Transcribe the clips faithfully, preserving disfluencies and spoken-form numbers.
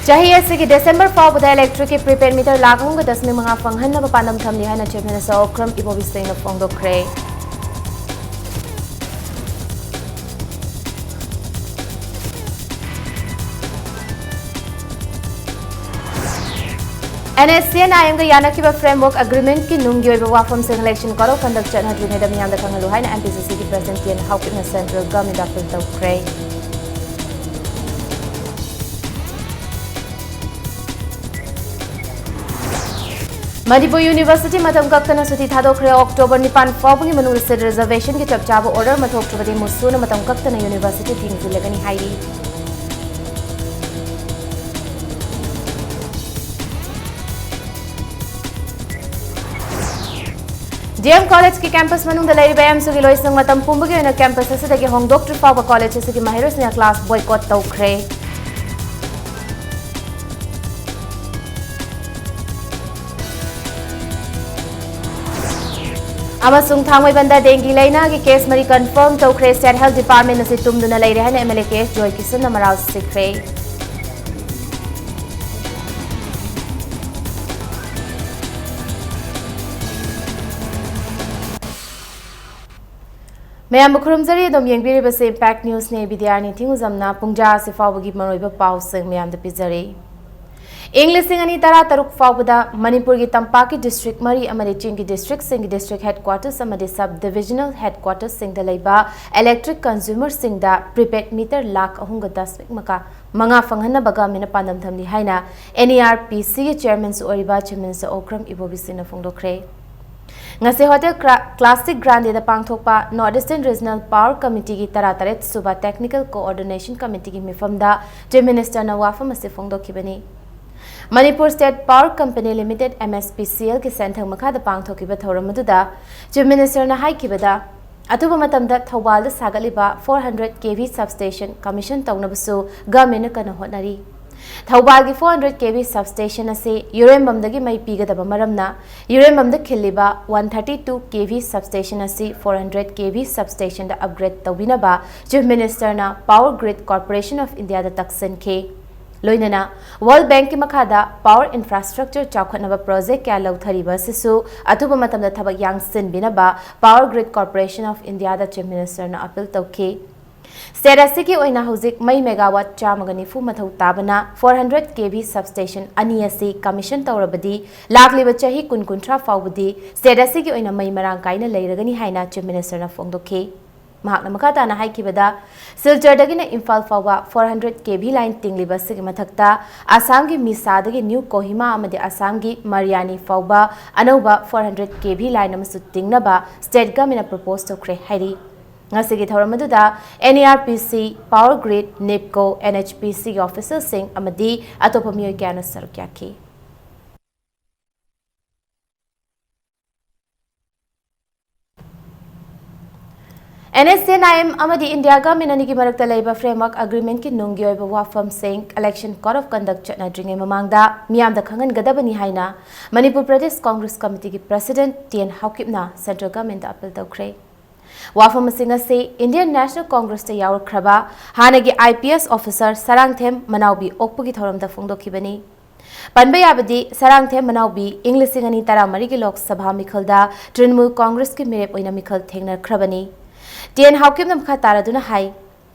ꯆꯍꯤ ꯑꯁꯤꯒꯤ ꯗꯤꯁꯦꯝꯕꯔ ꯐꯥꯎꯕꯗ electric ꯀꯤ prepaid meter ꯂꯥꯈ ꯑꯍꯨꯝꯒ ꯗꯁꯃꯤꯛ ꯃꯉꯥ ꯐꯪꯍꯟꯅꯕ ꯄꯥꯟꯗꯝ ꯊꯝꯂꯤ ꯍꯥꯏꯅ Chief Minister Okram Ibobi Singh ꯅ ꯐꯣꯡꯗꯣꯛꯈ꯭ꯔꯦ꯫ NSCN IM ꯒ ꯌꯥꯅꯈꯤꯕ framework agreement ꯀꯤ ꯅꯨꯡꯒꯤ ꯑꯣꯏꯕ ꯋꯥꯐꯝꯁꯤꯡ election code of conduct ꯆꯠꯅꯗ꯭ꯔꯤꯉꯩꯗ ꯃꯤꯌꯥꯝꯗ ꯈꯪꯍꯜꯂꯨ ꯍꯥꯏꯅ MPCC ꯒꯤ President T N Haokip ꯅ Central Government ꯗ appeal ꯇꯧꯈ꯭ꯔꯦ꯫ ꯃꯅꯤꯄꯨꯔ University ꯃꯇꯝ ꯀꯛꯇꯅ ꯁꯨꯇꯤ ꯊꯥꯗꯣꯛꯈ꯭ꯔꯦ꯫ October ꯅꯤꯄꯥꯟ ꯐꯥꯎꯕꯒꯤ ꯃꯅꯨꯡꯗ seat reservation ꯒꯤ ꯆꯞ ꯆꯥꯕ order ꯑꯃ ꯊꯣꯛꯇ꯭ꯔꯕꯗꯤ MUSU ꯅ ꯃꯇꯝ ꯀꯛꯇꯅ university ꯊꯤꯡꯖꯤꯜꯂꯒꯅꯤ ꯍꯥꯏꯔꯤ꯫ D M College ꯀꯤ campus ꯃꯅꯨꯡꯗ ꯂꯩꯔꯤꯕ AMSU ꯒꯤ ꯂꯣꯏꯁꯪ ꯃꯇꯝ ꯄꯨꯝꯕꯒꯤ ꯑꯣꯏꯅ campus ꯑꯁꯤꯗꯒꯤ ꯍꯣꯡꯗꯣꯛꯇ꯭ꯔꯤ ꯐꯥꯎꯕ college ꯑꯁꯤꯒꯤ ꯃꯍꯩꯔꯣꯏꯁꯤꯡꯅ class boycott ꯇꯧꯈ꯭ꯔꯦ꯫ ꯑꯃꯁꯨꯡ ꯊꯥꯡꯃꯩꯕꯟꯗ dengue ꯂꯩꯅꯥꯒꯤ case ꯃꯔꯤ confirm ꯇꯧꯈ꯭ꯔꯦ꯫ State Health Department ꯑꯁꯤ ꯇꯨꯝꯗꯨꯅ ꯂꯩꯔꯦ ꯍꯥꯏꯅ MLA K H Joykisan ꯅ ꯃꯔꯥꯜ ꯁꯤꯈ꯭ꯔꯦ꯫ ꯃꯌꯥꯝꯕꯨ ꯈꯨꯔꯨꯝꯖꯔꯤ꯫ ꯑꯗꯨꯝ ꯌꯦꯡꯕꯤꯔꯤꯕꯁꯤ Impact News ꯅꯤ꯫ ꯕꯤꯗ꯭ꯌꯥꯔꯥꯅꯤ ꯊꯤꯡꯉꯨꯖꯝꯅ ꯄꯨꯡꯖꯥ ꯑꯁꯤ ꯐꯥꯎꯕꯒꯤ ꯃꯔꯨꯑꯣꯏꯕ ꯄꯥꯎꯁꯤꯡ ꯃꯌꯥꯝꯗ ꯄꯤꯖꯔꯤ꯫ ꯏꯪ ꯂꯤꯁꯤꯡ ꯑꯅꯤ ꯇꯔꯥꯇꯔꯨꯛ ꯐꯥꯎꯕꯗ ꯃꯅꯤꯄꯨꯔꯒꯤ ꯇꯝꯄꯥꯛꯀꯤ district ꯃꯔꯤ ꯑꯃꯗꯤ ꯆꯤꯡꯒꯤ district ꯁꯤꯡꯒꯤ district headquarters ꯑꯃꯗꯤ sub divisional headquarters ꯁꯤꯡꯗ ꯂꯩꯕ electric consumer ꯁꯤꯡꯗ prepaid meter ꯂꯥꯈ ꯑꯍꯨꯝꯒ ꯗꯁꯃꯤꯛ ꯃꯉꯥ ꯐꯪꯍꯟꯅꯕ government ꯅ ꯄꯥꯟꯗꯝ ꯊꯝꯂꯤ ꯍꯥꯏꯅ NERPC ꯒꯤ chairman ꯁꯨ ꯑꯣꯏꯔꯤꯕ Chief Minister Okram Ibobi Singh ꯅ ꯐꯣꯡꯗꯣꯛꯈ꯭ꯔꯦ꯫ ꯉꯁꯤ Hotel Cla-, Classic Grande ꯗ ꯄꯥꯡꯊꯣꯛꯄ North Eastern Regional Power Committee ꯒꯤ ꯇꯔꯥꯇꯔꯦꯠ ꯁꯨꯕ Technical Coordination Committee ꯒꯤ ꯃꯤꯐꯝꯗ Chief Minister ꯅ ꯋꯥꯐꯝ ꯑꯁꯤ ꯐꯣꯡꯗꯣꯛꯈꯤꯕꯅꯤ꯫ Manipur State Power Company Limited, M S P C L ꯒꯤ ꯁꯦꯟꯊꯪ ꯃꯈꯥꯗ ꯄꯥꯡꯊꯣꯛꯈꯤꯕ ꯊꯧꯔꯝ ꯑꯗꯨꯗ Chief Minister ꯅ ꯍꯥꯏꯈꯤꯕꯗ, ꯑꯊꯨꯕ ꯃꯇꯝꯗ ꯊꯧꯕꯥꯜꯗ ꯁꯥꯒꯠꯂꯤꯕ four hundred K V substation commission ꯇꯧꯅꯕꯁꯨ government ꯅ ꯀꯟꯅ ꯍꯣꯠꯅꯔꯤ꯫ ꯊꯧꯕꯥꯜꯒꯤ four hundred K V substation ꯑꯁꯤ ꯌꯨꯔꯦꯝꯕꯝꯗꯒꯤ ꯃꯩ ꯄꯤꯒꯗꯕ ꯃꯔꯝꯅ, ꯌꯨꯔꯦꯝꯕꯝꯗ ꯈꯤꯜꯂꯤꯕ one thirty two K V substation ꯑꯁꯤ four hundred K V substation ꯗ upgrade ꯇꯧꯕꯤꯅꯕ Chief Minister ꯅ Power Grid Corporation of India ꯗ ꯇꯛꯁꯤꯟꯈꯤ꯫ ꯂꯣꯏꯅꯅ World Bankꯀꯤ ꯃꯈꯥꯗ power infrastructure ꯆꯥꯎꯈꯠꯅꯕ project ꯀꯌꯥ ꯂꯧꯊꯔꯤꯕ ꯑꯁꯤꯁꯨ ꯑꯊꯨꯕ ꯃꯇꯝꯗ ꯊꯕꯛ ꯌꯥꯡꯁꯤꯟꯕꯤꯅꯕ Power Grid Corporation of Indiaꯗ Chief Ministerꯅ appeal ꯇꯧꯈꯤ꯫ State ꯑꯁꯤꯒꯤ ꯑꯣꯏꯅ ꯍꯧꯖꯤꯛ ꯃꯩ megawatt ꯆꯥꯝꯃꯒ ꯅꯤꯐꯨ ꯃꯊꯧ ꯇꯥꯕꯅ four hundred KV substation ꯑꯅꯤ ꯑꯁꯤ commission ꯇꯧꯔꯕꯗꯤ ꯂꯥꯛꯂꯤꯕ ꯆꯍꯤ ꯀꯨꯟ ꯀꯨꯟꯊ꯭ꯔꯥ ꯐꯥꯎꯕꯗꯤ state ꯑꯁꯤꯒꯤ ꯑꯣꯏꯅ ꯃꯩ ꯃꯔꯥꯡ ꯀꯥꯏꯅ ꯂꯩꯔꯒꯅꯤ ꯍꯥꯏꯅ Chief Ministerꯅ ꯐꯣꯡꯗꯣꯛꯈꯤ꯫ ꯃꯍꯥꯛꯅ ꯃꯈꯥ ꯇꯥꯅ ꯍꯥꯏꯈꯤꯕꯗ, ꯁꯤꯜꯆꯔꯗꯒꯤꯅ ꯏꯝꯐꯥꯜ ꯐꯥꯎꯕ four hundred KV line ꯇꯤꯡꯂꯤꯕ ꯑꯁꯤꯒꯤ ꯃꯊꯛꯇ ꯑꯁꯥꯝꯒꯤ ꯃꯤꯁꯥꯗꯒꯤ New Kohima ꯑꯃꯗꯤ ꯑꯁꯥꯝꯒꯤ ꯃꯔꯤꯌꯥꯅꯤ ꯐꯥꯎꯕ ꯑꯅꯧꯕ four hundred KV line ꯑꯃꯁꯨ ꯇꯤꯡꯅꯕ state governmentꯅ propose ꯇꯧꯈ꯭ꯔꯦ ꯍꯥꯏꯔꯤ꯫ ꯉꯁꯤꯒꯤ ꯊꯧꯔꯝ ꯑꯗꯨꯗ NERPC, Power Grid, NEEPCO, NHPCꯒꯤ officialꯁꯤꯡ ꯑꯃꯗꯤ ꯑꯇꯣꯞꯄ ꯃꯤꯑꯣꯏ ꯀꯌꯥꯅ ꯁꯔꯨꯛ ꯌꯥꯈꯤ꯫ NSCN-IM ꯑꯃꯗꯤ India government ꯑꯅꯤꯒꯤ ꯃꯔꯛꯇ ꯂꯩꯕ framework agreementꯀꯤ ꯅꯨꯡꯒꯤ ꯑꯣꯏꯕ ꯋꯥꯐꯝꯁꯤꯡ election code of conduct ꯆꯠꯅꯗ꯭ꯔꯤꯉꯩ ꯃꯃꯥꯡꯗ ꯃꯤꯌꯥꯝꯗ ꯈꯪꯍꯟꯒꯗꯕꯅꯤ ꯍꯥꯏꯅ Manipur Pradesh Congress Committeeꯒꯤ president T N Haokipꯅ central governmentꯇ appeal ꯇꯧꯈ꯭ꯔꯦ꯫ ꯋꯥꯐꯝꯁꯤꯡ ꯑꯁꯤ Indian National Congressꯇ ꯌꯥꯎꯔꯛꯈ꯭ꯔꯕ ꯍꯥꯟꯅꯒꯤ IPS officer ꯁꯔꯥꯡꯊꯦꯝ ꯃꯅꯥꯎꯕꯤ ꯑꯣꯛꯄꯒꯤ ꯊꯧꯔꯝꯗ ꯐꯣꯡꯗꯣꯛꯈꯤꯕꯅꯤ꯫ ꯄꯟꯕ ꯌꯥꯕꯗꯤ, ꯁꯔꯥꯡꯊꯦꯝ ꯃꯅꯥꯎꯕꯤ ꯏꯪ ꯂꯤꯁꯤꯡ ꯑꯅꯤ ꯇꯔꯥꯃꯔꯤꯒꯤ ꯂꯣꯛ ꯁꯚꯥ ꯃꯤꯈꯜꯗ ꯇ꯭ꯔꯤꯅꯃꯨꯜ ꯀꯣꯡꯒ꯭ꯔꯦꯁꯀꯤ ꯃꯤꯔꯦꯞ ꯑꯣꯏꯅ ꯃꯤꯈꯜ ꯊꯦꯡꯅꯈ꯭ꯔꯕꯅꯤ꯫ T N ꯍꯥꯎꯀꯤꯞꯅ ꯃꯈꯥ ꯇꯥꯔꯗꯨꯅ ꯍꯥꯏ,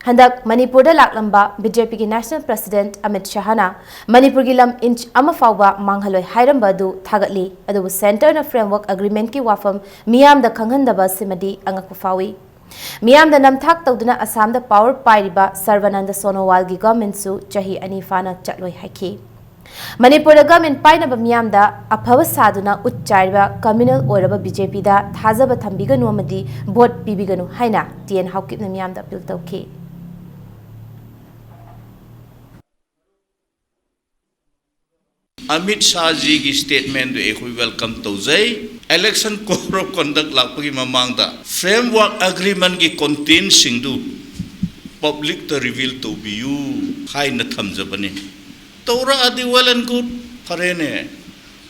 ꯍꯟꯗꯛ ꯃꯅꯤꯄꯨꯔꯗ ꯂꯥꯛꯂꯝꯕ BJPꯒꯤ National President ꯑꯃꯤꯠ ꯁꯍꯥꯅ ꯃꯅꯤꯄꯨꯔꯒꯤ ꯂꯝ inch ꯑꯃ ꯐꯥꯎꯕ ꯃꯥꯡꯍꯜꯂꯣꯏ ꯍꯥꯏꯔꯝꯕ ꯑꯗꯨ ꯊꯥꯒꯠꯂꯤ, ꯑꯗꯨꯕꯨ centreꯅ framework agreementꯀꯤ ꯋꯥꯐꯝ ꯃꯤꯌꯥꯝꯗ ꯈꯪꯍꯟꯗꯕ ꯑꯁꯤꯃꯗꯤ ꯑꯉꯛꯄ ꯐꯥꯎꯏ꯫ ꯃꯤꯌꯥꯝꯗ ꯅꯝꯊꯥꯛ ꯇꯧꯗꯨꯅ ꯑꯁꯥꯝꯗ power ꯄꯥꯏꯔꯤꯕ ꯁꯔꯕꯥꯅꯟꯗ ꯁꯣꯅꯣꯋꯥꯜꯒꯤ governmentꯁꯨ ꯆꯍꯤ ꯑꯅꯤ ꯐꯥꯅ ꯆꯠꯂꯣꯏ ꯍꯥꯏꯈꯤ꯫ ꯃꯅꯤꯄꯨꯔꯗ government ꯄꯥꯏꯅꯕ ꯃꯤꯌꯥꯝꯗ ꯑꯐꯕ ꯁꯥꯗꯨꯅ ꯎꯠ ꯆꯥꯏꯔꯤꯕ communal ꯑꯣꯏꯔꯕ BJPꯗ ꯊꯥꯖꯕ ꯊꯝꯕꯤꯒꯅꯨ ꯑꯃꯗꯤ vote ꯄꯤꯕꯤꯒꯅꯨ ꯍꯥꯏꯅ T N ꯍꯥꯎꯀꯤꯞꯅ ꯃꯤꯌꯥꯝꯗ appeal ꯇꯧꯈꯤ꯫ ꯑꯃꯤꯠ ꯁꯥꯍꯖꯤꯒꯤ statementꯗꯨ ꯑꯩꯈꯣꯏ welcome ꯇꯧꯖꯩ꯫ Election code of conduct ꯂꯥꯛꯄꯒꯤ ꯃꯃꯥꯡꯗ framework agreementꯀꯤ contentꯁꯤꯡꯗꯨ publicꯇ reveal ꯇꯧꯕꯤꯌꯨ ꯍꯥꯏꯅ ꯊꯝꯖꯕꯅꯤ꯫ ꯇꯧꯔꯛꯑꯗꯤ well and good, ꯐꯔꯦꯅꯦ꯫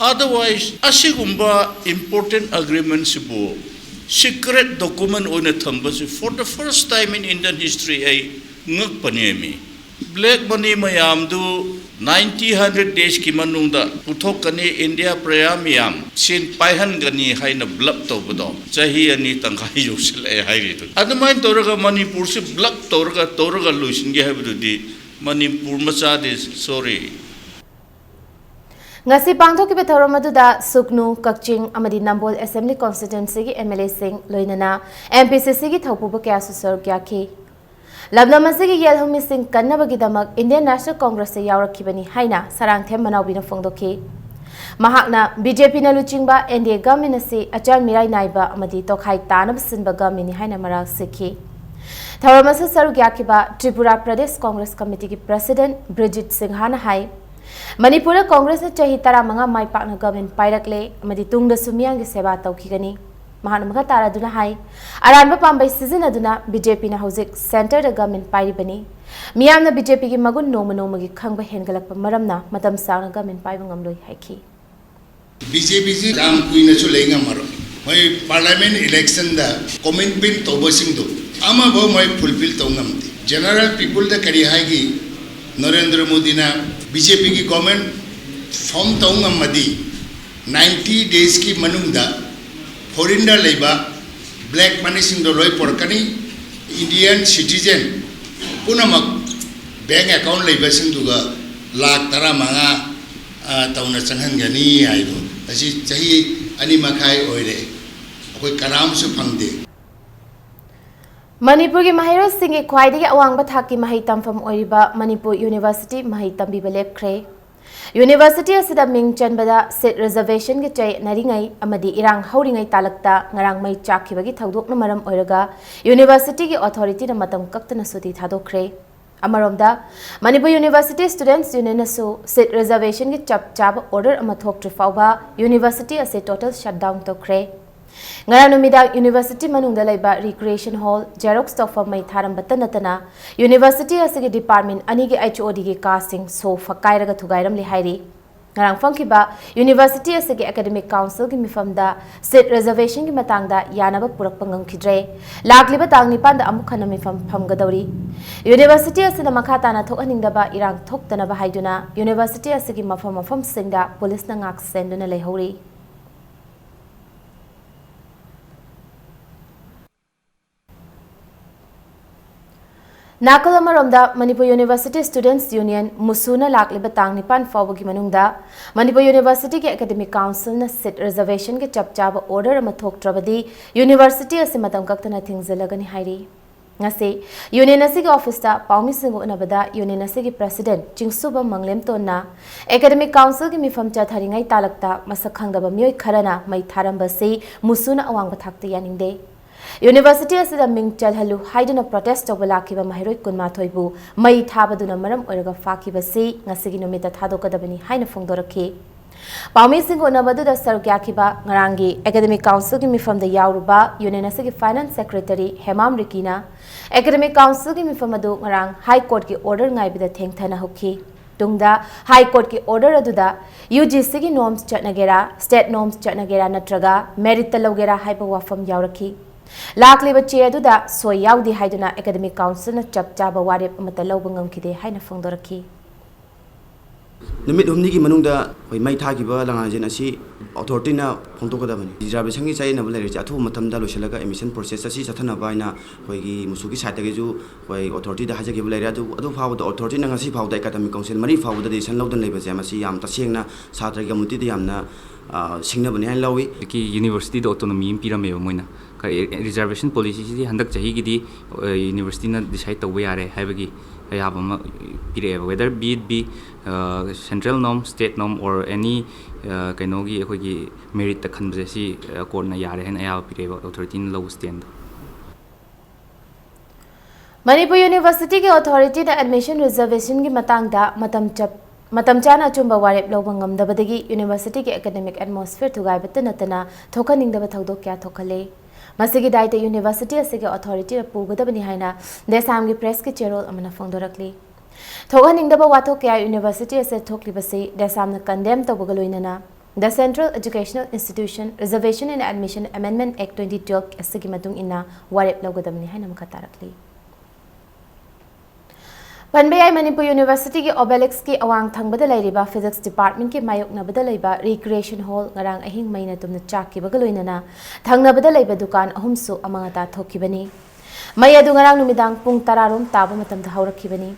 Otherwise, ꯑꯁꯤꯒꯨꯝꯕ important agreementꯁꯤꯕꯨ secret document ꯑꯣꯏꯅ ꯊꯝꯕꯁꯤ for the first time in Indian history ꯑꯩ ꯉꯛꯄꯅꯦꯃꯤ꯫ Black money ꯃꯌꯥꯝꯗꯨ ninety, hundred days ꯀꯤ ꯃꯅꯨꯡꯗ ꯄꯨꯊꯣꯛꯀꯅꯤ, ꯏꯟꯗꯤꯌꯥ ꯄ꯭ꯔꯖꯥ ꯃꯌꯥꯝ ꯁꯦꯟ ꯄꯥꯏꯍꯟꯒꯅꯤ ꯍꯥꯏꯅ bluff ꯇꯧꯕꯗꯣ ꯆꯍꯤ ꯑꯅꯤ ꯇꯪꯈꯥꯏ ꯌꯧꯁꯤꯜꯂꯛꯑꯦ ꯍꯥꯏꯔꯤꯗꯨ꯫ ꯑꯗꯨꯃꯥꯏꯅ ꯇꯧꯔꯒ ꯃꯅꯤꯄꯨꯔꯁꯤ bluff ꯇꯧꯔꯒ, ꯇꯧꯔꯒ ꯂꯣꯏꯁꯤꯟꯒꯦ ꯍꯥꯏꯕꯗꯨꯗꯤ ꯃꯅꯤꯄꯨꯔ ꯃꯆꯥꯗꯤ, sorry꯫ ꯉꯁꯤ ꯄꯥꯡꯊꯣꯛꯈꯤꯕ ꯊꯧꯔꯝ ꯑꯗꯨꯗ ꯁꯨꯛꯅꯨ, ꯀꯛꯆꯤꯡ ꯑꯃꯗꯤ ꯅꯝꯕꯣꯜ Assembly Constituency ꯒꯤ MLA ꯁꯤꯡ, ꯂꯣꯏꯅꯅ MPCC ꯒꯤ ꯊꯧꯄꯨꯕ ꯀꯌꯥꯁꯨ ꯁꯔꯨꯛ ꯌꯥꯈꯤ꯫ ꯂꯝꯗꯝ ꯑꯁꯤꯒꯤ ꯌꯦꯜꯍꯧꯃꯤꯁꯤꯡ ꯀꯟꯅꯕꯒꯤꯗꯃꯛ Indian National Congress ꯇ ꯌꯥꯎꯔꯛꯈꯤꯕꯅꯤ ꯍꯥꯏꯅ ꯁꯔꯥꯡꯊꯦꯝ ꯃꯅꯥꯎꯕꯤꯅ ꯐꯣꯡꯗꯣꯛꯈꯤ꯫ ꯃꯍꯥꯛꯅ BJP ꯅ ꯂꯨꯆꯤꯡꯕ NDA government ꯑꯁꯤ ꯑꯆꯥꯟ ꯃꯤꯔꯥꯏ ꯅꯥꯏꯕ ꯑꯃꯗꯤ ꯇꯣꯈꯥꯏ ꯇꯥꯅꯕ ꯁꯤꯟꯕ government ꯅꯤ ꯍꯥꯏꯅ ꯃꯔꯥꯜ ꯁꯤꯈꯤ꯫ ꯊꯧꯔꯝ ꯑꯁꯤꯗ ꯁꯔꯨꯛ ꯌꯥꯈꯤꯕ ꯇ꯭ꯔꯤꯄꯨꯔꯥ ꯄ꯭ꯔꯗꯦꯁ ꯀꯣꯡꯒ꯭ꯔꯦꯁ ꯀꯃꯤꯇꯤꯒꯤ president ꯕ꯭ꯔꯤꯖꯤꯠ ꯁꯤꯡꯍꯥꯅ ꯍꯥꯏ, ꯃꯅꯤꯄꯨꯔꯗ ꯀꯣꯡꯒ꯭ꯔꯦꯁꯅ ꯆꯍꯤ ꯇꯔꯥꯃꯉꯥ ꯃꯥꯏ ꯄꯥꯛꯅ government ꯄꯥꯏꯔꯛꯂꯦ ꯑꯃꯗꯤ ꯇꯨꯡꯗꯁꯨ ꯃꯤꯌꯥꯝꯒꯤ ꯁꯦꯕꯥ ꯇꯧꯈꯤꯒꯅꯤ꯫ ꯃꯍꯥꯛꯅ ꯃꯈꯥ ꯇꯥꯔꯗꯨꯅ ꯍꯥꯏ, ꯑꯔꯥꯟꯕ ꯄꯥꯝꯕꯩ ꯁꯤꯖꯤꯟꯅꯗꯨꯅ BJP ꯅ ꯍꯧꯖꯤꯛ centre ꯗ government ꯄꯥꯏꯔꯤꯕꯅꯤ꯫ ꯃꯤꯌꯥꯝꯅ BJP ꯒꯤ ꯃꯒꯨꯟ ꯅꯣꯡꯃ ꯅꯣꯡꯃꯒꯤ ꯈꯪꯕ ꯍꯦꯟꯒꯠꯂꯛꯄ ꯃꯔꯝꯅ ꯃꯇꯝ ꯁꯥꯡꯅ government ꯄꯥꯏꯕ ꯉꯝꯂꯣꯏ ꯍꯥꯏꯈꯤ꯫ BJP ꯁꯤ ꯌꯥꯝ ꯀꯨꯏꯅꯁꯨ ꯂꯩ ꯉꯝꯃꯔꯣꯏ꯫ ꯃꯣꯏ parliament election ꯗ commitment ꯇꯧꯕꯁꯤꯡꯗꯣ ꯑꯃꯐꯥꯎ ꯃꯣꯏ fulfill ꯇꯧ ꯉꯝꯗꯦ꯫ General people ꯗ ꯀꯔꯤ ꯍꯥꯏꯒꯤ? ꯅꯔꯦꯟꯗ꯭ꯔ ꯃꯣꯗꯤꯅ BJP ꯒꯤ government form ꯇꯧ ꯉꯝꯃꯗꯤ ninety days ꯀꯤ ꯃꯅꯨꯡꯗ foreign ꯗ ꯂꯩꯕ black money ꯁꯤꯡꯗꯣ ꯂꯣꯏ ꯄꯨꯔꯛꯀꯅꯤ꯫ Indian citizen ꯄꯨꯝꯅꯃꯛ bank account ꯂꯩꯕꯁꯤꯡꯗꯨꯒ ꯂꯥꯈ ꯇꯔꯥꯃꯉꯥ, ꯑ, ꯇꯧꯅ ꯆꯪꯍꯟꯒꯅꯤ ꯍꯥꯏꯗꯣ꯫ ꯑꯁꯤ ꯆꯍꯤ ꯑꯅꯤ ꯃꯈꯥꯏ ꯑꯣꯏꯔꯦ, ꯑꯩꯈꯣꯏ ꯀꯅꯥꯝꯁꯨ ꯐꯪꯗꯦ꯫ ꯃꯅꯤꯄꯨꯔꯒꯤ ꯃꯍꯩꯔꯣꯏꯁꯤꯡꯒꯤ ꯈ꯭ꯋꯥꯏꯗꯒꯤ ꯑꯋꯥꯡꯕ ꯊꯥꯛꯀꯤ ꯃꯍꯩ ꯇꯝꯐꯝ ꯑꯣꯏꯔꯤꯕ ꯃꯅꯤꯄꯨꯔ University ꯃꯍꯩ ꯇꯝꯕꯤꯕ ꯂꯦꯞꯈ꯭ꯔꯦ꯫ University ꯑꯁꯤꯗ ꯃꯤꯡ ꯆꯟꯕꯗ seat reservation ꯒꯤ ꯆꯌꯦꯠꯅꯔꯤꯉꯩ ꯑꯃꯗꯤ ꯏꯔꯥꯡ ꯍꯧꯔꯤꯉꯩ ꯇꯥꯂꯛꯇ ꯉꯔꯥꯡ ꯃꯩ ꯆꯥꯛꯈꯤꯕꯒꯤ ꯊꯧꯗꯣꯛꯅ ꯃꯔꯝ ꯑꯣꯏꯔꯒ University ꯒꯤ authority ꯅ ꯃꯇꯝ ꯀꯛꯇꯅ ꯁꯨꯇꯤ ꯊꯥꯗꯣꯛꯈ꯭ꯔꯦ꯫ ꯑꯃꯔꯣꯝꯗ, ꯃꯅꯤꯄꯨꯔ University Students Union ꯅꯁꯨ seat reservation ꯒꯤ ꯆꯞ ꯆꯥꯕ order ꯑꯃ ꯊꯣꯛꯇ꯭ꯔꯤ ꯐꯥꯎꯕ University ꯑꯁꯤ total shutdown ꯇꯧꯈ꯭ꯔꯦ꯫ ꯉꯔꯥꯡ ꯅꯨꯃꯤꯗꯥꯡ University ꯃꯅꯨꯡꯗ ꯂꯩꯕ Recreation Hall, Xerox ꯇꯧꯐꯝ ꯃꯩ ꯊꯥꯔꯝꯕꯇ ꯅꯠꯇꯅ University ꯑꯁꯤꯒꯤ department ꯑꯅꯤꯒꯤ HOD ꯒꯤ ꯀꯥꯁꯤꯡ ꯁꯣ ꯐꯛꯀꯥꯏꯔꯒ ꯊꯨꯒꯥꯏꯔꯝꯂꯦ ꯍꯥꯏꯔꯤ꯫ ꯉꯔꯥꯡ ꯐꯝꯈꯤꯕ ꯌꯨꯅꯤꯚꯔꯁꯤꯇꯤ ꯑꯁꯤꯒꯤ ꯑꯦꯀꯥꯗꯦꯃꯤꯛ ꯀꯥꯎꯟꯁꯤꯜꯒꯤ ꯃꯤꯐꯝꯗ ꯁꯤꯠ ꯔꯤꯖꯔꯕꯦꯁꯟꯒꯤ ꯃꯇꯥꯡꯗ ꯌꯥꯅꯕ ꯄꯨꯔꯛꯄ ꯉꯝꯈꯤꯗ꯭ꯔꯦ꯫ ꯂꯥꯛꯂꯤꯕ ꯇꯥꯡ ꯅꯤꯄꯥꯟꯗ ꯑꯃꯨꯛ ꯍꯟꯅ ꯃꯤꯐꯝ ꯐꯝꯒꯗꯧꯔꯤ꯫ ꯌꯨꯅꯤꯚꯔꯁꯤꯇꯤ ꯑꯁꯤꯅ ꯃꯈꯥ ꯇꯥꯅ ꯊꯣꯛꯍꯟꯅꯤꯡꯗꯕ ꯏꯔꯥꯡ ꯊꯣꯛꯇꯅꯕ ꯍꯥꯏꯗꯨꯅ ꯌꯨꯅꯤꯚꯔꯁꯤꯇꯤ ꯑꯁꯤꯒꯤ ꯃꯐꯝ ꯃꯐꯝꯁꯤꯡꯗ ꯄꯨꯂꯤꯁꯅ ꯉꯥꯛ ꯁꯦꯟꯗꯨꯅ ꯂꯩꯍꯧꯔꯤ꯫ ꯅꯥꯀꯜ ꯑꯃꯔꯣꯝꯗ, ꯃꯅꯤꯄꯨꯔ ꯌꯨꯅꯤꯚꯔꯁꯤꯇꯤ ꯁ꯭ꯇꯨꯗꯦꯟꯠꯁ ꯌꯨꯅꯤꯌꯟ, ꯃꯨꯁꯨꯅ ꯂꯥꯛꯂꯤꯕ ꯇꯥꯡ ꯅꯤꯄꯥꯟ ꯐꯥꯎꯕꯒꯤ ꯃꯅꯨꯡꯗ ꯃꯅꯤꯄꯨꯔ ꯌꯨꯅꯤꯚꯔꯁꯤꯇꯤꯒꯤ ꯑꯦꯀꯥꯗꯦꯃꯤꯛ ꯀꯥꯎꯟꯁꯤꯜꯅ ꯁꯤꯠ ꯔꯤꯖꯔꯕꯦꯁꯟꯒꯤ ꯆꯞ ꯆꯥꯕ ꯑꯣꯔꯗꯔ ꯑꯃ ꯊꯣꯛꯇ꯭ꯔꯕꯗꯤ ꯌꯨꯅꯤꯚꯔꯁꯤꯇꯤ ꯑꯁꯤ ꯃꯇꯝ ꯀꯛꯇꯅ ꯊꯤꯡꯖꯤꯜꯂꯒꯅꯤ ꯍꯥꯏꯔꯤ꯫ ꯉꯁꯤ ꯌꯨꯅꯤꯌꯟ ꯑꯁꯤꯒꯤ ꯑꯣꯐꯤꯁꯇ ꯄꯥꯎꯃꯤꯁꯤꯡꯒ ꯎꯅꯕꯗ ꯌꯨꯅꯤꯌꯟ ꯑꯁꯤꯒꯤ ꯄ꯭ꯔꯁꯤꯗꯦꯟꯠ ꯆꯤꯡꯁꯨꯕꯝ ꯃꯪꯂꯦꯝꯇꯣꯟꯅ ꯑꯦꯀꯥꯗꯦꯃꯤꯛ ꯀꯥꯎꯟꯁꯤꯜꯒꯤ ꯃꯤꯐꯝ ꯆꯠꯊꯔꯤꯉꯩ ꯇꯥꯂꯛꯇ ꯃꯁꯛ ꯈꯪꯗꯕ ꯃꯤꯑꯣꯏ ꯈꯔꯅ ꯃꯩ ꯊꯥꯔꯝꯕꯁꯤ ꯃꯨꯁꯨꯅ ꯑꯋꯥꯡꯕ ꯊꯥꯛꯇ ꯌꯥꯅꯤꯡꯗꯦ꯫ ꯌꯨꯅꯤꯚꯔꯁꯤꯇꯤ ꯑꯁꯤꯗ ꯃꯤꯡ ꯆꯜꯍꯜꯂꯨ ꯍꯥꯏꯗꯨꯅ ꯄ꯭ꯔꯣꯇꯦꯁ ꯇꯧꯕ ꯂꯥꯛꯈꯤꯕ ꯃꯍꯩꯔꯣꯏ ꯀꯨꯟꯃꯥꯊꯣꯏꯕꯨ ꯃꯩ ꯊꯥꯕꯗꯨꯅ ꯃꯔꯝ ꯑꯣꯏꯔꯒ ꯐꯥꯈꯤꯕꯁꯤ ꯉꯁꯤꯒꯤ ꯅꯨꯃꯤꯠꯇ ꯊꯥꯗꯣꯛꯀꯗꯕꯅꯤ ꯍꯥꯏꯅ ꯐꯣꯡꯗꯣꯔꯛꯈꯤ꯫ ꯄꯥꯎꯃꯤꯁꯤꯡꯒ ꯎꯅꯕꯗꯨꯗ ꯁꯔꯨꯛ ꯌꯥꯈꯤꯕ ꯉꯔꯥꯡꯒꯤ ꯑꯦꯀꯥꯗꯦꯃꯤꯛ ꯀꯥꯎꯟꯁꯤꯜꯒꯤ ꯃꯤꯐꯝꯗ ꯌꯥꯎꯔꯨꯕ ꯌꯨꯅꯤꯌꯟ ꯑꯁꯤꯒꯤ ꯐꯥꯏꯅꯥꯟꯁ ꯁꯦꯀ꯭ꯔꯦꯇꯔꯤ ꯍꯦꯃꯥꯝ ꯔꯤꯀꯤꯅ ꯑꯦꯀꯥꯗꯦꯃꯤꯛ ꯀꯥꯎꯟꯁꯤꯜꯒꯤ ꯃꯤꯐꯝ ꯑꯗꯨ ꯉꯔꯥꯡ ꯍꯥꯏ ꯀꯣꯔꯠꯀꯤ ꯑꯣꯔꯗꯔ ꯉꯥꯏꯕꯗ ꯊꯦꯡꯊꯅ ꯍꯧꯈꯤ꯫ ꯇꯨꯡꯗ ꯍꯥꯏ ꯀꯣꯔꯠꯀꯤ ꯑꯣꯔꯗꯔ ꯑꯗꯨꯗ ꯌꯨ ꯖꯤ ꯁꯤꯒꯤ ꯅꯣꯔꯝꯁ ꯆꯠꯅꯒꯦꯔꯥ, ꯁ꯭ꯇꯦꯠ ꯅꯣꯔꯝꯁ ꯆꯠꯅꯒꯦꯔꯥ ꯅꯠꯇ꯭ꯔꯒ ꯃꯦꯔꯤꯠꯇ ꯂꯧꯒꯦꯔꯥ ꯍꯥꯏꯕ ꯋꯥꯐꯝ ꯌꯥꯎꯔꯛꯈꯤ꯫ ꯂꯥꯛꯂꯤꯕ ꯆꯦ ꯑꯗꯨꯗ ꯁꯣꯏ ꯌꯥꯎꯗꯦ ꯍꯥꯏꯗꯨꯅ ꯑꯦꯀꯥꯗꯦꯃꯤꯛ ꯀꯥꯎꯟꯁꯤꯜꯅ ꯆꯞ ꯆꯥꯕ ꯋꯥꯔꯦꯞ ꯑꯃꯠꯇ ꯂꯧꯕ ꯉꯝꯈꯤꯗꯦ ꯍꯥꯏꯅ ꯐꯣꯡꯗꯣꯔꯛꯈꯤ꯫ ꯅꯨꯃꯤꯠ ꯍꯨꯝꯅꯤꯒꯤ ꯃꯅꯨꯡꯗ ꯑꯩꯈꯣꯏ ꯃꯩ ꯊꯥꯈꯤꯕ ꯂꯪꯂꯥꯟꯖꯦꯟ ꯑꯁꯤ ꯑꯣꯊꯣꯔꯤꯇꯤꯅ ꯐꯣꯡꯗꯣꯛꯀꯗꯕꯅꯤ꯫ ꯔꯤꯖꯥꯔꯕꯦꯁꯟꯒꯤ ꯆꯌꯦꯠꯅꯕ ꯂꯩꯔꯤꯁꯦ ꯑꯊꯨꯕ ꯃꯇꯝꯗ ꯂꯣꯏꯁꯤꯜꯂꯒ ꯑꯦꯗꯃꯤꯁꯟ ꯄ꯭ꯔꯣꯁꯦꯁ ꯑꯁꯤ ꯆꯠꯊꯅꯕ ꯍꯥꯏꯅ ꯑꯩꯈꯣꯏꯒꯤ ꯃꯨꯁꯨꯒꯤ ꯁꯥꯏꯠꯇꯒꯤꯁꯨ ꯑꯩꯈꯣꯏ ꯑꯣꯊꯣꯔꯤꯇꯤꯗ ꯍꯥꯏꯖꯈꯤꯕ ꯂꯩꯔꯦ꯫ ꯑꯗꯨ ꯑꯗꯨ ꯐꯥꯎꯕꯗ ꯑꯣꯊꯣꯔꯤꯇꯤꯅ ꯉꯁꯤ ꯐꯥꯎꯕꯗ ꯑꯦꯀꯥꯗꯦꯃꯤꯛ ꯀꯥꯎꯟꯁꯤꯜ ꯃꯔꯤ ꯐꯥꯎꯕꯗ ꯗꯤꯁꯤꯖꯟ ꯂꯧꯗꯅ ꯂꯩꯕꯁꯦ ꯃꯁꯤ ꯌꯥꯝ ꯇꯁꯦꯡꯅ ꯁꯥꯇ꯭ꯔꯒꯤ ꯀꯝꯃꯨꯅꯤꯇꯤꯗ ꯌꯥꯝꯅ, ꯑ, ꯁꯤꯡꯅꯕꯅꯤ ꯍꯥꯏꯅ ꯂꯧꯏ꯫ ꯍꯧꯖꯤꯛꯀꯤ ꯌꯨꯅꯤꯚꯔꯁꯤꯇꯤꯗ ꯑꯣꯇꯣꯅꯣꯃꯤ ꯑꯃ ꯄꯤꯔꯝꯃꯦꯕ ꯃꯣꯏꯅ꯫ ꯀ-, ꯔꯤꯖꯥꯔꯕꯦꯁꯟ ꯄꯣꯂꯤꯁꯤꯁꯤꯗꯤ ꯍꯟꯗꯛ ꯆꯍꯤꯒꯤꯗꯤ, ꯑ, ꯌꯨꯅꯤꯚꯔꯁꯤꯇꯤꯅ ꯗꯤꯁꯥꯏꯠ ꯇꯧꯕ ꯌꯥꯔꯦ ꯍꯥꯏꯕꯒꯤ ꯑꯌꯥꯕ ꯑꯃ ꯄꯤꯔꯛꯑꯦꯕ꯫ Whether be it be, ꯑ, central norm, state norm or any, ꯑ, ꯀꯩꯅꯣꯒꯤ ꯑꯩꯈꯣꯏꯒꯤ ꯃꯦꯔꯤꯠꯇ ꯈꯟꯕꯁꯦ ꯁꯤ, ꯑ, ꯀꯣꯔꯠꯅ ꯌꯥꯔꯦ ꯍꯥꯏꯅ ꯑꯌꯥꯕ ꯄꯤꯔꯛꯑꯦꯕ ꯑꯣꯊꯣꯔꯤꯇꯤꯅ ꯂꯧꯕ ꯁ꯭ꯇꯦꯟꯗꯣ꯫ ꯃꯅꯤꯄꯨꯔ ꯌꯨꯅꯤꯚꯔꯁꯤꯇꯤꯒꯤ ꯑꯣꯊꯣꯔꯤꯇꯤꯅ ꯑꯦꯗꯃꯤꯁꯟ ꯔꯤꯖꯔꯕꯦꯁꯟꯒꯤ ꯃꯇꯥꯡꯗ ꯃꯇꯝ ꯆꯞ-, ꯃꯇꯝ ꯆꯥꯅ ꯑꯆꯨꯝꯕ ꯋꯥꯔꯦꯞ ꯂꯧꯕ ꯉꯝꯗꯕꯗꯒꯤ ꯌꯨꯅꯤꯚꯔꯁꯤꯇꯤꯒꯤ ꯑꯦꯀꯥꯗꯦꯃꯤꯛ ꯑꯦꯠꯃꯣꯁꯐꯤꯌꯔ ꯊꯨꯒꯥꯏꯕꯇ ꯅꯠꯇꯅ ꯊꯣꯛꯍꯟꯅꯤꯡꯗꯕ ꯊꯧꯗꯣꯛ ꯀꯌꯥ ꯊꯣꯛꯍꯜꯂꯦ꯫ ꯃꯁꯤꯒꯤ ꯗꯥꯏꯇ ꯌꯨꯅꯤꯚꯔꯁꯤꯇꯤ ꯑꯁꯤꯒꯤ ꯑꯣꯊꯣꯔꯤꯇꯤꯅ ꯄꯨꯒꯗꯕꯅꯤ ꯍꯥꯏꯅ ꯗꯦꯁꯥꯝꯒꯤ ꯄ꯭ꯔꯦꯁꯀꯤ ꯆꯦꯔꯣꯜ ꯑꯃꯅ ꯐꯣꯡꯗꯣꯔꯛꯂꯤ꯫ ꯊꯣꯛꯍꯟꯅꯤꯡꯗꯕ ꯋꯥꯊꯣꯛ ꯀꯌꯥ ꯌꯨꯅꯤꯚꯔꯁꯤꯇꯤ ꯑꯁꯤꯗ ꯊꯣꯛꯂꯤꯕꯁꯤ ꯗꯦꯁꯥꯝꯅ ꯀꯟꯗꯦꯝ ꯇꯧꯕꯒ ꯂꯣꯏꯅꯅ The Central Educational Institution Reservation and Admission Amendment Act twenty twelve ꯑꯁꯤꯒꯤ ꯃꯇꯨꯡ ꯏꯟꯅ ꯋꯥꯔꯦꯞ ꯂꯧꯒꯗꯕꯅꯤ ꯍꯥꯏꯅ ꯃꯈꯥ ꯇꯥꯔꯛꯂꯤ꯫ ꯄꯟꯕ ꯌꯥꯏ, ꯃꯅꯤꯄꯨꯔ ꯌꯨꯅꯤꯚꯔꯁꯤꯇꯤꯒꯤ ꯑꯣꯕꯦꯂꯤꯛꯁꯀꯤ ꯑꯋꯥꯡ ꯊꯪꯕꯗ ꯂꯩꯔꯤꯕ ꯐꯤꯖꯤꯛꯁ ꯗꯤꯄꯥꯔꯠꯃꯦꯟꯠꯀꯤ ꯃꯥꯌꯣꯛꯅꯕꯗ ꯂꯩꯕ ꯔꯤꯀ꯭ꯔꯤꯌꯦꯁꯟ ꯍꯣꯜ ꯉꯔꯥꯡ ꯑꯍꯤꯡ ꯃꯩꯅ ꯇꯨꯝꯅ ꯆꯥꯛꯈꯤꯕꯒ ꯂꯣꯏꯅꯅ ꯊꯪꯅꯕꯗ ꯂꯩꯕ ꯗꯨꯀꯥꯟ ꯑꯍꯨꯝꯁꯨ ꯑꯃꯥꯡ ꯑꯇꯥ ꯊꯣꯛꯈꯤꯕꯅꯤ꯫ ꯃꯩ ꯑꯗꯨ ꯉꯔꯥꯡ ꯅꯨꯃꯤꯗꯥꯡ ꯄꯨꯡ ꯇꯔꯥ ꯔꯣꯝ ꯇꯥꯕ ꯃꯇꯝꯗ ꯍꯧꯔꯛꯈꯤꯕꯅꯤ꯫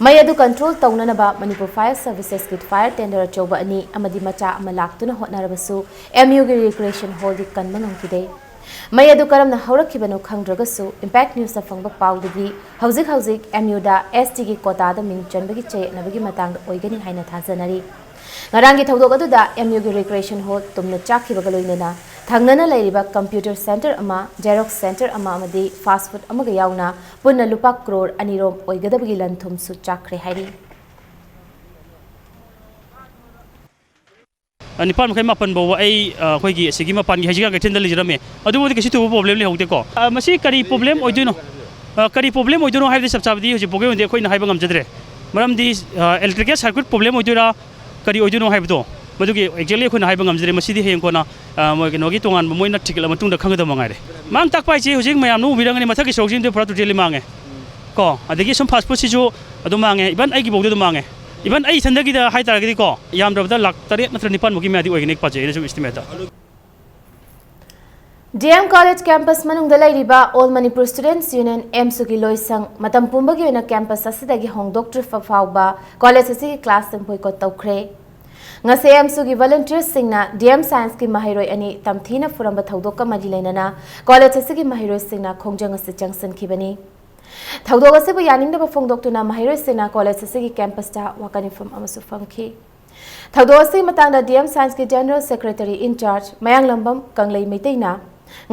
ꯃꯩ ꯑꯗꯨ ꯀꯟꯇ꯭ꯔꯣꯜ ꯇꯧꯅꯅꯕ ꯃꯅꯤꯄꯨꯔ ꯐꯥꯌꯔ ꯁꯔꯚꯤꯁꯦꯁꯀꯤ ꯐꯥꯌꯔ ꯇꯦꯟꯗꯔ ꯑꯆꯧꯕ ꯑꯅꯤ ꯑꯃꯗꯤ ꯃꯆꯥ ꯑꯃ ꯂꯥꯛꯇꯨꯅ ꯍꯣꯠꯅꯔꯕꯁꯨ ꯑꯦꯝ ꯌꯨꯒꯤ ꯔꯤꯀ꯭ꯔꯤꯌꯦꯁꯟ ꯍꯣꯜꯗꯤ ꯀꯟꯕ ꯉꯝꯈꯤꯗꯦ꯫ ꯃꯩ ꯑꯗꯨ ꯀꯔꯝꯅ ꯍꯧꯔꯛꯈꯤꯕꯅꯣ ꯈꯪꯗ꯭ꯔꯒꯁꯨ, ꯏꯝꯄꯦꯛ ꯅ꯭ꯌꯨꯁꯅ ꯐꯪꯕ ꯄꯥꯎꯗꯗꯤ ꯍꯧꯖꯤꯛ ꯍꯧꯖꯤꯛ ꯑꯦꯝ ꯌꯨꯗ ꯑꯦꯁ ꯇꯤꯒꯤ ꯀꯣꯇꯥꯗ ꯃꯤꯡ ꯆꯟꯕꯒꯤ ꯆꯌꯦꯠꯅꯕꯒꯤ ꯃꯇꯥꯡꯗ ꯑꯣꯏꯒꯅꯤ ꯍꯥꯏꯅ ꯊꯥꯖꯅꯔꯤ꯫ ꯉꯔꯥꯡꯒꯤ ꯊꯧꯗꯣꯛ ꯑꯗꯨꯗ ꯑꯦꯝ ꯌꯨꯒꯤ ꯔꯤꯀ꯭ꯔꯤꯌꯦꯁꯟ ꯍꯣꯜ ꯇꯨꯝꯅ ꯆꯥꯛꯈꯤꯕꯒ ꯂꯣꯏꯅꯅ ꯊꯪꯅꯅ ꯂꯩꯔꯤꯕ ꯀꯝꯄ꯭ꯌꯨꯇꯔ ꯁꯦꯟꯇꯔ ꯑꯃ, ꯖꯦꯔꯣꯛꯁ ꯁꯦꯟꯇꯔ ꯑꯃ ꯑꯃꯗꯤ ꯐꯥꯁꯠ ꯐꯨꯗ ꯑꯃꯒ ꯌꯥꯎꯅ ꯄꯨꯟꯅ ꯂꯨꯄꯥ ꯀ꯭ꯔꯣꯔ ꯑꯅꯤ ꯔꯣꯝ ꯑꯣꯏꯒꯗꯕꯒꯤ ꯂꯟ ꯊꯨꯝꯁꯨ ꯆꯥꯛꯈ꯭ꯔꯦ ꯍꯥꯏꯔꯤ꯫ ꯅꯤꯄꯥꯟ ꯃꯈꯥꯏ ꯃꯥꯄꯟ ꯐꯥꯎꯕ ꯑꯩ ꯑ, ꯑꯩꯈꯣꯏꯒꯤ ꯑꯁꯤꯒꯤ ꯃꯄꯥꯟꯒꯤ ꯍꯩꯖꯤꯡꯒꯥ ꯀꯩꯊꯦꯜꯗ ꯂꯩꯖꯔꯝꯃꯦ꯫ ꯑꯗꯨꯕꯨꯗꯤ ꯀꯩꯁꯨ ꯊꯣꯏꯕ ꯄ꯭ꯔꯣꯕ꯭ꯂꯦꯝ ꯂꯩꯍꯧꯗꯦꯀꯣ꯫ ꯑ, ꯃꯁꯤ ꯀꯔꯤ ꯄ꯭ꯔꯣꯕ꯭ꯂꯦꯝ ꯑꯣꯏꯗꯣꯏꯅꯣ? ꯑ, ꯀꯔꯤ ꯄ꯭ꯔꯣꯕ꯭ꯂꯦꯝ ꯑꯣꯏꯗꯣꯏꯅꯣ ꯍꯥꯏꯕꯗꯤ ꯆꯞ ꯆꯥꯕꯗꯤ ꯍꯧꯖꯤꯛ ꯐꯥꯎꯒꯤ ꯑꯣꯏꯅꯗꯤ ꯑꯩꯈꯣꯏꯅ ꯍꯥꯏꯕ ꯉꯝꯖꯗ꯭ꯔꯦ꯫ ꯃꯔꯝꯗꯤ ꯏꯂꯦꯛꯇ꯭ꯔꯤꯀꯦꯜ ꯁꯔꯀ꯭ꯌꯨꯠ ꯄ꯭ꯔꯣꯕ꯭ꯂꯦꯝ ꯑꯣꯏꯗꯣꯏꯔꯥ, ꯀꯔꯤ ꯑꯣꯏꯗꯣꯏꯅꯣ ꯍꯥꯏꯕꯗꯣ, ꯃꯗꯨꯒꯤ ꯑꯦꯛꯖꯦꯛꯂꯤ ꯑꯩꯈꯣꯏꯅ ꯍꯥꯏꯕ ꯉꯝꯖꯗ꯭ꯔꯦ꯫ ꯃꯁꯤꯗꯤ ꯍꯌꯦꯡ ꯀꯣꯟꯅ ꯑ, ꯃꯣꯏ ꯀꯩꯅꯣꯒꯤ ꯇꯣꯉꯥꯟꯕ ꯃꯣꯏꯅ ꯊꯤꯒꯠꯂ ꯃꯇꯨꯡꯗ ꯈꯪꯒꯗꯕ ꯃꯉꯥꯏꯔꯦ꯫ ꯃꯥꯡ ꯇꯥꯛꯄ ꯍꯥꯏꯁꯦ ꯍꯧꯖꯤꯛ ꯃꯌꯥꯝꯅ ꯎꯕꯤꯔꯝꯒꯅꯤ, ꯃꯊꯛꯀꯤ ꯁꯔꯨꯛꯁꯤꯡꯗꯨ ꯄꯨꯔꯥ ꯇꯣꯇꯦꯜꯂꯤ ꯃꯥꯡꯉꯦ꯫ ꯀꯣ, ꯑꯗꯒꯤ ꯁꯨꯝ ꯐꯥꯁꯠ ꯐꯨꯗꯁꯤꯁꯨ ꯑꯗꯨꯝ ꯃꯥꯡꯉꯦ, ꯏꯚꯟ ꯑꯩꯒꯤꯐꯥꯎꯗ ꯑꯗꯨꯝ ꯃꯥꯡꯉꯦ꯫ ꯏꯚꯟ ꯑꯩ ꯏꯊꯟꯗꯒꯤꯗ ꯍꯥꯏꯇꯥꯔꯒꯗꯤ ꯀꯣ, ꯌꯥꯝꯗ꯭ꯔꯕꯗ ꯂꯥꯛ ꯇꯔꯦꯠ ꯅꯠꯇ꯭ꯔ ꯅꯤꯄꯥꯟꯃꯨꯛꯀꯤ ꯃꯌꯥꯗꯤ ꯑꯣꯏꯒꯅꯤ ꯄꯥꯖꯩ ꯑꯩꯅ ꯁꯨꯝ ꯑꯦꯁꯇꯤꯃꯦꯠꯇ꯫ ꯗꯤ ꯑꯦꯝ ꯀꯣꯂꯦꯖ ꯀꯦꯝꯄꯁ ꯃꯅꯨꯡꯗ ꯂꯩꯔꯤꯕ ꯑꯣꯜ ꯃꯅꯤꯄꯨꯔ ꯁ꯭ꯇꯨꯗꯦꯟꯠꯁ ꯌꯨꯅꯤꯌꯟ, ꯑꯦꯝꯁꯨꯒꯤ ꯂꯣꯏꯁꯪ ꯃꯇꯝ ꯄꯨꯝꯕꯒꯤ ꯑꯣꯏꯅ ꯀꯦꯝꯄꯁ ꯑꯁꯤꯗꯒꯤ ꯍꯣꯡꯗꯣꯛꯇ꯭ꯔꯤꯕ ꯐꯥꯎꯕ ꯀꯣꯂꯦꯖ ꯑꯁꯤꯒꯤ ꯀ꯭ꯂꯥꯁꯁꯤꯡ ꯕꯣꯏꯀꯣꯠ ꯇꯧꯈ꯭ꯔꯦ꯫ ꯉꯁꯤ ꯑꯦꯝꯁꯨꯒꯤ ꯚꯣꯂꯨꯟꯇꯤꯌꯔꯁꯤꯡꯅ ꯗꯤ ꯑꯦꯝ ꯁꯥꯏꯟꯁꯀꯤ ꯃꯍꯩꯔꯣꯏ ꯑꯅꯤ ꯇꯝꯊꯤꯅ ꯐꯨꯔꯝꯕ ꯊꯧꯗꯣꯛꯀ ꯃꯔꯤ ꯂꯩꯅꯅ ꯀꯣꯂꯦꯖ ꯑꯁꯤꯒꯤ ꯃꯍꯩꯔꯣꯏꯁꯤꯡꯅ ꯈꯣꯡꯖꯪ ꯑꯁꯤ ꯆꯪꯁꯤꯟꯈꯤꯕꯅꯤ꯫ ꯊꯧꯗꯣꯛ ꯑꯁꯤꯕꯨ ꯌꯥꯅꯤꯡꯗꯕ ꯐꯣꯡꯗꯣꯛꯇꯨꯅ ꯃꯍꯩꯔꯣꯏꯁꯤꯡꯅ ꯀꯣꯂꯦꯖ ꯑꯁꯤꯒꯤ ꯀꯦꯝꯄꯁꯇ ꯋꯥꯀꯠ ꯃꯤꯐꯝ ꯑꯃꯁꯨ ꯐꯝꯈꯤ꯫ ꯊꯧꯗꯣꯛ ꯑꯁꯤꯒꯤ ꯃꯇꯥꯡꯗ ꯗꯤ ꯑꯦꯝ ꯁꯥꯏꯟꯁꯀꯤ general secretary incharge Mayanglambam Kanglei ꯃꯩꯇꯩꯅ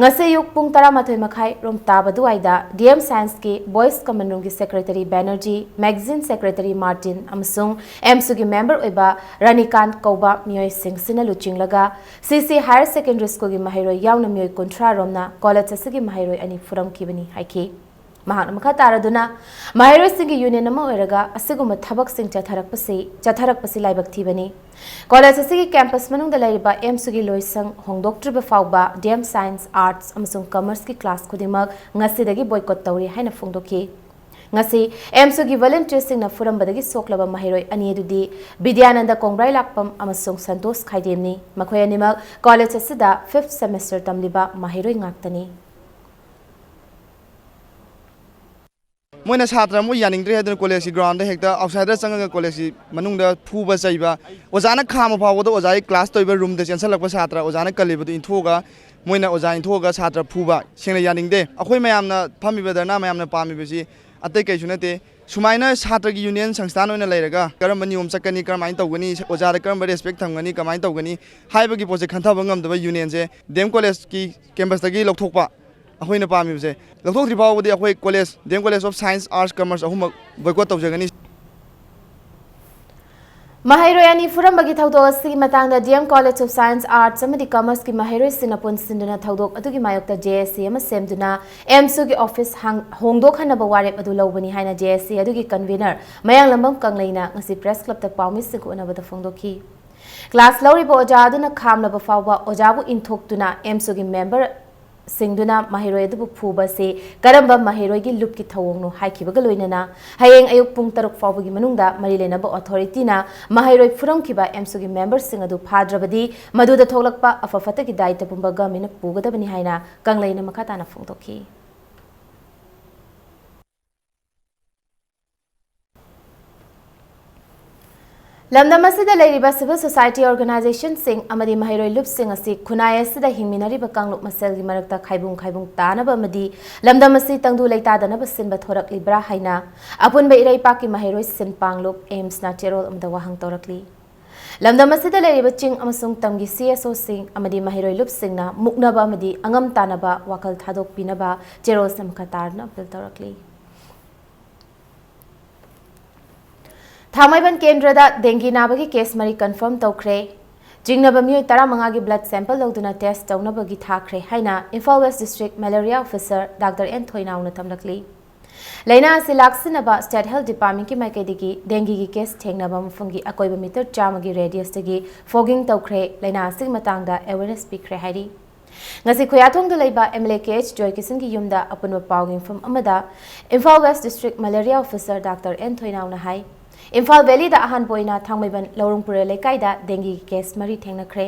ꯉꯁꯤ ꯑꯌꯨꯛ ꯄꯨꯡ ꯇꯔꯥꯃꯥꯊꯣꯏ ꯃꯈꯥꯏ ꯔꯣꯝ ꯇꯥꯕ ꯑꯗꯨꯋꯥꯏꯗ ꯗꯤ ꯑꯦꯝ ꯁꯥꯏꯟꯁꯀꯤ ꯕꯣꯏꯁ ꯀꯃꯟ ꯔꯨꯝꯒꯤ secretary Banerjee, magazine secretary Martin ꯑꯃꯁꯨꯡ ꯑꯦꯝꯁꯨꯒꯤ ꯃꯦꯝꯕꯔ ꯑꯣꯏꯕ ꯔꯥꯅꯤꯀꯥꯟ ꯀꯧꯕ ꯃꯤꯑꯣꯏꯁꯤꯡꯁꯤꯅ ꯂꯨꯆꯤꯡꯂꯒ ꯁꯤ ꯁꯤ ꯍꯥꯌꯔ ꯁꯦꯀꯦꯟꯗꯔꯤ ꯁ꯭ꯀꯨꯜꯒꯤ ꯃꯍꯩꯔꯣꯏ ꯌꯥꯎꯅ ꯃꯤꯑꯣꯏ ꯀꯨꯟꯊ꯭ꯔꯥ ꯔꯣꯝꯅ ꯀꯣꯂꯦꯖ ꯑꯁꯤꯒꯤ ꯃꯍꯩꯔꯣꯏ ꯑꯅꯤ ꯐꯨꯔꯝꯈꯤꯕꯅꯤ ꯍꯥꯏꯈꯤ꯫ ꯃꯍꯥꯛꯅ ꯃꯈꯥ ꯇꯥꯔꯗꯨꯅ, ꯃꯍꯩꯔꯣꯏꯁꯤꯡꯒꯤ ꯌꯨꯅꯤꯌꯟ ꯑꯃ ꯑꯣꯏꯔꯒ ꯑꯁꯤꯒꯨꯝꯕ ꯊꯕꯛꯁꯤꯡ ꯆꯠꯊꯔꯛꯄꯁꯤ ꯆꯠꯊꯔꯛꯄꯁꯤ ꯂꯥꯏꯕꯛ ꯊꯤꯕꯅꯤ꯫ ꯀꯣꯂꯦꯖ ꯑꯁꯤꯒꯤ ꯀꯦꯝꯄꯁ ꯃꯅꯨꯡꯗ ꯂꯩꯔꯤꯕ ꯑꯦꯝꯁꯨꯒꯤ ꯂꯣꯏꯁꯪ ꯍꯣꯡꯗꯣꯛꯇ꯭ꯔꯤꯕ ꯐꯥꯎꯕ ꯗꯤ ꯑꯦꯝ ꯁꯥꯏꯟꯁ, ꯑꯥꯔꯠꯁ ꯑꯃꯁꯨꯡ ꯀꯃꯔꯁꯀꯤ ꯀ꯭ꯂꯥꯁ ꯈꯨꯗꯤꯡꯃꯛ ꯉꯁꯤꯗꯒꯤ ꯕꯣꯏꯀꯣꯠ ꯇꯧꯔꯤ ꯍꯥꯏꯅ ꯐꯣꯡꯗꯣꯛꯈꯤ꯫ ꯉꯁꯤ ꯑꯦꯝꯁꯨꯒꯤ ꯚꯣꯂꯨꯟꯇꯤꯌꯔꯁꯤꯡꯅ ꯐꯨꯔꯝꯕꯗꯒꯤ ꯁꯣꯛꯂꯕ ꯃꯍꯩꯔꯣꯏ ꯑꯅꯤ ꯑꯗꯨꯗꯤ ꯕꯤꯗ꯭ꯌꯥꯅꯟꯗ ꯀꯣꯡꯕ꯭ꯔꯥꯏ ꯂꯥꯛꯄꯝ ꯑꯃꯁꯨꯡ ꯁꯟꯇꯣꯁ ꯈꯥꯏꯗꯦꯝꯅꯤ꯫ ꯃꯈꯣꯏ ꯑꯅꯤꯃꯛ ꯀꯣꯂꯦꯖ ꯑꯁꯤꯗ ꯐꯤꯐ꯭ꯊ ꯁꯦꯃꯦꯁꯇꯔ ꯇꯝꯂꯤꯕ ꯃꯍꯩꯔꯣꯏ ꯉꯥꯛꯇꯅꯤ꯫ ꯃꯣꯏꯅ ꯁꯥꯇ꯭ꯔ ꯑꯃ ꯌꯥꯅꯤꯡꯗ꯭ꯔꯦ ꯍꯥꯏꯗꯨꯅ ꯀꯣꯂꯦꯖꯀꯤ ꯒ꯭ꯔꯥꯎꯟꯗ ꯍꯦꯛꯇ ꯑꯥꯎꯠꯁꯥꯏꯗꯔ ꯆꯪꯉꯒ ꯀꯣꯂꯦꯖꯀꯤ ꯃꯅꯨꯡꯗ ꯐꯨꯕ ꯆꯩꯕ, ꯑꯣꯖꯥꯅ ꯈꯥꯝꯕ ꯐꯥꯎꯕꯗ ꯑꯣꯖꯥꯒꯤ ꯀ꯭ꯂꯥꯁ ꯇꯧꯔꯤꯕ ꯔꯨꯝꯗ ꯆꯦꯟꯁꯤꯜꯂꯛꯄ ꯁꯥꯇ꯭ꯔ, ꯑꯣꯖꯥꯅ ꯀꯜꯂꯤꯕꯗꯨ ꯏꯟꯊꯣꯛꯑꯒ, ꯃꯣꯏꯅ ꯑꯣꯖꯥ ꯏꯟꯊꯣꯛꯑꯒ ꯁꯥꯇ꯭ꯔ ꯐꯨꯕ ꯁꯦꯡꯅ ꯌꯥꯅꯤꯡꯗꯦ꯫ ꯑꯩꯈꯣꯏ ꯃꯌꯥꯝꯅ ꯐꯝꯃꯤꯕ ꯙꯔꯅꯥ ꯃꯌꯥꯝꯅ ꯄꯥꯝꯃꯤꯕꯁꯤ ꯑꯇꯩ ꯀꯩꯁꯨ ꯅꯠꯇꯦ꯫ ꯁꯨꯃꯥꯏꯅ ꯁꯥꯇ꯭ꯔꯒꯤ ꯌꯨꯅꯤꯌꯟ ꯁꯪꯁꯊꯥꯟ ꯑꯣꯏꯅ ꯂꯩꯔꯒ ꯀꯔꯝꯕ ꯅꯤꯌꯣꯝ ꯆꯠꯀꯅꯤ, ꯀꯔꯝꯍꯥꯏꯅ ꯇꯧꯒꯅꯤ, ꯑꯣꯖꯥꯗ ꯀꯔꯝꯕ ꯔꯦꯁꯄꯦꯛ ꯊꯝꯒꯅꯤ, ꯀꯃꯥꯏꯅ ꯇꯧꯒꯅꯤ ꯍꯥꯏꯕꯒꯤ ꯄꯣꯠꯁꯦ ꯈꯟꯊꯕ ꯉꯝꯗꯕ ꯌꯨꯅꯤꯌꯟꯁꯦ ꯗꯤ ꯑꯦꯝ ꯀꯣꯂꯦꯖꯀꯤ ꯀꯦꯝꯄꯁꯇꯒꯤ ꯂꯧꯊꯣꯛꯄ ꯑꯩꯈꯣꯏꯅ ꯄꯥꯝꯃꯤꯕꯁꯦ꯫ ꯂꯧꯊꯣꯛꯇ꯭ꯔꯤ ꯐꯥꯎꯕꯗꯤ ꯑꯩꯈꯣꯏ college, D M college of science, arts, commerce ꯑꯍꯨꯝꯃꯛ ꯕꯣꯏꯀꯣꯠ ꯇꯧꯖꯒꯅꯤ꯫ ꯃꯍꯩꯔꯣꯏ ꯑꯅꯤ ꯐꯨꯔꯝꯕꯒꯤ ꯊꯧꯗꯣꯛ ꯑꯁꯤꯒꯤ ꯃꯇꯥꯡꯗ D M college of science, arts ꯑꯃꯗꯤ ꯀꯃꯔꯁꯀꯤ ꯃꯍꯩꯔꯣꯏꯁꯤꯡꯅ ꯄꯨꯟꯁꯤꯟꯗꯨꯅ ꯊꯧꯗꯣꯛ ꯑꯗꯨꯒꯤ ꯃꯥꯌꯣꯛꯇ ꯖꯦ ꯑꯦꯁ ꯁꯤ ꯑꯃ ꯁꯦꯝꯗꯨꯅ ꯑꯦꯝꯁꯨꯒꯤ ꯑꯣꯐꯤꯁ ꯍꯥꯡ-, ꯍꯣꯡꯗꯣꯛꯍꯟꯅꯕ ꯋꯥꯔꯦꯞ ꯑꯗꯨ ꯂꯧꯕꯅꯤ ꯍꯥꯏꯅ ꯖꯦ ꯑꯦꯁ ꯁꯤ ꯑꯗꯨꯒꯤ ꯀꯟꯚꯤꯅꯔ ꯃꯌꯥꯡꯂꯝꯕꯝ ꯀꯪꯂꯩꯅ ꯉꯁꯤ ꯄ꯭ꯔꯦꯁ ꯀ꯭ꯂꯕꯇ ꯄꯥꯎꯃꯤꯁꯤꯡꯒ ꯎꯅꯕꯗ ꯐꯣꯡꯗꯣꯛꯈꯤ꯫ ꯀ꯭ꯂꯥꯁ ꯂꯧꯔꯤꯕ ꯑꯣꯖꯥ ꯑꯗꯨꯅ ꯈꯥꯝꯂꯕ ꯐꯥꯎꯕ ꯑꯣꯖꯥꯕꯨ ꯏꯟꯊꯣꯛꯇꯨꯅ ꯑꯦꯝꯁꯨꯒꯤ ꯃꯦꯝꯕꯔ ꯁꯤꯡꯗꯨꯅ ꯃꯍꯩꯔꯣꯏ ꯑꯗꯨꯕꯨ ꯐꯨꯕ ꯑꯁꯤ ꯀꯔꯝꯕ ꯃꯍꯩꯔꯣꯏꯒꯤ ꯂꯨꯞꯀꯤ ꯊꯧꯑꯣꯡꯅꯣ ꯍꯥꯏꯈꯤꯕꯒ ꯂꯣꯏꯅꯅ ꯍꯌꯦꯡ ꯑꯌꯨꯛ ꯄꯨꯡ ꯇꯔꯨꯛ ꯐꯥꯎꯕꯒꯤ ꯃꯅꯨꯡꯗ ꯃꯔꯤ ꯂꯩꯅꯕ ꯑꯣꯊꯣꯔꯤꯇꯤꯅ ꯃꯍꯩꯔꯣꯏ ꯐꯨꯔꯝꯈꯤꯕ ꯑꯦꯝꯁꯨꯒꯤ ꯃꯦꯝꯕꯔꯁꯤꯡ ꯑꯗꯨ ꯐꯥꯗ꯭ꯔꯕꯗꯤ ꯃꯗꯨꯗ ꯊꯣꯛꯂꯛꯄ ꯑꯐ ꯐꯠꯇꯒꯤ ꯗꯥꯏꯇ ꯄꯨꯝꯕ ꯒꯚꯔꯟꯃꯦꯟꯠꯅ ꯄꯨꯒꯗꯕꯅꯤ ꯍꯥꯏꯅ ꯀꯪꯂꯩꯅ ꯃꯈꯥ ꯇꯥꯅ ꯐꯣꯡꯗꯣꯛꯈꯤ꯫ ꯂꯝꯗꯝ ꯑꯁꯤꯗ ꯂꯩꯔꯤꯕ ꯁꯤꯚꯤꯜ ꯁꯣꯁꯥꯏꯇꯤ ꯑꯣꯔꯒꯅꯥꯏꯖꯦꯁꯟꯁꯤꯡ ꯑꯃꯗꯤ ꯃꯍꯩꯔꯣꯏ ꯂꯨꯞꯁꯤꯡ ꯑꯁꯤ ꯈꯨꯟꯅꯥꯏ ꯑꯁꯤꯗ ꯍꯤꯡꯃꯤꯟꯅꯔꯤꯕ ꯀꯥꯡꯂꯨꯞ ꯃꯁꯦꯜꯒꯤ ꯃꯔꯛꯇ ꯈꯥꯏꯕꯨꯡ ꯈꯥꯏꯕꯨꯡ ꯇꯥꯅꯕ ꯑꯃꯗꯤ ꯂꯝꯗꯝ ꯑꯁꯤ ꯇꯪꯗꯨ ꯂꯩꯇꯥꯗꯅꯕ ꯁꯤꯟꯕ ꯊꯣꯔꯛꯂꯤꯕ꯭ꯔꯥ ꯍꯥꯏꯅ ꯑꯄꯨꯟꯕ ꯏꯔꯩꯄꯥꯛꯀꯤ ꯃꯍꯩꯔꯣꯏ ꯁꯤꯟ ꯄꯥꯡꯂꯨꯞ, ꯑꯦꯝꯁꯅ ꯆꯦꯔꯣꯜ ꯑꯃꯗ ꯋꯥꯍꯪ ꯇꯧꯔꯛꯂꯤ꯫ ꯂꯝꯗꯝ ꯑꯁꯤꯗ ꯂꯩꯔꯤꯕ ꯆꯤꯡ ꯑꯃꯁꯨꯡ ꯇꯝꯒꯤ ꯁꯤ ꯑꯦꯁ ꯑꯣꯁꯤꯡ ꯑꯃꯗꯤ ꯃꯍꯩꯔꯣꯏ ꯂꯨꯞꯁꯤꯡꯅ ꯃꯨꯛꯅꯕ ꯑꯃꯗꯤ ꯑꯉꯝ ꯇꯥꯅꯕ ꯋꯥꯈꯜ ꯊꯥꯗꯣꯛꯄꯤꯅꯕ ꯆꯦꯔꯣꯜꯁꯅ ꯃꯈꯥ ꯇꯥꯔꯗꯨꯅ ꯑꯄꯤꯜ ꯇꯧꯔꯛꯂꯤ꯫ ꯊꯥꯡꯃꯩꯕꯟ ꯀꯦꯟꯗ꯭ꯔꯗ ꯗꯦꯡꯒꯤ ꯅꯥꯕꯒꯤ ꯀꯦꯁ ꯃꯔꯤ ꯀꯟꯐꯥꯔꯝ ꯇꯧꯈ꯭ꯔꯦ꯫ ꯆꯤꯡꯅꯕ ꯃꯤꯑꯣꯏ ꯇꯔꯥꯃꯉꯥꯒꯤ blood sample ꯂꯧꯗꯨꯅ test ꯇꯧꯅꯕꯒꯤ ꯊꯥꯈ꯭ꯔꯦ ꯍꯥꯏꯅ Imphal West District Malaria Officer Doctor N ꯊꯣꯏꯅꯥꯎꯅ ꯊꯝꯂꯛꯂꯤ꯫ ꯂꯥꯏꯅꯥ ꯑꯁꯤ ꯂꯥꯛꯁꯤꯟꯅꯕ State Health Departmentꯀꯤ ꯃꯥꯏꯀꯩꯗꯒꯤ dengueꯒꯤ case ꯊꯦꯡꯅꯕ ꯃꯐꯝꯒꯤ ꯑꯀꯣꯏꯕ meter ꯆꯥꯝꯃꯒꯤ radiusꯇꯒꯤ fogging ꯇꯧꯈ꯭ꯔꯦ, ꯂꯥꯏꯅꯥ ꯑꯁꯤꯒꯤ ꯃꯇꯥꯡꯗ awareness ꯄꯤꯈ꯭ꯔꯦ ꯍꯥꯏꯔꯤ꯫ ꯉꯁꯤ ꯈꯨꯌꯥꯊꯣꯡꯗ ꯂꯩꯕ MLA ꯀꯦ ꯑꯩꯆ ꯖꯣꯏꯀꯤꯁꯟꯒꯤ ꯌꯨꯝꯗ ꯑꯄꯨꯟꯕ ꯄꯥꯎꯒꯤ ꯃꯤꯐꯝ ꯑꯃꯗ Imphal West District Malaria Officer Doctor N ꯊꯣꯏꯅꯥꯎꯅ ꯍꯥꯏ, ꯏꯝꯐꯥꯜ valleyꯗ ꯑꯍꯥꯟꯕ ꯑꯣꯏꯅ ꯊꯥꯡꯃꯩꯕꯟ ꯂꯧꯔꯨꯡꯄꯨꯔꯦꯜ ꯂꯩꯀꯥꯏꯗ dengueꯒꯤ case ꯃꯔꯤ ꯊꯦꯡꯅꯈ꯭ꯔꯦ꯫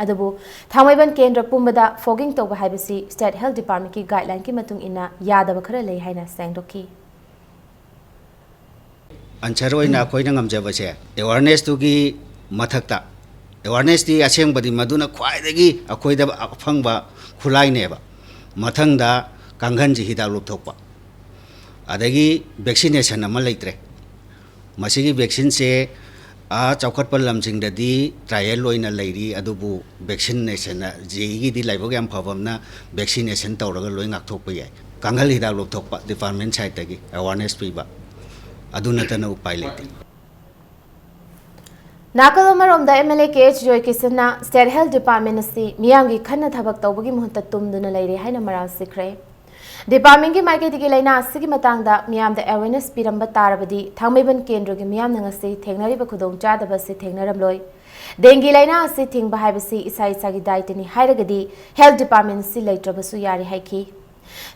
ꯑꯗꯨꯕꯨ ꯊꯥꯡꯃꯩꯕꯟ ꯀꯦꯟꯗ꯭ꯔ ꯄꯨꯝꯕꯗ fogging ꯇꯧꯕ ꯍꯥꯏꯕꯁꯤ State Health Departmentꯀꯤ guidelineꯀꯤ ꯃꯇꯨꯡ ꯏꯟꯅ ꯌꯥꯗꯕ ꯈꯔ ꯂꯩ ꯍꯥꯏꯅ ꯁꯦꯡꯗꯣꯛꯈꯤ꯫ Answer ꯑꯣꯏꯅ ꯑꯩꯈꯣꯏꯅ ꯉꯝꯖꯕꯁꯦ awarenessꯇꯨꯒꯤ ꯃꯊꯛꯇ, awarenessꯇꯤ ꯑꯁꯦꯡꯕꯗꯤ ꯃꯗꯨꯅ ꯈ꯭ꯋꯥꯏꯗꯒꯤ ꯑꯩꯈꯣꯏꯗ ꯑꯐꯪꯕ ꯈꯨꯠꯂꯥꯏꯅꯦꯕ꯫ ꯃꯊꯪꯗ ꯀꯥꯡꯈꯟꯁꯤ ꯍꯤꯗꯥꯛ ꯂꯨꯞꯊꯣꯛꯄ, ꯑꯗꯒꯤ vaccination ꯑꯃ ꯂꯩꯇ꯭ꯔꯦ꯫ ꯃꯁꯤꯒꯤ vaccineꯁꯦ ꯑꯥ ꯆꯥꯎꯈꯠꯄ ꯂꯝꯁꯤꯡꯗꯗꯤ trial ꯑꯣꯏꯅ ꯂꯩꯔꯤ, ꯑꯗꯨꯕꯨ vaccination ꯖꯦꯏꯒꯤꯗꯤ ꯂꯥꯏꯕꯛ ꯌꯥꯝ ꯐꯕ ꯑꯃꯅ vaccination ꯇꯧꯔꯒ ꯂꯣꯏ ꯉꯥꯛꯊꯣꯛꯄ ꯌꯥꯏ꯫ ꯀꯥꯡꯈꯜ ꯍꯤꯗꯥꯛ ꯂꯨꯞꯊꯣꯛꯄ department sideꯇꯒꯤ awareness ꯄꯤꯕ, ꯑꯗꯨ ꯅꯠꯇꯅ ꯎꯄꯥꯏ ꯂꯩꯇꯦ꯫ ꯅꯥꯀꯜ ꯑꯃꯔꯣꯝꯗ MLA ꯀꯦ ꯑꯩꯆ ꯖꯣꯏꯀꯤꯁꯟꯅ State Health Department ꯑꯁꯤ ꯃꯤꯌꯥꯝꯒꯤ ꯈꯟꯅ ꯊꯕꯛ ꯇꯧꯕꯒꯤ ꯃꯍꯨꯠꯇ ꯇꯨꯝꯗꯨꯅ ꯂꯩꯔꯦ ꯍꯥꯏꯅ ꯃꯔꯥꯜ ꯁꯤꯈ꯭ꯔꯦ꯫ Departmentꯀꯤ ꯃꯥꯏꯀꯩꯗꯒꯤ ꯂꯥꯏꯅꯥ ꯑꯁꯤꯒꯤ ꯃꯇꯥꯡꯗ ꯃꯤꯌꯥꯝꯗ awareness ꯄꯤꯔꯝꯕ ꯇꯥꯔꯕꯗꯤ ꯊꯥꯡꯃꯩꯕꯟ ꯀꯦꯟꯗ꯭ꯔꯒꯤ ꯃꯤꯌꯥꯝꯅ ꯉꯁꯤ ꯊꯦꯡꯅꯔꯤꯕ ꯈꯨꯗꯣꯡꯆꯥꯗꯕ ꯑꯁꯤ ꯊꯦꯡꯅꯔꯝꯂꯣꯏ꯫ Dengue ꯂꯥꯏꯅꯥ ꯑꯁꯤ ꯊꯤꯡꯕ ꯍꯥꯏꯕꯁꯤ ꯏꯁꯥ ꯏꯁꯥꯒꯤ ꯗꯥꯏꯇꯅꯤ ꯍꯥꯏꯔꯒꯗꯤ Health Department ꯑꯁꯤ ꯂꯩꯇ꯭ꯔꯕꯁꯨ ꯌꯥꯔꯦ ꯍꯥꯏꯈꯤ꯫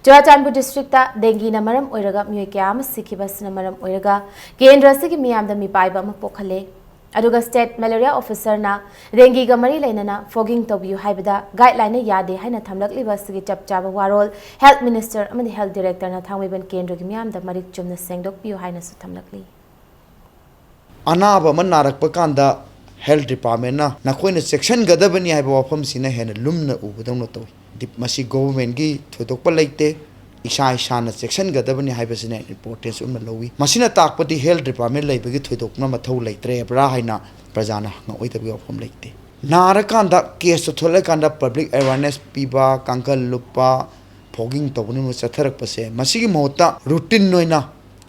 ꯆꯨꯔꯥꯆꯥꯟꯄꯨꯔ districtꯇ dengueꯅ ꯃꯔꯝ ꯑꯣꯏꯔꯒ ꯃꯤꯑꯣꯏ ꯀꯌꯥ ꯑꯃ ꯁꯤꯈꯤꯕ ꯑꯁꯤꯅ ꯃꯔꯝ ꯑꯣꯏꯔꯒ ꯀꯦꯟꯗ꯭ꯔ ꯑꯁꯤꯒꯤ ꯃꯤꯌꯥꯝꯗ ꯃꯤꯄꯥꯏꯕ ꯑꯃ ꯄꯣꯛꯍꯜꯂꯦ꯫ ꯑꯗꯨꯒ State Malaria Officerꯅ dengueꯒ ꯃꯔꯤ ꯂꯩꯅꯅ fogging ꯇꯧꯕꯤꯌꯨ ꯍꯥꯏꯕꯗ guidelineꯅ ꯌꯥꯗꯦ ꯍꯥꯏꯅ ꯊꯝꯂꯛꯂꯤꯕ ꯑꯁꯤꯒꯤ ꯆꯞ ꯆꯥꯕ ꯋꯥꯔꯣꯜ Health Minister ꯑꯃꯗꯤ Health Directorꯅ ꯊꯥꯡꯃꯩꯕꯟ ꯀꯦꯟꯗ꯭ꯔꯒꯤ ꯃꯤꯌꯥꯝꯗ ꯃꯔꯤꯛ ꯆꯨꯝꯅ ꯁꯦꯡꯗꯣꯛꯄꯤꯌꯨ ꯍꯥꯏꯅꯁꯨ ꯊꯝꯂꯛꯂꯤ꯫ ꯑꯅꯥꯕ ꯑꯃ ꯅꯥꯔꯛꯄ ꯀꯥꯟꯗ Health Departmentꯅ ꯅꯈꯣꯏꯅ ꯆꯦꯛꯁꯤꯟꯒꯗꯕꯅꯤ ꯍꯥꯏꯕ ꯋꯥꯐꯝꯁꯤꯅ ꯍꯦꯟꯅ ꯂꯨꯝꯅ ꯎꯕꯗꯧꯅ ꯇꯧꯏ꯫ ꯗꯤꯞ-, ꯃꯁꯤ governmentꯀꯤ ꯊꯣꯏꯗꯣꯛꯄ ꯂꯩꯇꯦ, ꯏꯁꯥ ꯏꯁꯥꯅ ꯆꯦꯛꯁꯤꯟꯒꯗꯕꯅꯤ ꯍꯥꯏꯕꯁꯤꯅ importance ꯑꯃ ꯂꯧꯏ꯫ ꯃꯁꯤꯅ ꯇꯥꯛꯄꯗꯤ Health Department ꯂꯩꯕꯒꯤ ꯊꯣꯏꯗꯣꯛꯅ ꯃꯊꯧ ꯂꯩꯇ꯭ꯔꯦꯕ꯭ꯔꯥ ꯍꯥꯏꯅ ꯄ꯭ꯔꯖꯥꯅ ꯍꯪꯉꯛꯑꯣꯏꯗꯕꯒꯤ ꯋꯥꯐꯝ ꯂꯩꯇꯦ꯫ ꯅꯥꯔꯀꯥꯟꯗ caseꯇ ꯊꯣꯛꯂꯛꯀꯥꯟꯗ public awareness ꯄꯤꯕ, ꯀꯥꯡꯈꯜ ꯂꯨꯞꯄ, fogging ꯇꯧꯕꯅ ꯆꯠꯊꯔꯛꯄꯁꯦ, ꯃꯁꯤꯒꯤ ꯃꯍꯨꯠꯇ routine ꯑꯣꯏꯅ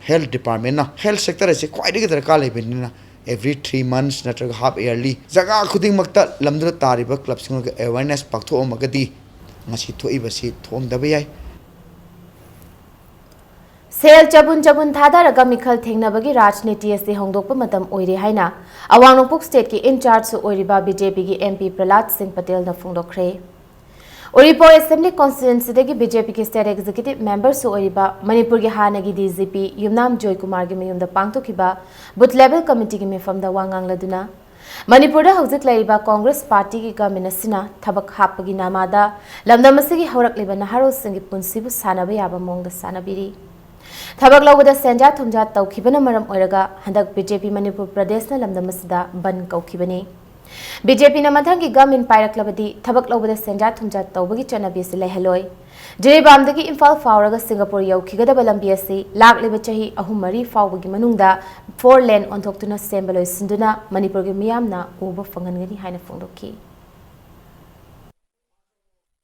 Health Departmentꯅ, health sector ꯑꯁꯤ ꯈ꯭ꯋꯥꯏꯗꯒꯤ ꯗꯔꯀꯥꯔ ꯂꯩꯕꯅꯤꯅ, Every three months ꯅꯠꯇ꯭ꯔꯒ half yearly ꯖꯒꯥ ꯈꯨꯗꯤꯡꯃꯛꯇ ꯂꯝꯗꯨꯗ ꯇꯥꯔꯤꯕ ꯀ꯭ꯂꯕꯁꯤꯡ ꯑꯗꯨꯒ awareness ꯄꯥꯡꯊꯣꯛꯑꯝꯃꯒꯗꯤ ꯉꯁꯤ ꯊꯣꯛꯏꯕꯁꯤ ꯊꯣꯛꯑꯝꯗꯕ ꯌꯥꯏ꯫ ꯁꯦꯜ ꯆꯕꯨꯟ ꯆꯕꯨꯟ ꯊꯥꯗꯔꯒ ꯃꯤꯈꯜ ꯊꯦꯡꯅꯕꯒꯤ ꯔꯥꯖꯅꯤꯇꯤ ꯑꯁꯤ ꯍꯣꯡꯗꯣꯛꯄ ꯃꯇꯝ ꯑꯣꯏꯔꯦ ꯍꯥꯏꯅ ꯑꯋꯥꯡ ꯅꯣꯡꯄꯣꯛ ꯁ꯭ꯇꯦꯠꯀꯤ ꯏꯟꯆꯥꯔꯖꯁꯨ ꯑꯣꯏꯔꯤꯕ ꯕꯤ ꯖꯦ ꯄꯤꯒꯤ ꯑꯦꯝ ꯄꯤ ꯄ꯭ꯔꯍꯂꯥꯗ ꯁꯤꯡ ꯄꯇꯦꯜꯅ ꯐꯣꯡꯗꯣꯛꯈ꯭ꯔꯦ꯫ ꯎꯔꯤꯄꯣꯛ ꯑꯦꯁꯦꯝꯕ꯭ꯂꯤ ꯀꯣꯟꯁꯇꯤꯇ꯭ꯋꯦꯟꯁꯤꯗꯒꯤ ꯕꯤ ꯖꯦ ꯄꯤꯒꯤ ꯁ꯭ꯇꯦꯠ ꯑꯦꯛꯖꯤꯀ꯭ꯌꯨꯇꯤꯚ ꯃꯦꯝꯕꯔꯁꯨ ꯑꯣꯏꯔꯤꯕ ꯃꯅꯤꯄꯨꯔꯒꯤ ꯍꯥꯟꯅꯒꯤ ꯗꯤ ꯖꯤ ꯄꯤ ꯌꯨꯝꯅꯥꯝ ꯖꯣꯏꯀꯨꯃꯥꯔꯒꯤ ꯃꯌꯨꯝꯗ ꯄꯥꯡꯊꯣꯛꯈꯤꯕ ꯕꯨꯊ ꯂꯦꯚꯦꯜ ꯀꯃꯤꯇꯤꯒꯤ ꯃꯤꯐꯝꯗ ꯋꯥ ꯉꯥꯡꯂꯗꯨꯅ ꯃꯅꯤꯄꯨꯔꯗ ꯍꯧꯖꯤꯛ ꯂꯩꯔꯤꯕ ꯀꯣꯡꯒ꯭ꯔꯦꯁ ꯄꯥꯔꯇꯤꯒꯤ ꯒꯚꯔꯟꯃꯦꯟꯠ ꯑꯁꯤꯅ ꯊꯕꯛ ꯍꯥꯞꯄꯒꯤ ꯅꯥꯃꯥꯗ ꯂꯝꯗꯝ ꯑꯁꯤꯒꯤ ꯍꯧꯔꯛꯂꯤꯕ ꯅꯍꯥꯔꯣꯜꯁꯤꯡꯒꯤ ꯄꯨꯟꯁꯤꯕꯨ ꯁꯥꯟꯅꯕ ꯌꯥꯕ ꯃꯑꯣꯡꯗ ꯁꯥꯟꯅꯕꯤꯔꯤ꯫ ꯊꯕꯛ ꯂꯧꯕꯗ ꯁꯦꯟꯖꯥ ꯊꯨꯝꯖꯥ ꯇꯧꯈꯤꯕꯅ ꯃꯔꯝ ꯑꯣꯏꯔꯒ ꯍꯟꯗꯛ ꯕꯤ ꯖꯦ ꯄꯤ ꯃꯅꯤꯄꯨꯔ ꯄ꯭ꯔꯗꯦꯁꯅ ꯂꯝꯗꯝ ꯑꯁꯤꯗ ꯕꯟ ꯀꯧꯈꯤꯕꯅꯤ꯫ ꯕꯤ ꯖꯦ ꯄꯤꯅ ꯃꯊꯪꯒꯤ ꯒꯚꯔꯟꯃꯦꯟꯠ ꯄꯥꯏꯔꯛꯂꯕꯗꯤ ꯊꯕꯛ ꯂꯧꯕꯗ ꯁꯦꯟꯖꯥ ꯊꯨꯝꯖꯥ ꯇꯧꯕꯒꯤ ꯆꯠꯅꯕꯤ ꯑꯁꯤ ꯂꯩꯍꯜꯂꯣꯏ꯫ ꯖꯤꯔꯤꯕꯥꯝꯗꯒꯤ ꯏꯝꯐꯥꯜ ꯐꯥꯎꯔꯒ ꯁꯤꯡꯒꯥꯄꯨꯔ ꯌꯧꯈꯤꯒꯗꯕ ꯂꯝꯕꯤ ꯑꯁꯤ ꯂꯥꯛꯂꯤꯕ ꯆꯍꯤ ꯑꯍꯨꯝ ꯃꯔꯤ ꯐꯥꯎꯕꯒꯤ ꯃꯅꯨꯡꯗ ꯐꯣꯔ ꯂꯦꯟ ꯑꯣꯟꯊꯣꯛꯇꯨꯅ ꯁꯦꯝꯕ ꯂꯣꯏꯁꯤꯟꯗꯨꯅ ꯃꯅꯤꯄꯨꯔꯒꯤ ꯃꯤꯌꯥꯝꯅ ꯎꯕ ꯐꯪꯍꯟꯒꯅꯤ ꯍꯥꯏꯅ ꯐꯣꯡꯗꯣꯛꯈꯤ꯫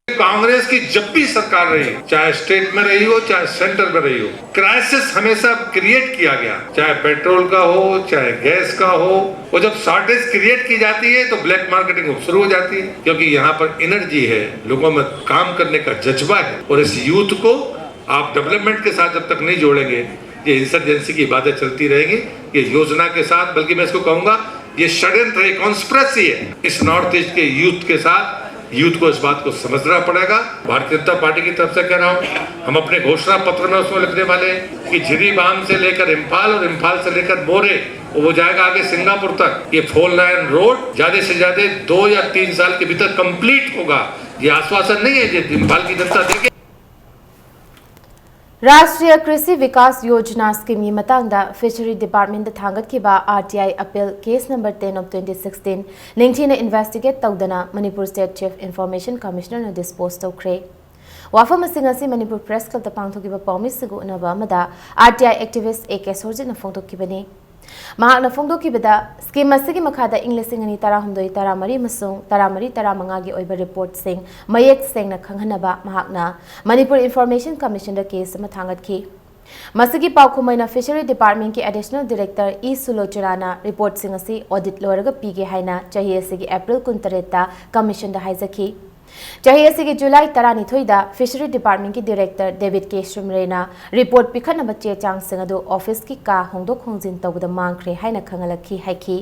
कांग्रेस की जब भी सरकार रही, चाहे स्टेट में रही हो, चाहे सेंटर में रही हो, क्राइसिस हमेशा क्रिएट किया गया, चाहे पेट्रोल का हो, चाहे गैस का हो। वो जब शॉर्टेज क्रिएट की जाती है तो ब्लैक मार्केटिंग शुरू हो जाती है, क्योंकि यहाँ पर एनर्जी है, लोगों में काम करने का जज्बा है। और इस यूथ को आप डेवलपमेंट के साथ जब तक नहीं जोड़ेंगे, ये इंसर्जेंसी की बातें चलती रहेंगी। ये योजना के साथ, बल्कि मैं इसको कहूंगा, ये षड्यंत्र है, कॉन्स्पिरेसी है। इस नॉर्थ ईस्ट के यूथ के साथ यूथ को इस बात को समझना पड़ेगा। भारतीय जनता पार्टी की तरफ से कह रहा हूँ, हम अपने घोषणा पत्र में उसमें लिखने वाले हैं कि जिरीबाम से लेकर इम्फाल और इम्फाल से लेकर मोरे, वो जाएगा आगे सिंगापुर तक। ये फोर लाइन रोड ज्यादा से ज्यादा दो या तीन साल के भीतर कंप्लीट होगा। ये आश्वासन नहीं है जो इम्फाल की जनता देगी। ꯔꯥꯁꯇ꯭ꯔꯤꯌ ꯀ꯭ꯔꯤꯁꯤ ꯕꯤꯀꯥꯁ ꯌꯣꯖꯅꯥ ꯁ꯭ꯀꯤꯝꯒꯤ ꯃꯇꯥꯡꯗ ꯐꯤꯁꯔꯤ ꯗꯤꯄꯥꯔꯠꯃꯦꯟꯠꯇ ꯊꯥꯡꯒꯠꯈꯤꯕ R T I appeal case number ten of twenty sixteen ꯅꯤꯡꯊꯤꯅ ꯏꯟꯚꯦꯁꯇꯤꯒꯦꯠ ꯇꯧꯗꯅ ꯃꯅꯤꯄꯨꯔ ꯁ꯭ꯇꯦꯠ ꯆꯤꯐ ꯏꯟꯐꯣꯔꯃꯦꯁꯟ ꯀꯃꯤꯁꯅꯔꯅ ꯗꯤꯁꯄꯣꯖ ꯇꯧꯈ꯭ꯔꯦ꯫ ꯋꯥꯐꯝ ꯑꯁꯤ ꯉꯁꯤ ꯃꯅꯤꯄꯨꯔ ꯄ꯭ꯔꯦꯁ ꯀ꯭ꯂꯕꯇ ꯄꯥꯡꯊꯣꯛꯈꯤꯕ ꯄꯥꯎꯃꯤꯁꯤꯡꯒ ꯎꯅꯕ ꯑꯃꯗ R T I ꯑꯦꯛꯇꯤꯚꯤꯁ꯭ꯠ A K ꯁꯣꯔꯖꯤꯠꯅ ꯐꯣꯡꯗꯣꯛꯈꯤꯕꯅꯤ꯫ ꯃꯍꯥꯛꯅ ꯐꯣꯡꯗꯣꯛꯈꯤꯕꯗ, ꯁ꯭ꯀꯤꯝ ꯑꯁꯤꯒꯤ ꯃꯈꯥꯗ ꯏꯪ ꯂꯤꯁꯤꯡ ꯑꯅꯤ ꯇꯔꯥꯍꯨꯝꯗꯣꯏ, ꯇꯔꯥꯃꯔꯤ ꯑꯃꯁꯨꯡ ꯇꯔꯥꯃꯔꯤ, ꯇꯔꯥꯃꯉꯥꯒꯤ ꯑꯣꯏꯕ ꯔꯤꯄꯣꯔꯠꯁꯤꯡ ꯃꯌꯦꯛ ꯁꯦꯡꯅ ꯈꯪꯍꯟꯅꯕ ꯃꯍꯥꯛꯅ ꯃꯅꯤꯄꯨꯔ ꯏꯟꯐꯣꯔꯃꯦꯁꯟ ꯀꯃꯤꯁꯟꯗ ꯀꯦꯁ ꯑꯃ ꯊꯥꯡꯒꯠꯈꯤ꯫ ꯃꯁꯤꯒꯤ ꯄꯥꯎꯈꯨꯝ ꯑꯣꯏꯅ Fishery Department ꯀꯤ Additional Director ꯏ ꯁꯨꯂꯣꯆꯅꯥꯅ reportꯁꯤꯡ ꯑꯁꯤ audit ꯂꯣꯏꯔꯒ ꯄꯤꯒꯦ ꯍꯥꯏꯅ ꯆꯍꯤ ꯑꯁꯤꯒꯤ April ꯀꯨꯟꯇꯔꯦꯠꯇ Commission ꯗ ꯍꯥꯏꯖꯈꯤ꯫ ꯆꯍꯤ ꯑꯁꯤꯒꯤ July ꯇꯔꯥꯅꯤꯊꯣꯏꯗ Fishery Department ꯀꯤ Director ꯗꯦꯕꯤꯗ ꯀꯦ ꯁꯤꯝꯔꯦꯅ report ꯄꯤꯈꯠꯅꯕ ꯆꯦ ꯆꯥꯡꯁꯤꯡ ꯑꯗꯨ office ꯀꯤ ꯀꯥ ꯍꯣꯡꯗꯣꯛ ꯍꯣꯡꯖꯤꯟ ꯇꯧꯕꯗ ꯃꯥꯡꯈ꯭ꯔꯦ ꯍꯥꯏꯅ ꯈꯪꯍꯜꯂꯛꯈꯤ ꯍꯥꯏꯈꯤ꯫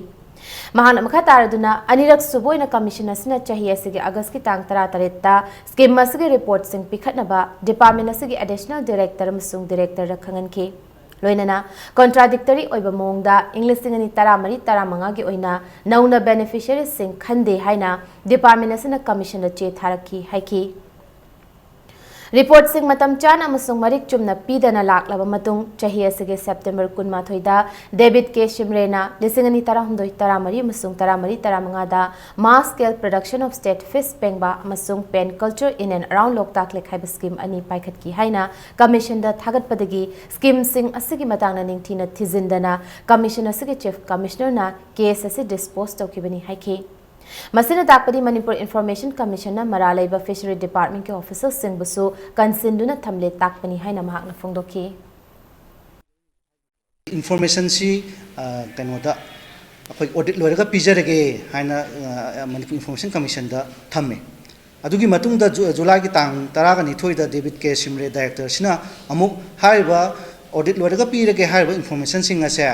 ꯃꯍꯥꯛꯅ ꯃꯈꯥ ꯇꯥꯔꯗꯨꯅ, ꯑꯅꯤꯔꯛ ꯁꯨꯕ ꯑꯣꯏꯅ Commission ꯑꯁꯤꯅ ꯆꯍꯤ ꯑꯁꯤꯒꯤ August ꯀꯤ ꯇꯥꯡ ꯇꯔꯥꯇꯔꯦꯠꯇ scheme ꯑꯁꯤꯒꯤ reportꯁꯤꯡ ꯄꯤꯈꯠꯅꯕ department ꯑꯁꯤꯒꯤ Additional Director ꯑꯃꯁꯨꯡ Director ꯗ ꯈꯪꯍꯟꯈꯤ꯫ ꯂꯣꯏꯅꯅ contradictory ꯑꯣꯏꯕ ꯃꯑꯣꯡꯗ ꯏꯪ ꯂꯤꯁꯤꯡ ꯑꯅꯤ ꯇꯔꯥꯃꯔꯤ ꯇꯔꯥꯃꯉꯥꯒꯤ ꯑꯣꯏꯅ ꯅꯧꯅ beneficiaryꯁꯤꯡ ꯈꯟꯗꯦ ꯍꯥꯏꯅ department ꯑꯁꯤꯅ Commission ꯗ ꯆꯦ ꯊꯥꯔꯛꯈꯤ ꯍꯥꯏꯈꯤ꯫ Reportꯁꯤꯡ ꯃꯇꯝ ꯆꯥꯅ ꯑꯃꯁꯨꯡ ꯃꯔꯤꯛ ꯆꯨꯝꯅ ꯄꯤꯗꯅ ꯂꯥꯛꯂꯕ ꯃꯇꯨꯡ, ꯆꯍꯤ ꯑꯁꯤꯒꯤ September ꯀꯨꯟꯃꯥꯊꯣꯏꯗ ꯗꯦꯕꯤꯗ ꯀꯦ ꯁꯤꯝꯔꯦꯅ ꯂꯤꯁꯤꯡ ꯑꯅꯤ ꯇꯔꯥꯍꯨꯝꯗꯣꯏ ꯇꯔꯥꯃꯔꯤ ꯑꯃꯁꯨꯡ ꯇꯔꯥꯃꯔꯤ ꯇꯔꯥꯃꯉꯥꯗ Mass Scale Production of State Fish ꯄꯦꯡꯕꯥ ꯑꯃꯁꯨꯡ Pen Culture in and Around Loktak Lake ꯍꯥꯏꯕ scheme ꯑꯅꯤ ꯄꯥꯏꯈꯠꯈꯤ ꯍꯥꯏꯅ Commission ꯗ ꯊꯥꯒꯠꯄꯗꯒꯤ schemeꯁꯤꯡ ꯑꯁꯤꯒꯤ ꯃꯇꯥꯡꯗ ꯅꯤꯡꯊꯤꯅ ꯊꯤꯖꯤꯟꯗꯅ Commission ꯑꯁꯤꯒꯤ Chief Commissionerꯅ case ꯑꯁꯤ dispose ꯇꯧꯈꯤꯕꯅꯤ ꯍꯥꯏꯈꯤ꯫ ꯃꯁꯤꯅ ꯇꯥꯛꯄꯗꯤ ꯃꯅꯤꯄꯨꯔ Information Commissionꯅ ꯃꯔꯥꯜ ꯂꯩꯕ Fishery Departmentꯀꯤ officerꯁꯤꯡꯕꯨꯁꯨ ꯀꯟꯁꯤꯟꯗꯨꯅ ꯊꯝꯂꯦ ꯇꯥꯛꯄꯅꯤ ꯍꯥꯏꯅ ꯃꯍꯥꯛꯅ ꯐꯣꯡꯗꯣꯛꯈꯤ꯫ Informationꯁꯤ, ꯑ, ꯀꯩꯅꯣꯗ, ꯑꯩꯈꯣꯏ audit ꯂꯣꯏꯔꯒ ꯄꯤꯖꯔꯒꯦ ꯍꯥꯏꯅ, ꯑ, ꯃꯅꯤꯄꯨꯔ Information Commissionꯗ ꯊꯝꯃꯦ꯫ ꯑꯗꯨꯒꯤ ꯃꯇꯨꯡꯗ Ju-, Julyꯒꯤ ꯇꯥꯡ ꯇꯔꯥꯒ ꯅꯤꯊꯣꯏꯗ ꯗꯦꯕꯤꯗ ꯀꯦ ꯁꯤꯝꯔꯦ Directorꯁꯤꯅ ꯑꯃꯨꯛ ꯍꯥꯏꯔꯤꯕ audit ꯂꯣꯏꯔꯒ ꯄꯤꯔꯒꯦ ꯍꯥꯏꯔꯤꯕ informationꯁꯤꯡ ꯑꯁꯦ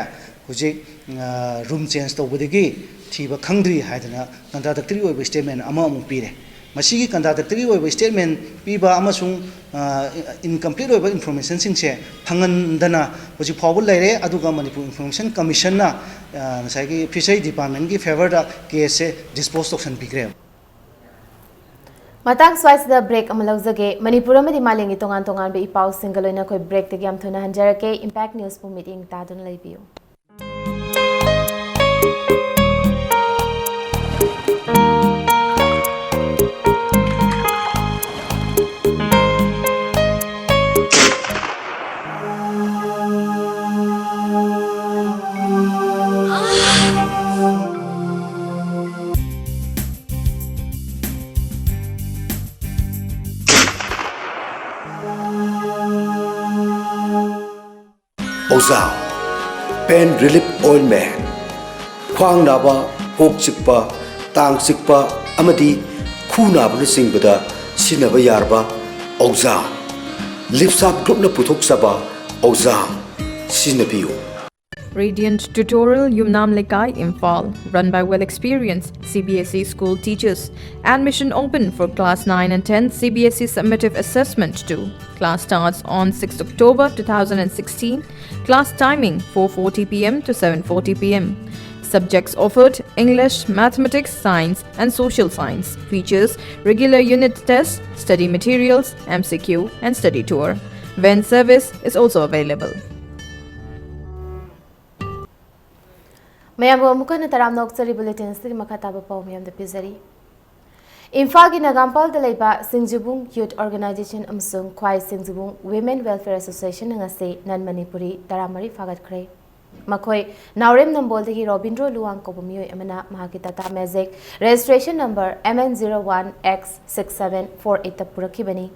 ꯍꯧꯖꯤꯛ, ꯑ, room change ꯇꯧꯕꯗꯒꯤ ꯊꯤꯕ ꯈꯪꯗ꯭ꯔꯤ ꯍꯥꯏꯗꯅ contradictory ꯑꯣꯏꯕ statement ꯑꯃ ꯑꯃꯨꯛ ꯄꯤꯔꯦ꯫ ꯃꯁꯤꯒꯤ contradictory ꯑꯣꯏꯕ statement ꯄꯤꯕ ꯑꯃꯁꯨꯡ, ꯑ, incomplete ꯑꯣꯏꯕ informationꯁꯤꯡꯁꯦ ꯐꯪꯍꯟꯗꯅ ꯍꯧꯖꯤꯛ ꯐꯥꯎꯕ ꯂꯩꯔꯦ꯫ ꯑꯗꯨꯒ ꯃꯅꯤꯄꯨꯔ Information Commissionꯅ, ꯑ, ꯉꯁꯥꯏꯒꯤ Fishery Departmentꯀꯤ favourꯗ caseꯁꯦ dispose ꯇꯧꯁꯟꯕꯤꯈ꯭ꯔꯦꯕ꯫ ꯃꯇꯥꯡ ꯁ꯭ꯋꯥꯏꯁꯤꯗ break ꯑꯃ ꯂꯧꯖꯒꯦ꯫ ꯃꯅꯤꯄꯨꯔ ꯑꯃꯗꯤ ꯃꯥꯂꯦꯝꯒꯤ ꯇꯣꯉꯥꯟ ꯇꯣꯉꯥꯟꯕ ꯏ ꯄꯥꯎꯁꯤꯡꯒ ꯂꯣꯏꯅ ꯑꯩꯈꯣꯏ breakꯇꯒꯤ ꯌꯥꯝ ꯊꯨꯅ ꯍꯟꯖꯔꯛꯀꯦ꯫ Impact Newsꯄꯨ ꯃꯤꯠꯌꯦꯡ ꯇꯥꯗꯨꯅ ꯂꯩꯕꯤꯌꯨ꯫ ꯑꯣꯖꯥ, pain relief ointment, ꯈ꯭ꯋꯥꯡ ꯅꯥꯕ, ꯀꯣꯛ ꯆꯤꯛꯄ, ꯇꯥꯡ ꯆꯤꯛꯄ ꯑꯃꯗꯤ ꯈꯨ ꯅꯥꯕꯅꯆꯤꯡꯕꯗ ꯁꯤꯖꯤꯟꯅꯕ ꯌꯥꯔꯕ ꯑꯣꯖꯥ, ꯂꯤꯞꯁꯥꯞ ꯒ꯭ꯔꯨꯞꯅ ꯄꯨꯊꯣꯛꯆꯕ ꯑꯣꯖꯥ ꯁꯤꯖꯤꯟꯅꯕꯤꯌꯨ꯫ Radiant Tutorial, Yumnam Lekai, Imphal, run by well experienced C B S E school teachers. Admission open for class nine and ten C B S E summative assessment two. Class starts on sixth October two thousand sixteen. Class timing four forty p m to seven forty p m. Subjects offered: English, Mathematics, Science, and Social Science. Features: regular unit tests, study materials, M C Q, and study tour. Van service is also available. ꯃꯌꯥꯝꯕꯨ ꯑꯃꯨꯛ ꯍꯟꯅ ꯇꯔꯥꯝꯅ ꯑꯣꯛꯆꯔꯤ꯫ Bulletin ꯑꯁꯤꯒꯤ ꯃꯈꯥ ꯇꯥꯕ ꯄꯥꯎ ꯃꯌꯥꯝꯗ ꯄꯤꯖꯔꯤ꯫ ꯏꯝꯐꯥꯜꯒꯤ ꯅꯒꯥꯝꯄꯥꯜꯗ ꯂꯩꯕ ꯁꯤꯡꯖꯤꯕꯨꯡ Youth Organization ꯑꯃꯁꯨꯡ ꯈ꯭ꯋꯥꯏ ꯁꯤꯡꯖꯤꯕꯨꯡ Women Welfare Association ꯑꯁꯤ non Manipuri ꯇꯔꯥꯃꯔꯤ ꯐꯥꯒꯠꯈ꯭ꯔꯦ꯫ ꯃꯈꯣꯏ ꯅꯥꯎꯔꯦꯝ ꯅꯝꯕꯣꯜꯗꯒꯤ ꯔꯣꯕꯤꯟꯗ꯭ꯔꯣ ꯂꯨꯋꯥꯡ ꯀꯧꯕ ꯃꯤꯑꯣꯏ ꯑꯃꯅ ꯃꯍꯥꯛꯀꯤ Tata Magic registration number M N zero one X six seven four eight ꯇ ꯄꯨꯔꯛꯈꯤꯕꯅꯤ꯫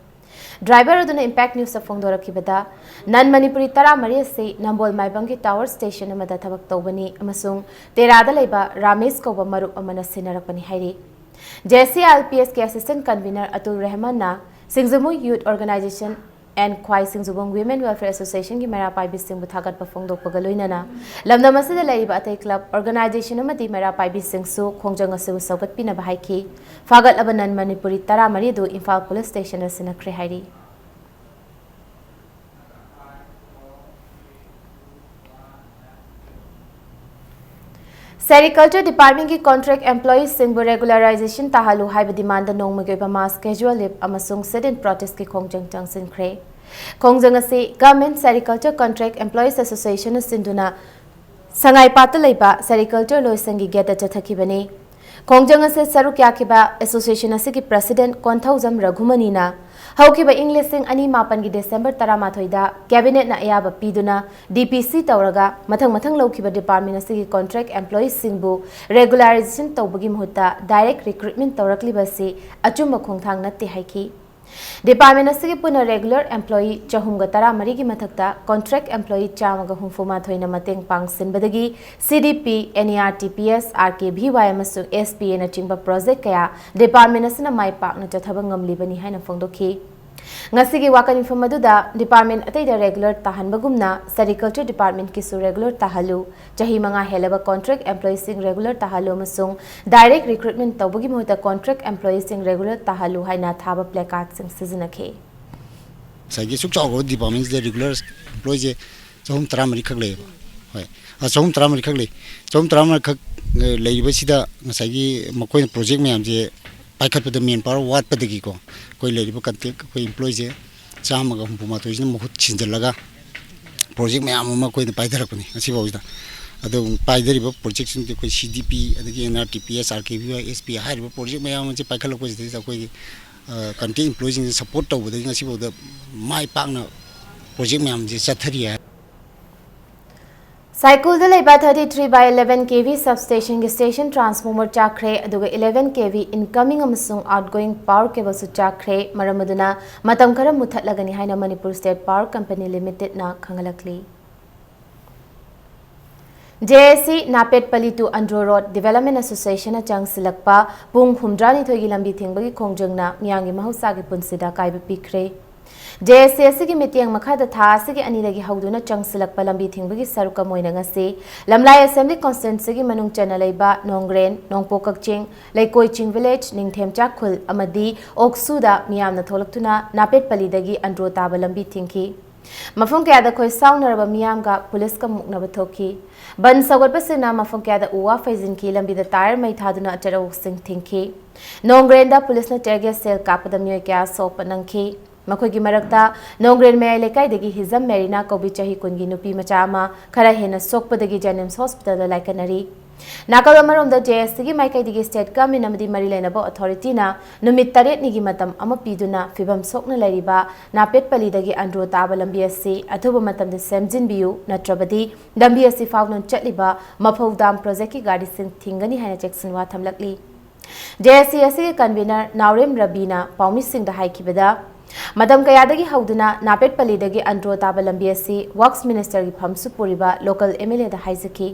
Driver ꯑꯗꯨꯅ Impact News ꯇ ꯐꯣꯡꯗꯣꯔꯛꯈꯤꯕꯗ, non Manipuri ꯇꯔꯥꯃꯔꯤ ꯑꯁꯤ ꯅꯝꯕꯣꯜ ꯃꯥꯏꯕꯝꯒꯤ tower station ꯑꯃꯗ ꯊꯕꯛ ꯇꯧꯕꯅꯤ ꯑꯃꯁꯨꯡ ꯇꯦꯔꯥꯗ ꯂꯩꯕ ꯔꯥꯃꯦꯁ ꯀꯧꯕ ꯃꯔꯨꯞ ꯑꯃꯅ ꯁꯤꯟꯅꯔꯛꯄꯅꯤ ꯍꯥꯏꯔꯤ꯫ J C I L P S ꯀꯤ Assistant Convener Atul ꯔꯦꯍꯃꯥꯟꯅ ꯁꯤꯡꯖꯃꯨ Youth Organization and ꯈ꯭ꯋꯥꯏ ꯁꯤꯡꯖꯨꯕꯨꯡ Women Welfare Association ꯒꯤ ꯃꯩꯔꯥ ꯄꯥꯏꯕꯤꯁꯤꯡꯕꯨ ꯊꯥꯒꯠꯄ ꯐꯣꯡꯗꯣꯛꯄꯒ ꯂꯣꯏꯅꯅ ꯂꯝꯗꯝ ꯑꯁꯤꯗ ꯂꯩꯔꯤꯕ ꯑꯇꯩ club, organization ꯑꯃꯗꯤ ꯃꯩꯔꯥ ꯄꯥꯏꯕꯤꯁꯤꯡꯁꯨ ꯈꯣꯡꯖꯪ ꯑꯁꯤꯕꯨ ꯁꯧꯒꯠꯄꯤꯅꯕ ꯍꯥꯏꯈꯤ꯫ ꯐꯥꯒꯠꯂꯕ non Manipuri ꯇꯔꯥꯃꯔꯤ ꯑꯗꯨ ꯏꯝꯐꯥꯜ Police Station ꯗ ꯁꯤꯟꯅꯈ꯭ꯔꯦ ꯍꯥꯏꯔꯤ꯫ Sericulture Department ꯀꯤ contract employees ꯁꯤꯡꯕꯨ regularization ꯇꯥꯍꯜꯂꯨ ꯍꯥꯏꯕ demand ꯗ ꯅꯣꯡꯃꯒꯤ ꯑꯣꯏꯕ mass casual leave ꯑꯃꯁꯨꯡ sit-in protest ꯀꯤ ꯈꯣꯡꯖꯪ ꯆꯪꯁꯤꯟꯈ꯭ꯔꯦ꯫ ꯈꯣꯡꯖꯪ ꯑꯁꯤ Government Sericulture Contract Employees Association ꯅ ꯁꯤꯟꯗꯨꯅ ꯁꯉꯥꯏꯄꯥꯠꯇ ꯂꯩꯕ Sericulture ꯂꯣꯏꯁꯪꯒꯤ gate ꯇ ꯆꯠꯊꯈꯤꯕꯅꯤ꯫ ꯈꯣꯡꯖꯪ ꯑꯁꯤ ꯁꯔꯨꯛ ꯌꯥꯈꯤꯕ association ꯑꯁꯤꯒꯤ president ꯀꯣꯟꯊꯧꯖꯝ ꯔꯘꯨꯃꯅꯤꯅ ꯍꯧꯈꯤꯕ ꯏꯪ ꯂꯤꯁꯤꯡ ꯑꯅꯤ ꯃꯥꯄꯟꯒꯤ December ꯇꯔꯥꯃꯥꯊꯣꯏꯗ cabinet ꯅ ꯑꯌꯥꯕ ꯄꯤꯗꯨꯅ D P C ꯇꯧꯔꯒ ꯃꯊꯪ ꯃꯊꯪ ꯂꯧꯈꯤꯕ department ꯑꯁꯤꯒꯤ contract employees ꯁꯤꯡꯕꯨ regularization ꯇꯧꯕꯒꯤ ꯃꯍꯨꯠꯇ direct recruitment ꯇꯧꯔꯛꯂꯤꯕ ꯑꯁꯤ ꯑꯆꯨꯝꯕ ꯈꯣꯡꯊꯥꯡ ꯅꯠꯇꯦ ꯍꯥꯏꯈꯤ꯫ Department ꯑꯁꯤꯒꯤ ꯄꯨꯟꯅ regular employee ꯆꯍꯨꯝꯒ ꯇꯔꯥꯃꯔꯤꯒꯤ ꯃꯊꯛꯇ contract employee ꯆꯥꯝꯃꯒ ꯍꯨꯝꯐꯨ ꯃꯥꯊꯣꯏꯅ ꯃꯇꯦꯡ ꯄꯥꯡꯁꯤꯟꯕꯗꯒꯤ C D P, N E R T P S, R K V Y ꯑꯃꯁꯨꯡ S P A ꯅꯆꯤꯡꯕ project ꯀꯌꯥ department ꯑꯁꯤꯅ ꯃꯥꯏ ꯄꯥꯛꯅ ꯆꯠꯊꯕ ꯉꯝꯂꯤꯕꯅꯤ ꯍꯥꯏꯅ ꯐꯣꯡꯗꯣꯛꯈꯤ꯫ ꯉꯁꯤꯒꯤ ꯋꯥꯀꯠ ꯃꯤꯐꯝ ꯑꯗꯨꯗ department ꯑꯇꯩꯗ regular ꯇꯥꯍꯟꯕꯒꯨꯝꯅ sericulture department ꯀꯤꯁꯨ regular ꯇꯥꯍꯜꯂꯨ, ꯆꯍꯤ ꯃꯉꯥ ꯍꯦꯜꯂꯕ contract employee ꯁꯤꯡ regular ꯇꯥꯍꯜꯂꯨ ꯑꯃꯁꯨꯡ direct recruitment ꯇꯧꯕꯒꯤ ꯃꯍꯨꯠꯇ contract employee ꯁꯤꯡ regular ꯇꯥꯍꯜꯂꯨ ꯍꯥꯏꯅ ꯊꯥꯕ placard ꯁꯤꯡ ꯁꯤꯖꯤꯟꯅꯈꯤ꯫ ꯉꯁꯥꯏꯒꯤ ꯁꯨꯛ ꯆꯥꯎꯈ꯭ꯔꯕ department ꯁꯤꯗ regular employee ꯁꯦ ꯆꯍꯨꯝ ꯇꯔꯥꯃꯔꯤ ꯈꯛ ꯂꯩꯌꯦꯕ꯫ ꯍꯣꯏ, ꯑ, ꯆꯍꯨꯝ ꯇꯔꯥꯃꯔꯤ ꯈꯛ ꯂꯩ꯫ ꯆꯍꯨꯝ ꯇꯔꯥꯃꯔꯤ ꯈꯛ, ꯑ, ꯂꯩꯔꯤꯕꯁꯤꯗ ꯉꯁꯥꯏꯒꯤ ꯃꯈꯣꯏꯅ project ꯃꯌꯥꯝꯁꯦ ꯄꯥꯏꯈꯠꯄꯗ manpower ꯋꯥꯠꯄꯗꯒꯤꯀꯣ, ꯑꯩꯈꯣꯏ ꯂꯩꯔꯤꯕ contract ꯑꯩꯈꯣꯏ employee ꯁꯦ ꯆꯥꯝꯃꯒ ꯍꯨꯝꯐꯨ ꯃꯥꯊꯣꯏꯁꯤꯅ ꯃꯍꯨꯠ ꯁꯤꯟꯖꯜꯂꯒ project ꯃꯌꯥꯝ ꯑꯃ ꯑꯩꯈꯣꯏꯅ ꯄꯥꯏꯊꯔꯛꯄꯅꯤ ꯉꯁꯤꯐꯥꯎꯁꯤꯗ꯫ ꯑꯗꯣ ꯄꯥꯏꯊꯔꯤꯕ project ꯁꯤꯡꯗꯤ ꯑꯩꯈꯣꯏ C D P, ꯑꯗꯒꯤ N R T P S, R K V Y, S P A ꯍꯥꯏꯔꯤꯕ project ꯃꯌꯥꯝ ꯑꯁꯤ ꯄꯥꯏꯈꯠꯂꯛꯄꯁꯤꯗꯩꯗ ꯑꯩꯈꯣꯏꯒꯤ, ꯑ, contract employee ꯁꯤꯡꯁꯦ support ꯇꯧꯕꯗꯒꯤ ꯉꯁꯤꯐꯥꯎꯗ ꯃꯥꯏ ꯄꯥꯛꯅ project ꯃꯌꯥꯝꯁꯦ ꯆꯠꯊꯔꯤ ꯍꯥꯏ꯫ ꯁꯥꯏꯀꯨꯜꯗ ꯂꯩꯕ thirty three by eleven K V substation ꯒꯤ station transformer ꯆꯥꯛꯈ꯭ꯔꯦ, ꯑꯗꯨꯒ eleven K V incoming ꯑꯃꯁꯨꯡ outgoing power cable ꯁꯨ ꯆꯥꯛꯈ꯭ꯔꯦ꯫ ꯃꯔꯝ ꯑꯗꯨꯅ ꯃꯇꯝ ꯈꯔ ꯃꯨꯊꯠꯂꯒꯅꯤ ꯍꯥꯏꯅ Manipur State Power Company Limited ꯅ ꯈꯪꯍꯜꯂꯛꯂꯤ꯫ J A C ꯅꯥꯄꯦꯠꯄꯂꯤ to Andro Road Development Association ꯅ ꯆꯪꯁꯤꯜꯂꯛꯄ ꯄꯨꯡ ꯍꯨꯝꯗ꯭ꯔꯥꯅꯤꯊꯣꯏꯒꯤ ꯂꯝꯕꯤ ꯊꯤꯡꯕꯒꯤ ꯈꯣꯡꯖꯪꯅ ꯃꯤꯌꯥꯝꯒꯤ ꯃꯍꯧꯁꯥꯒꯤ ꯄꯨꯟꯁꯤꯗ ꯑꯀꯥꯏꯕ ꯄꯤꯈ꯭ꯔꯦ꯫ J A C ꯑꯁꯤꯒꯤ ꯃꯤꯠꯌꯦꯡ ꯃꯈꯥꯗ ꯊꯥ ꯑꯁꯤꯒꯤ ꯑꯅꯤꯗꯒꯤ ꯍꯧꯗꯨꯅ ꯆꯪꯁꯤꯜꯂꯛꯄ ꯂꯝꯕꯤ ꯊꯤꯡꯕꯒꯤ ꯁꯔꯨꯛ ꯑꯃ ꯑꯣꯏꯅ ꯉꯁꯤ ꯂꯝꯂꯥꯏ Assembly Constituency ꯒꯤ ꯃꯅꯨꯡ ꯆꯟꯅ ꯂꯩꯕ ꯅꯣꯡꯒ꯭ꯔꯦꯟ, ꯅꯣꯡꯄꯣꯛ ꯀꯛꯆꯤꯡ, ꯂꯩꯀꯣꯏ ꯆꯤꯡ village, ꯅꯤꯡꯊꯦꯝꯆꯥ ꯈꯨꯜ ꯑꯃꯗꯤ ꯑꯣꯛꯁꯨꯗ ꯃꯤꯌꯥꯝꯅ ꯊꯣꯛꯂꯛꯇꯨꯅ ꯅꯥꯄꯦꯠꯄꯂꯤꯗꯒꯤ ꯑꯟꯗ꯭ꯔꯣ ꯇꯥꯕ ꯂꯝꯕꯤ ꯊꯤꯡꯈꯤ꯫ ꯃꯐꯝ ꯀꯌꯥꯗ ꯈꯣꯏ ꯁꯥꯎꯅꯔꯕ ꯃꯤꯌꯥꯝꯒ ꯄꯨꯂꯤꯁꯀ ꯃꯨꯛꯅꯕ ꯊꯣꯛꯈꯤ꯫ ꯕꯟ ꯁꯧꯒꯠꯄꯁꯤꯡꯅ ꯃꯐꯝ ꯀꯌꯥꯗ ꯎ ꯋꯥ ꯐꯩꯖꯤꯟꯈꯤ, ꯂꯝꯕꯤꯗ tyre ꯃꯩ ꯊꯥꯗꯨꯅ ꯑꯆꯠ ꯑꯋꯣꯛꯁꯤꯡ ꯊꯤꯡꯈꯤ꯫ ꯅꯣꯡꯒ꯭ꯔꯦꯟꯗ ꯄꯨꯂꯤꯁꯅ tear gas shell ꯀꯥꯞꯄꯗ ꯃꯤꯑꯣꯏ ꯀꯌꯥ ꯁꯣꯛꯄ ꯅꯪꯈꯤ꯫ ꯃꯈꯣꯏꯒꯤ ꯃꯔꯛꯇ ꯅꯣꯡꯒ꯭ꯔꯦꯟ ꯃꯌꯥꯏ ꯂꯩꯀꯥꯏꯗꯒꯤ ꯍꯤꯖꯝ ꯃꯦꯔꯤꯅꯥ ꯀꯧꯕꯤ ꯆꯍꯤ ꯀꯨꯟꯒꯤ ꯅꯨꯄꯤ ꯃꯆꯥ ꯑꯃ ꯈꯔ ꯍꯦꯟꯅ ꯁꯣꯛꯄꯗꯒꯤ JNIMS hospital ꯗ ꯂꯥꯏꯀꯠꯅꯔꯤ꯫ ꯅꯥꯀꯜ ꯑꯃꯔꯣꯝꯗ J A C ꯒꯤ ꯃꯥꯏꯀꯩꯗꯒꯤ state government ꯑꯃꯗꯤ ꯃꯔꯤ ꯂꯩꯅꯕ authority ꯅ ꯅꯨꯃꯤꯠ ꯇꯔꯦꯠꯅꯤꯒꯤ ꯃꯇꯝ ꯑꯃ ꯄꯤꯗꯨꯅ ꯐꯤꯚꯝ ꯁꯣꯛꯅ ꯂꯩꯔꯤꯕ ꯅꯥꯄꯦꯠꯄꯂꯤꯗꯒꯤ ꯑꯟꯗ꯭ꯔꯣ ꯇꯥꯕ ꯂꯝꯕꯤ ꯑꯁꯤ ꯑꯊꯨꯕ ꯃꯇꯝꯗ ꯁꯦꯝꯖꯤꯟꯕꯤꯌꯨ, ꯅꯠꯇ꯭ꯔꯕꯗꯤ ꯂꯝꯕꯤ ꯑꯁꯤ ꯐꯥꯎꯗꯨꯅ ꯆꯠꯂꯤꯕ ꯃꯐꯧ dam project ꯀꯤ ꯒꯥꯔꯤꯁꯤꯡ ꯊꯤꯡꯒꯅꯤ ꯍꯥꯏꯅ ꯆꯦꯛꯁꯤꯟꯋꯥ ꯊꯝꯂꯛꯂꯤ꯫ ꯖꯦ ꯑꯦꯁ ꯁꯤ ꯑꯁꯤꯒꯤ ꯀꯟꯚꯤꯅꯔ ꯅꯥꯎꯔꯦꯝ ꯔꯕꯤꯅ ꯄꯥꯎꯃꯤꯁꯤꯡꯗ ꯍꯥꯏꯈꯤꯕꯗ, ꯃꯇꯝ ꯀꯌꯥꯗꯒꯤ ꯍꯧꯗꯨꯅ ꯅꯥꯄꯦꯠꯄꯂꯤꯗꯒꯤ ꯑꯟꯗ꯭ꯔꯣ ꯇꯥꯕ ꯂꯝꯕꯤ ꯑꯁꯤ ꯋꯥꯔꯛꯁ ꯃꯤꯅꯤꯁꯇꯔꯒꯤ ꯐꯝꯁꯨ ꯄꯨꯔꯤꯕ ꯂꯣꯀꯦꯜ ꯑꯦꯝ ꯑꯦꯜ ꯑꯦꯗ ꯍꯥꯏꯖꯈꯤ꯫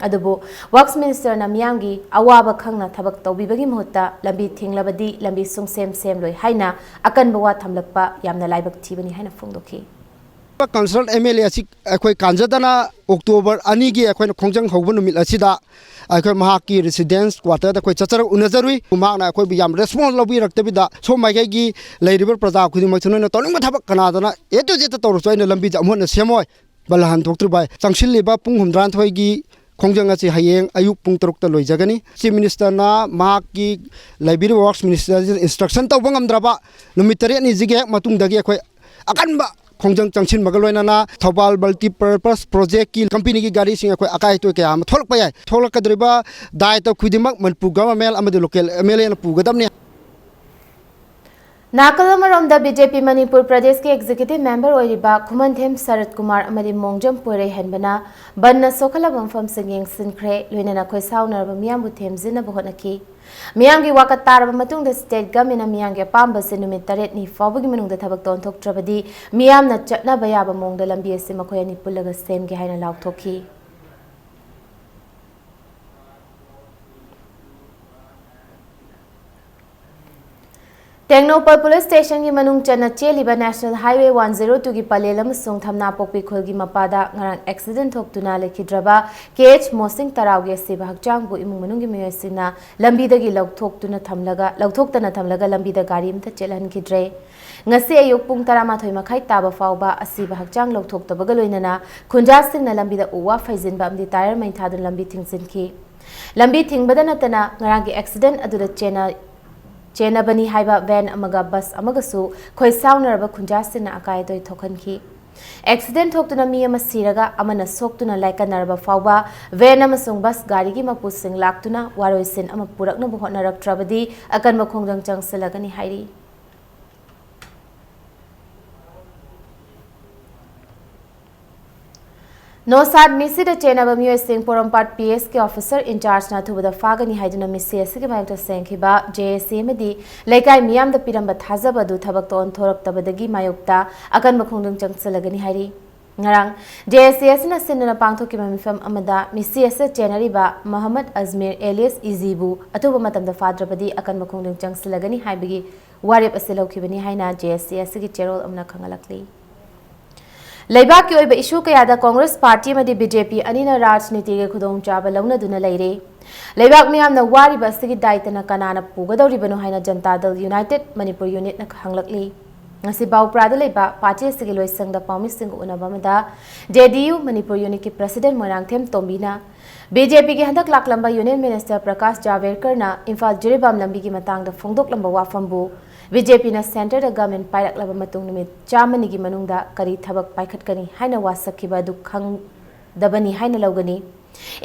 ꯑꯗꯨꯕꯨ ꯋꯥꯔꯛꯁ ꯃꯤꯅꯤꯁꯇꯔꯅ ꯃꯤꯌꯥꯝꯒꯤ ꯑꯋꯥꯕ ꯈꯪꯅ ꯊꯕꯛ ꯇꯧꯕꯤꯕꯒꯤ ꯃꯍꯨꯠꯇ ꯂꯝꯕꯤ ꯊꯤꯡꯂꯕꯗꯤ ꯂꯝꯕꯤ ꯁꯨꯡꯁꯦꯝ ꯁꯦꯝꯂꯣꯏ ꯍꯥꯏꯅ ꯑꯀꯟꯕ ꯋꯥ ꯊꯝꯂꯛꯄ ꯌꯥꯝꯅ ꯂꯥꯏꯕꯛ ꯊꯤꯕꯅꯤ ꯍꯥꯏꯅ ꯐꯣꯡꯗꯣꯛꯈꯤ꯫ ꯀꯟꯁꯔꯟ ꯑꯦꯝ ꯑꯦꯜ ꯑꯦ ꯑꯁꯤ ꯑꯩꯈꯣꯏ ꯀꯥꯟꯖꯗꯅ ꯑꯣꯛꯇꯣꯕꯔ ꯑꯅꯤꯒꯤ ꯑꯩꯈꯣꯏꯅ ꯈꯣꯡꯖꯪ ꯍꯧꯕ ꯅꯨꯃꯤꯠ ꯑꯁꯤꯗ ꯑꯩꯈꯣꯏ ꯃꯍꯥꯛꯀꯤ ꯔꯤꯁꯤꯗꯦꯟꯁ ꯀ꯭ꯋꯥꯇꯔꯗ ꯑꯩꯈꯣꯏ ꯆꯠꯆꯔ ꯎꯅꯖꯔꯨꯏ꯫ ꯃꯍꯥꯛꯅ ꯑꯩꯈꯣꯏꯕꯨ ꯌꯥꯝ ꯔꯦꯁꯄꯣꯟꯁ ꯂꯧꯕꯤꯔꯛꯇꯕꯤꯗ, ꯁꯣꯝ ꯃꯥꯏꯀꯩꯒꯤ ꯂꯩꯔꯤꯕ ꯄ꯭ꯔꯖꯥ ꯈꯨꯗꯤꯡꯃꯛꯁꯨ ꯅꯣꯏꯅ ꯇꯧꯅꯤꯡꯕ ꯊꯕꯛ ꯀꯅꯥꯗꯅ ꯑꯦ ꯇꯨ ꯖꯦꯠꯇ ꯇꯧꯔꯁꯨ ꯑꯩꯅ ꯂꯝꯕꯤꯁꯦ ꯑꯃꯨꯛ ꯍꯟꯅ ꯁꯦꯝꯃꯣꯏ, ꯕꯂꯥꯍꯟ ꯊꯣꯛꯇ꯭ꯔꯤꯕ ꯍꯥꯏ꯫ ꯆꯪꯁꯤꯜꯂꯤꯕ ꯄꯨꯡ ꯍꯨꯝꯗ꯭ꯔꯥꯅꯤꯊꯣꯏꯒꯤ ꯈꯣꯡꯖꯪ ꯑꯁꯤ ꯍꯌꯦꯡ ꯑꯌꯨꯛ ꯄꯨꯡ ꯇꯔꯨꯛꯇ ꯂꯣꯏꯖꯒꯅꯤ꯫ ꯆꯤꯐ ꯃꯤꯅꯤꯁꯇꯔꯅ ꯃꯍꯥꯛꯀꯤ ꯂꯩꯕꯤꯔꯤꯕ ꯋꯥꯔꯛꯁ ꯃꯤꯅꯤꯁꯇꯔꯁꯤꯗ ꯏꯟꯁꯇ꯭ꯔꯛꯁꯟ ꯇꯧꯕ ꯉꯝꯗ꯭ꯔꯕ ꯅꯨꯃꯤꯠ ꯇꯔꯦꯠꯅꯤꯁꯤꯒꯤ ꯍꯦꯛ ꯃꯇꯨꯡꯗꯒꯤ ꯑꯩꯈꯣꯏ ꯑꯀꯟꯕ ꯈꯣꯡꯖꯪ ꯆꯪꯁꯤꯟꯕꯒ ꯂꯣꯏꯅꯅ ꯊꯧꯕꯥꯜ ꯃꯜꯇꯤꯄꯔꯄꯁ ꯄ꯭ꯔꯣꯖꯦꯛꯀꯤ ꯀꯝꯄꯦꯅꯤꯒꯤ ꯒꯥꯔꯤꯁꯤꯡ ꯑꯩꯈꯣꯏ ꯑꯀꯥꯏ ꯑꯇꯣꯏ ꯀꯌꯥ ꯑꯃ ꯊꯣꯛꯂꯛꯄ ꯌꯥꯏ꯫ ꯊꯣꯛꯂꯛꯀꯗꯧꯔꯤꯕ ꯗꯥꯏꯇ ꯈꯨꯗꯤꯡꯃꯛ ꯃꯅꯤꯄꯨꯔ ꯒꯚꯔꯟꯃꯦꯟ ꯑꯃꯗꯤ ꯂꯣꯀꯦꯜ ꯑꯦꯝ ꯑꯦꯜ ꯑꯦꯅ ꯄꯨꯒꯗꯕꯅꯤ꯫ ꯅꯥꯀꯜ ꯑꯃꯔꯣꯝꯗ ꯕꯤ ꯖꯦ ꯄꯤ ꯃꯅꯤꯄꯨꯔ ꯄ꯭ꯔꯗꯦꯁꯀꯤ ꯑꯦꯛꯖꯤꯀ꯭ꯌꯨꯇꯤꯚ ꯃꯦꯝꯕꯔ ꯑꯣꯏꯔꯤꯕ ꯈꯨꯃꯟꯊꯦꯝ ꯁꯔꯠ ꯀꯨꯃꯥꯔ ꯑꯃꯗꯤ ꯃꯣꯡꯖꯝ ꯄꯣꯏꯔꯩꯍꯟꯕꯅ ꯕꯟꯅ ꯁꯣꯛꯍꯜꯂꯕ ꯃꯐꯝꯁꯤꯡ ꯌꯦꯡꯁꯤꯟꯈ꯭ꯔꯦ, ꯂꯣꯏꯅꯅ ꯈꯣꯏꯁꯥꯎꯅꯔꯕ ꯃꯤꯌꯥꯝꯕꯨ ꯊꯦꯝꯖꯤꯟꯅꯕ ꯍꯣꯠꯅꯈꯤ꯫ ꯃꯤꯌꯥꯝꯒꯤ ꯋꯥꯀꯠ ꯇꯥꯔꯕ ꯃꯇꯨꯡꯗ ꯁ꯭ꯇꯦꯠ ꯒꯚꯔꯟꯃꯦꯟꯠꯅ ꯃꯤꯌꯥꯝꯒꯤ ꯑꯄꯥꯝꯕꯁꯦ ꯅꯨꯃꯤꯠ ꯇꯔꯦꯠꯅꯤ ꯐꯥꯎꯕꯒꯤ ꯃꯅꯨꯡꯗ ꯊꯕꯛꯇ ꯑꯣꯟꯊꯣꯛꯇ꯭ꯔꯕꯗꯤ ꯃꯤꯌꯥꯝꯅ ꯆꯠꯅꯕ ꯌꯥꯕ ꯃꯑꯣꯡꯗ ꯂꯝꯕꯤ ꯑꯁꯤ ꯃꯈꯣꯏ ꯑꯅꯤ ꯄꯨꯜꯂꯒ ꯁꯦꯝꯒꯦ ꯍꯥꯏꯅ ꯂꯥꯎꯊꯣꯛꯈꯤ꯫ ꯇꯦꯡꯅꯧꯄꯜ ꯄꯨꯂꯤꯁ ꯁ꯭ꯇꯦꯁꯟꯒꯤ ꯃꯅꯨꯡ ꯆꯟꯅ ꯆꯦꯜꯂꯤꯕ ꯅꯦꯁꯅꯦꯜ ꯍꯥꯏꯋꯦ ꯋꯥꯟ ꯖꯤꯔꯣ ꯇꯨꯒꯤ ꯄꯂꯦꯜ ꯑꯃꯁꯨꯡ ꯊꯝꯅꯥꯄꯣꯛꯄꯤ ꯈꯨꯜꯒꯤ ꯃꯄꯥꯗ ꯉꯔꯥꯡ ꯑꯦꯛꯁꯤꯗꯦꯟꯠ ꯊꯣꯛꯇꯨꯅ ꯂꯩꯈꯤꯗ꯭ꯔꯕ ꯀꯦ ꯑꯩꯆ ꯃꯣꯁꯤꯡ ꯇꯔꯥꯎꯒꯤ ꯑꯁꯤꯕ ꯍꯛꯆꯥꯡꯕꯨ ꯏꯃꯨꯡ ꯃꯅꯨꯡꯒꯤ ꯃꯤꯑꯣꯏꯁꯤꯡꯅ ꯂꯝꯕꯤꯗꯒꯤ ꯂꯧꯊꯣꯛꯇꯨꯅ ꯊꯝꯂꯒ, ꯂꯧꯊꯣꯛꯇꯅ ꯊꯝꯂꯒ ꯂꯝꯕꯤꯗ ꯒꯥꯔꯤ ꯑꯃꯠꯇ ꯆꯦꯜꯍꯟꯈꯤꯗ꯭ꯔꯦ꯫ ꯉꯁꯤ ꯑꯌꯨꯛ ꯄꯨꯡ ꯇꯔꯥꯃꯥꯊꯣꯏ ꯃꯈꯥꯏ ꯇꯥꯕ ꯐꯥꯎꯕ ꯑꯁꯤꯕ ꯍꯛꯆꯥꯡ ꯂꯧꯊꯣꯛꯇꯕꯒ ꯂꯣꯏꯅꯅ ꯈꯨꯟꯖꯥꯁꯤꯡꯅ ꯂꯝꯕꯤꯗ ꯎ ꯋꯥ ꯐꯩꯖꯤꯟꯕ ꯑꯃꯗꯤ ꯇꯥꯌꯔ ꯃꯩ ꯊꯥꯗꯨꯅ ꯂꯝꯕꯤ ꯊꯤꯡꯖꯤꯟꯈꯤ꯫ ꯂꯝꯕꯤ ꯊꯤꯡꯕꯗ ꯅꯠꯇꯅ ꯉꯔꯥꯡꯒꯤ ꯑꯦꯛꯁꯤꯗꯦꯟꯠ ꯑꯗꯨꯗ ꯆꯦꯟꯅ-, ꯆꯦꯟꯅꯕꯅꯤ ꯍꯥꯏꯕ ꯚꯦꯟ ꯑꯃꯒ ꯕꯁ ꯑꯃꯒꯁꯨ ꯈꯣꯏꯁꯥꯎꯅꯔꯕ ꯈꯨꯟꯖꯥꯁꯤꯡꯅ ꯑꯀꯥꯏ ꯑꯇꯣꯏ ꯊꯣꯛꯍꯟꯈꯤ꯫ ꯑꯦꯛꯁꯤꯗꯦꯟꯠ ꯊꯣꯛꯇꯨꯅ ꯃꯤ ꯑꯃ ꯁꯤꯔꯒ ꯑꯃꯅ ꯁꯣꯛꯇꯨꯅ ꯂꯥꯏꯀꯠꯅꯔꯕ ꯐꯥꯎꯕ ꯚꯦꯟ ꯑꯃꯁꯨꯡ ꯕꯁ ꯒꯥꯔꯤꯒꯤ ꯃꯄꯨꯁꯤꯡ ꯂꯥꯛꯇꯨꯅ ꯋꯥꯔꯣꯏꯁꯤꯟ ꯑꯃ ꯄꯨꯔꯛꯅꯕ ꯍꯣꯠꯅꯔꯛꯇ꯭ꯔꯕꯗꯤ ꯑꯀꯟꯕ ꯈꯣꯡꯖꯪ ꯆꯪꯁꯤꯜꯂꯒꯅꯤ ꯍꯥꯏꯔꯤ꯫ ꯅꯣꯁꯥꯗ ꯃꯤꯁꯤꯗ ꯆꯦꯟꯅꯕ ꯃꯤꯑꯣꯏꯁꯤꯡ ꯄꯣꯔꯣꯝꯄꯥꯠ ꯄꯤ ꯑꯦꯁꯀꯤ ꯑꯣꯐꯤꯁꯔ ꯏꯟꯆꯥꯔꯖꯅ ꯑꯊꯨꯕꯗ ꯐꯥꯒꯅꯤ ꯍꯥꯏꯗꯨꯅ ꯃꯤꯁꯤ ꯑꯁꯤꯒꯤ ꯃꯥꯌꯣꯛꯇ ꯁꯦꯡꯈꯤꯕ ꯖꯦ ꯑꯦ ꯁꯤ ꯑꯃꯗꯤ ꯂꯩꯀꯥꯏ ꯃꯤꯌꯥꯝꯗ ꯄꯤꯔꯝꯕ ꯊꯥꯖꯕ ꯑꯗꯨ ꯊꯕꯛꯇ ꯑꯣꯟꯊꯣꯔꯛꯇꯕꯗꯒꯤ ꯃꯥꯌꯣꯛꯇ ꯑꯀꯟꯕ ꯈꯣꯡꯖꯪ ꯆꯪꯁꯤꯜꯂꯒꯅꯤ ꯍꯥꯏꯔꯤ꯫ ꯉꯔꯥꯡ ꯖꯦ ꯑꯦ ꯁꯤ ꯑꯁꯤꯅ ꯁꯤꯟꯗꯨꯅ ꯄꯥꯡꯊꯣꯛꯈꯤꯕ ꯃꯤꯐꯝ ꯑꯃꯗ ꯃꯤꯁꯤ ꯑꯁꯤꯗ ꯆꯦꯟꯅꯔꯤꯕ ꯃꯍꯃꯗ ꯑꯖꯃꯤꯔ ꯑꯦꯂꯤꯌꯥꯁ ꯏꯖꯤꯕꯨ ꯑꯊꯨꯕ ꯃꯇꯝꯗ ꯐꯥꯗ꯭ꯔꯕꯗꯤ ꯑꯀꯟꯕ ꯈꯣꯡꯖꯪ ꯆꯪꯁꯤꯜꯂꯒꯅꯤ ꯍꯥꯏꯕꯒꯤ ꯋꯥꯔꯦꯞ ꯑꯁꯤ ꯂꯧꯈꯤꯕꯅꯤ ꯍꯥꯏꯅ ꯖꯦ ꯑꯦ ꯁꯤ ꯑꯁꯤꯒꯤ ꯆꯦꯔꯣꯜ ꯑꯃꯅ ꯈꯪꯍꯜꯂꯛꯂꯤ꯫ ꯂꯩꯕꯥꯛꯀꯤ ꯑꯣꯏꯕ ꯏꯁꯨ ꯀꯌꯥꯗ ꯀꯣꯡꯒ꯭ꯔꯦꯁ ꯄꯥꯔꯇꯤ ꯑꯃꯗꯤ ꯕꯤ ꯖꯦ ꯄꯤ ꯑꯅꯤꯅ ꯔꯥꯖꯅꯤꯇꯤꯒꯤ ꯈꯨꯗꯣꯡꯆꯥꯕ ꯂꯧꯅꯗꯨꯅ ꯂꯩꯔꯦ꯫ ꯂꯩꯕꯥꯛ ꯃꯤꯌꯥꯝꯅ ꯋꯥꯔꯤꯕ ꯑꯁꯤꯒꯤ ꯗꯥꯏꯇꯅ ꯀꯅꯥꯅ ꯄꯨꯒꯗꯧꯔꯤꯕꯅꯣ ꯍꯥꯏꯅ ꯖꯟꯇꯥ ꯗꯜ ꯌꯨꯅꯥꯏꯇꯦꯗ ꯃꯅꯤꯄꯨꯔ ꯌꯨꯅꯤꯠꯅ ꯍꯪꯂꯛꯂꯤ꯫ ꯉꯁꯤ ꯕꯥꯎꯄ꯭ꯔꯥꯗ ꯂꯩꯕ ꯄꯥꯔꯇꯤ ꯑꯁꯤꯒꯤ ꯂꯣꯏꯁꯪꯗ ꯄꯥꯎꯃꯤꯁꯤꯡꯒ ꯎꯅꯕ ꯑꯃꯗ ꯖꯦ ꯗꯤ ꯌꯨ ꯃꯅꯤꯄꯨꯔ ꯌꯨꯅꯤꯠꯀꯤ ꯄ꯭ꯔꯁꯤꯗꯦꯟ ꯃꯣꯏꯔꯥꯡꯊꯦꯝ ꯇꯣꯝꯕꯤꯅ ꯕꯤ ꯖꯦ ꯄꯤꯒꯤ ꯍꯟꯗꯛ ꯂꯥꯛꯂꯝꯕ ꯌꯨꯅꯤꯌꯟ ꯃꯤꯅꯤꯁꯇꯔ ꯄ꯭ꯔꯀꯥꯁ ꯖꯥꯚꯦꯔꯀꯔꯅ ꯏꯝꯐꯥꯜ ꯖꯤꯔꯤꯕꯥꯝ ꯂꯝꯕꯤꯒꯤ ꯃꯇꯥꯡꯗ ꯐꯣꯡꯗꯣꯛꯂꯝꯕ ꯋꯥꯐꯝꯕꯨ ꯕꯤ ꯖꯦ ꯄꯤꯅ ꯁꯦꯟꯇꯔꯗ ꯒꯃꯦꯟ ꯄꯥꯏꯔꯛꯂꯕ ꯃꯇꯨꯡ ꯅꯨꯃꯤꯠ ꯆꯥꯝꯃꯅꯤꯒꯤ ꯃꯅꯨꯡꯗ ꯀꯔꯤ ꯊꯕꯛ ꯄꯥꯏꯈꯠꯀꯅꯤ ꯍꯥꯏꯅ ꯋꯥꯁꯛꯈꯤꯕ ꯑꯗꯨ ꯈꯪꯗꯕꯅꯤ ꯍꯥꯏꯅ ꯂꯧꯒꯅꯤ꯫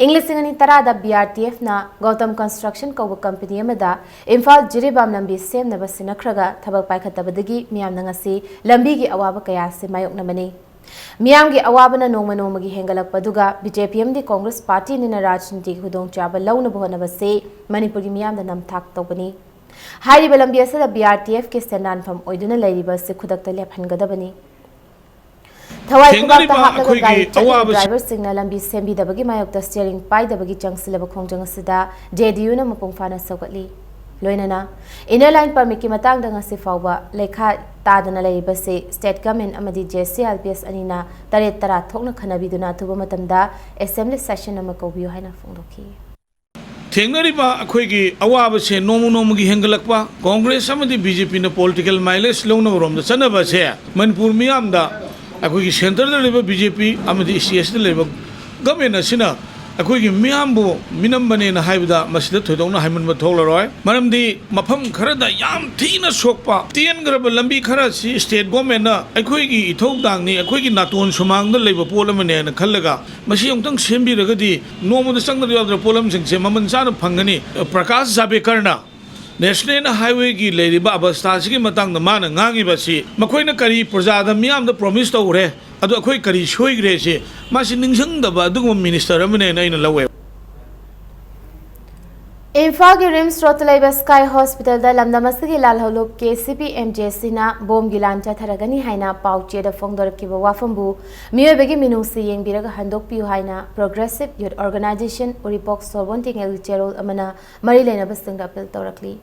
ꯏꯪ ꯂꯤꯁꯤꯡ ꯑꯅꯤ ꯇꯔꯥꯗ ꯕꯤ ꯑꯥꯔ ꯇꯤ ꯑꯦꯐꯅ ꯒꯧꯇꯝ ꯀꯟꯁꯇ꯭ꯔꯛꯁꯟ ꯀꯧꯕ ꯀꯝꯄꯅꯤ ꯑꯃꯗ ꯏꯝꯐꯥꯜ ꯖꯤꯔꯤꯕꯥꯝ ꯂꯝꯕꯤ ꯁꯦꯝꯅꯕ ꯁꯤꯟꯅꯈ꯭ꯔꯒ ꯊꯕꯛ ꯄꯥꯏꯈꯠꯇꯕꯗꯒꯤ ꯃꯤꯌꯥꯝꯅ ꯉꯁꯤ ꯂꯝꯕꯤꯒꯤ ꯑꯋꯥꯕ ꯀꯌꯥ ꯑꯁꯤ ꯃꯥꯌꯣꯛꯅꯕꯅꯤ꯫ ꯃꯤꯌꯥꯝꯒꯤ ꯑꯋꯥꯕꯅ ꯅꯣꯡꯃ ꯅꯣꯡꯃꯒꯤ ꯍꯦꯟꯒꯠꯂꯛꯄ ꯑꯗꯨꯒ ꯕꯤ ꯖꯦ ꯄꯤ ꯑꯃꯗꯤ ꯀꯣꯡꯒ꯭ꯔꯦꯁ ꯄꯥꯔꯇꯤ ꯑꯅꯤꯅ ꯔꯥꯖꯅꯤꯇꯤꯒꯤ ꯈꯨꯗꯣꯡꯆꯥꯕ ꯂꯧꯅꯕ ꯍꯣꯠꯅꯕꯁꯤ ꯃꯅꯤꯄꯨꯔꯒꯤ ꯃꯤꯌꯥꯝꯗ ꯅꯝꯊꯥꯛ ꯇꯧꯕꯅꯤ꯫ ꯍꯥꯏꯔꯤꯕ ꯂꯝꯕꯤ ꯑꯁꯤꯗ ꯕꯤ ꯑꯥꯔ ꯇꯤ ꯑꯦꯐꯀꯤ ꯁꯦꯟꯗꯥꯟꯐꯝ ꯑꯣꯏꯗꯨꯅ ꯂꯩꯔꯤꯕ ꯑꯁꯤ ꯈꯨꯗꯛꯇ ꯂꯦꯞꯍꯟꯒꯗꯕꯅꯤ꯫ ꯊꯋꯥꯏ ꯈꯨꯕꯥꯛꯇ ꯊꯦꯡꯅꯔꯤꯕ ꯍꯥꯞꯂꯒ ꯑꯩꯈꯣꯏꯒꯤ ꯒꯥꯔꯤ ꯆꯠꯂꯤꯕ ꯑꯋꯥꯕꯁꯤ ꯗ꯭ꯔꯥꯏꯚꯔꯁꯤꯡꯅ ꯂꯝꯕꯤ ꯁꯦꯝꯕꯤꯗꯕꯒꯤ ꯃꯥꯌꯣꯛꯇ ꯁ꯭ꯇꯤꯌꯔꯤꯡ ꯄꯥꯏꯗꯕꯒꯤ ꯆꯪꯁꯤꯜꯂꯕ ꯈꯣꯡꯖꯪ ꯑꯁꯤꯗ ꯖꯦ ꯗꯤ ꯌꯨꯅ ꯃꯄꯨꯡ ꯐꯥꯅ ꯁꯧꯒꯠꯂꯤ꯫ ꯂꯣꯏꯅꯅ ꯏꯟꯅꯔ ꯂꯥꯏꯟ ꯄꯔꯃꯤꯠꯀꯤ ꯃꯇꯥꯡꯗ ꯉꯁꯤ ꯐꯥꯎꯕ ꯂꯩꯈꯥ ꯇꯥꯗꯅ ꯂꯩꯔꯤꯕꯁꯤ ꯁ꯭ꯇꯦꯠ ꯒꯚꯔꯟꯃꯦꯟꯠ ꯑꯃꯗꯤ J C I L P S ꯑꯅꯤꯅ ꯇꯔꯦꯠ ꯇꯔꯥ ꯊꯣꯛꯅ ꯈꯟꯅꯕꯤꯗꯨꯅ ꯑꯊꯨꯕ ꯃꯇꯝꯗ ꯑꯦꯁꯦꯝꯕ꯭ꯂꯤ ꯁꯦꯁꯟ ꯑꯃ ꯀꯧꯕꯤꯌꯨ ꯍꯥꯏꯅ ꯐꯣꯡꯗꯣꯛꯈꯤ꯫ ꯊꯦꯡꯅꯔꯤꯕ ꯑꯩꯈꯣꯏꯒꯤ ꯑꯋꯥꯕꯁꯦ ꯅꯣꯡꯃ ꯅꯣꯡꯃꯒꯤ ꯍꯦꯟꯒꯠꯂꯛꯄ, ꯀꯣꯡꯒ꯭ꯔꯦꯁ ꯑꯃꯗꯤ ꯕꯤ ꯖꯦ ꯄꯤꯅ ꯄꯣꯂꯤꯇꯤꯀꯦꯜ ꯃꯥꯏꯂꯦꯖ ꯂꯧꯅꯕ ꯔꯣꯝꯗ ꯆꯠꯅꯕꯁꯦ ꯃꯅꯤꯄꯨꯔ ꯃꯤꯌꯥꯝꯗ, ꯑꯩꯈꯣꯏꯒꯤ ꯁꯦꯟꯇꯔꯗ ꯂꯩꯕ ꯕꯤ ꯖꯦ ꯄꯤ ꯑꯃꯗꯤ ꯁꯤ ꯑꯦꯁꯇ ꯂꯩꯕ ꯒꯚꯔꯟꯃꯦꯟꯠ ꯑꯁꯤꯅ ꯑꯩꯈꯣꯏꯒꯤ ꯃꯤꯌꯥꯝꯕꯨ ꯃꯤꯅꯝꯕꯅꯦꯅ ꯍꯥꯏꯕꯗ ꯃꯁꯤꯗ ꯊꯣꯏꯗꯣꯛꯅ ꯍꯥꯏꯃꯟꯕ ꯊꯣꯛꯂꯔꯣꯏ꯫ ꯃꯔꯝꯗꯤ ꯃꯐꯝ ꯈꯔꯗ ꯌꯥꯝ ꯊꯤꯅ ꯁꯣꯛꯄ, ꯇꯦꯟꯈ꯭ꯔꯕ ꯂꯝꯕꯤ ꯈꯔ ꯑꯁꯤ ꯁ꯭ꯇꯦꯠ ꯒꯣꯔꯃꯦꯟꯅ ꯑꯩꯈꯣꯏꯒꯤ ꯏꯊꯧꯗꯥꯡꯅꯤ, ꯑꯩꯈꯣꯏꯒꯤ ꯅꯥꯇꯣꯟ ꯁꯨꯃꯥꯡꯗ ꯂꯩꯕ ꯄꯣꯠ ꯑꯃꯅꯦꯅ ꯈꯜꯂꯒ ꯃꯁꯤ ꯑꯃꯨꯛꯇꯪ ꯁꯦꯝꯕꯤꯔꯒꯗꯤ ꯅꯣꯡꯃꯗ ꯆꯪꯗꯕ ꯌꯥꯗ꯭ꯔꯕ ꯄꯣꯠꯂꯝꯁꯤꯡꯁꯦ ꯃꯃꯜ ꯆꯥꯅ ꯐꯪꯒꯅꯤ꯫ ꯄ꯭ꯔꯀꯥꯁ ꯖꯥꯕꯦꯀꯔꯅ ꯅꯦꯁꯅꯦꯜ ꯍꯥꯏꯋꯦꯒꯤ ꯂꯩꯔꯤꯕ ꯑꯕꯁꯊꯥ ꯑꯁꯤꯒꯤ ꯃꯇꯥꯡꯗ ꯃꯥꯅ ꯉꯥꯡꯉꯤꯕ ꯑꯁꯤ ꯃꯈꯣꯏꯅ ꯀꯔꯤ ꯄ꯭ꯔꯖꯥꯗ, ꯃꯤꯌꯥꯝꯗ ꯄ꯭ꯔꯣꯃꯤꯁ ꯇꯧꯈ꯭ꯔꯦ? ꯑꯗꯣ ꯑꯩꯈꯣꯏ ꯀꯔꯤ ꯁꯣꯏꯈ꯭ꯔꯦꯁꯦ ꯃꯥꯁꯤ ꯅꯤꯡꯁꯤꯡꯗꯕ ꯑꯗꯨꯒꯨꯝꯕ ꯃꯤꯅꯤꯁꯇꯔ ꯑꯃꯅꯦꯅ ꯑꯩꯅ ꯂꯧꯋꯦꯕ꯫ ꯏꯝꯐꯥꯜꯒꯤ ꯔꯤꯝꯁ ꯔꯣꯗꯇ ꯂꯩꯕ ꯁ꯭ꯀꯥꯏ ꯍꯣꯁꯄꯤꯇꯥꯜꯗ ꯂꯝꯗꯝ ꯑꯁꯤꯒꯤ ꯂꯥꯜꯍꯧꯂꯨꯞ K C P M J ꯁꯤꯅ ꯕꯣꯝꯒꯤ ꯂꯥꯟ ꯆꯠꯊꯔꯒꯅꯤ ꯍꯥꯏꯅ ꯄꯥꯎ ꯆꯦꯗ ꯐꯣꯡꯗꯣꯔꯛꯈꯤꯕ ꯋꯥꯐꯝꯕꯨ ꯃꯤꯑꯣꯏꯕꯒꯤ ꯃꯤꯅꯨꯡꯁꯤ ꯌꯦꯡꯕꯤꯔꯒ ꯍꯟꯗꯣꯛꯄꯤꯌꯨ ꯍꯥꯏꯅ ꯄ꯭ꯔꯣꯒ꯭ꯔꯦꯁꯤꯞ ꯌꯨꯠ ꯑꯣꯔꯒꯅꯥꯏꯖꯦꯁꯟ ꯎꯔꯤꯄꯣꯛ ꯁꯣꯔꯕꯣꯟ ꯇꯤꯉꯦꯜꯒꯤ ꯆꯦꯔꯣꯜ ꯑꯃꯅ ꯃꯔꯤ ꯂꯩꯅꯕꯁꯤꯡꯗ ꯑꯄꯤꯜ ꯇꯧꯔꯛꯂꯤ꯫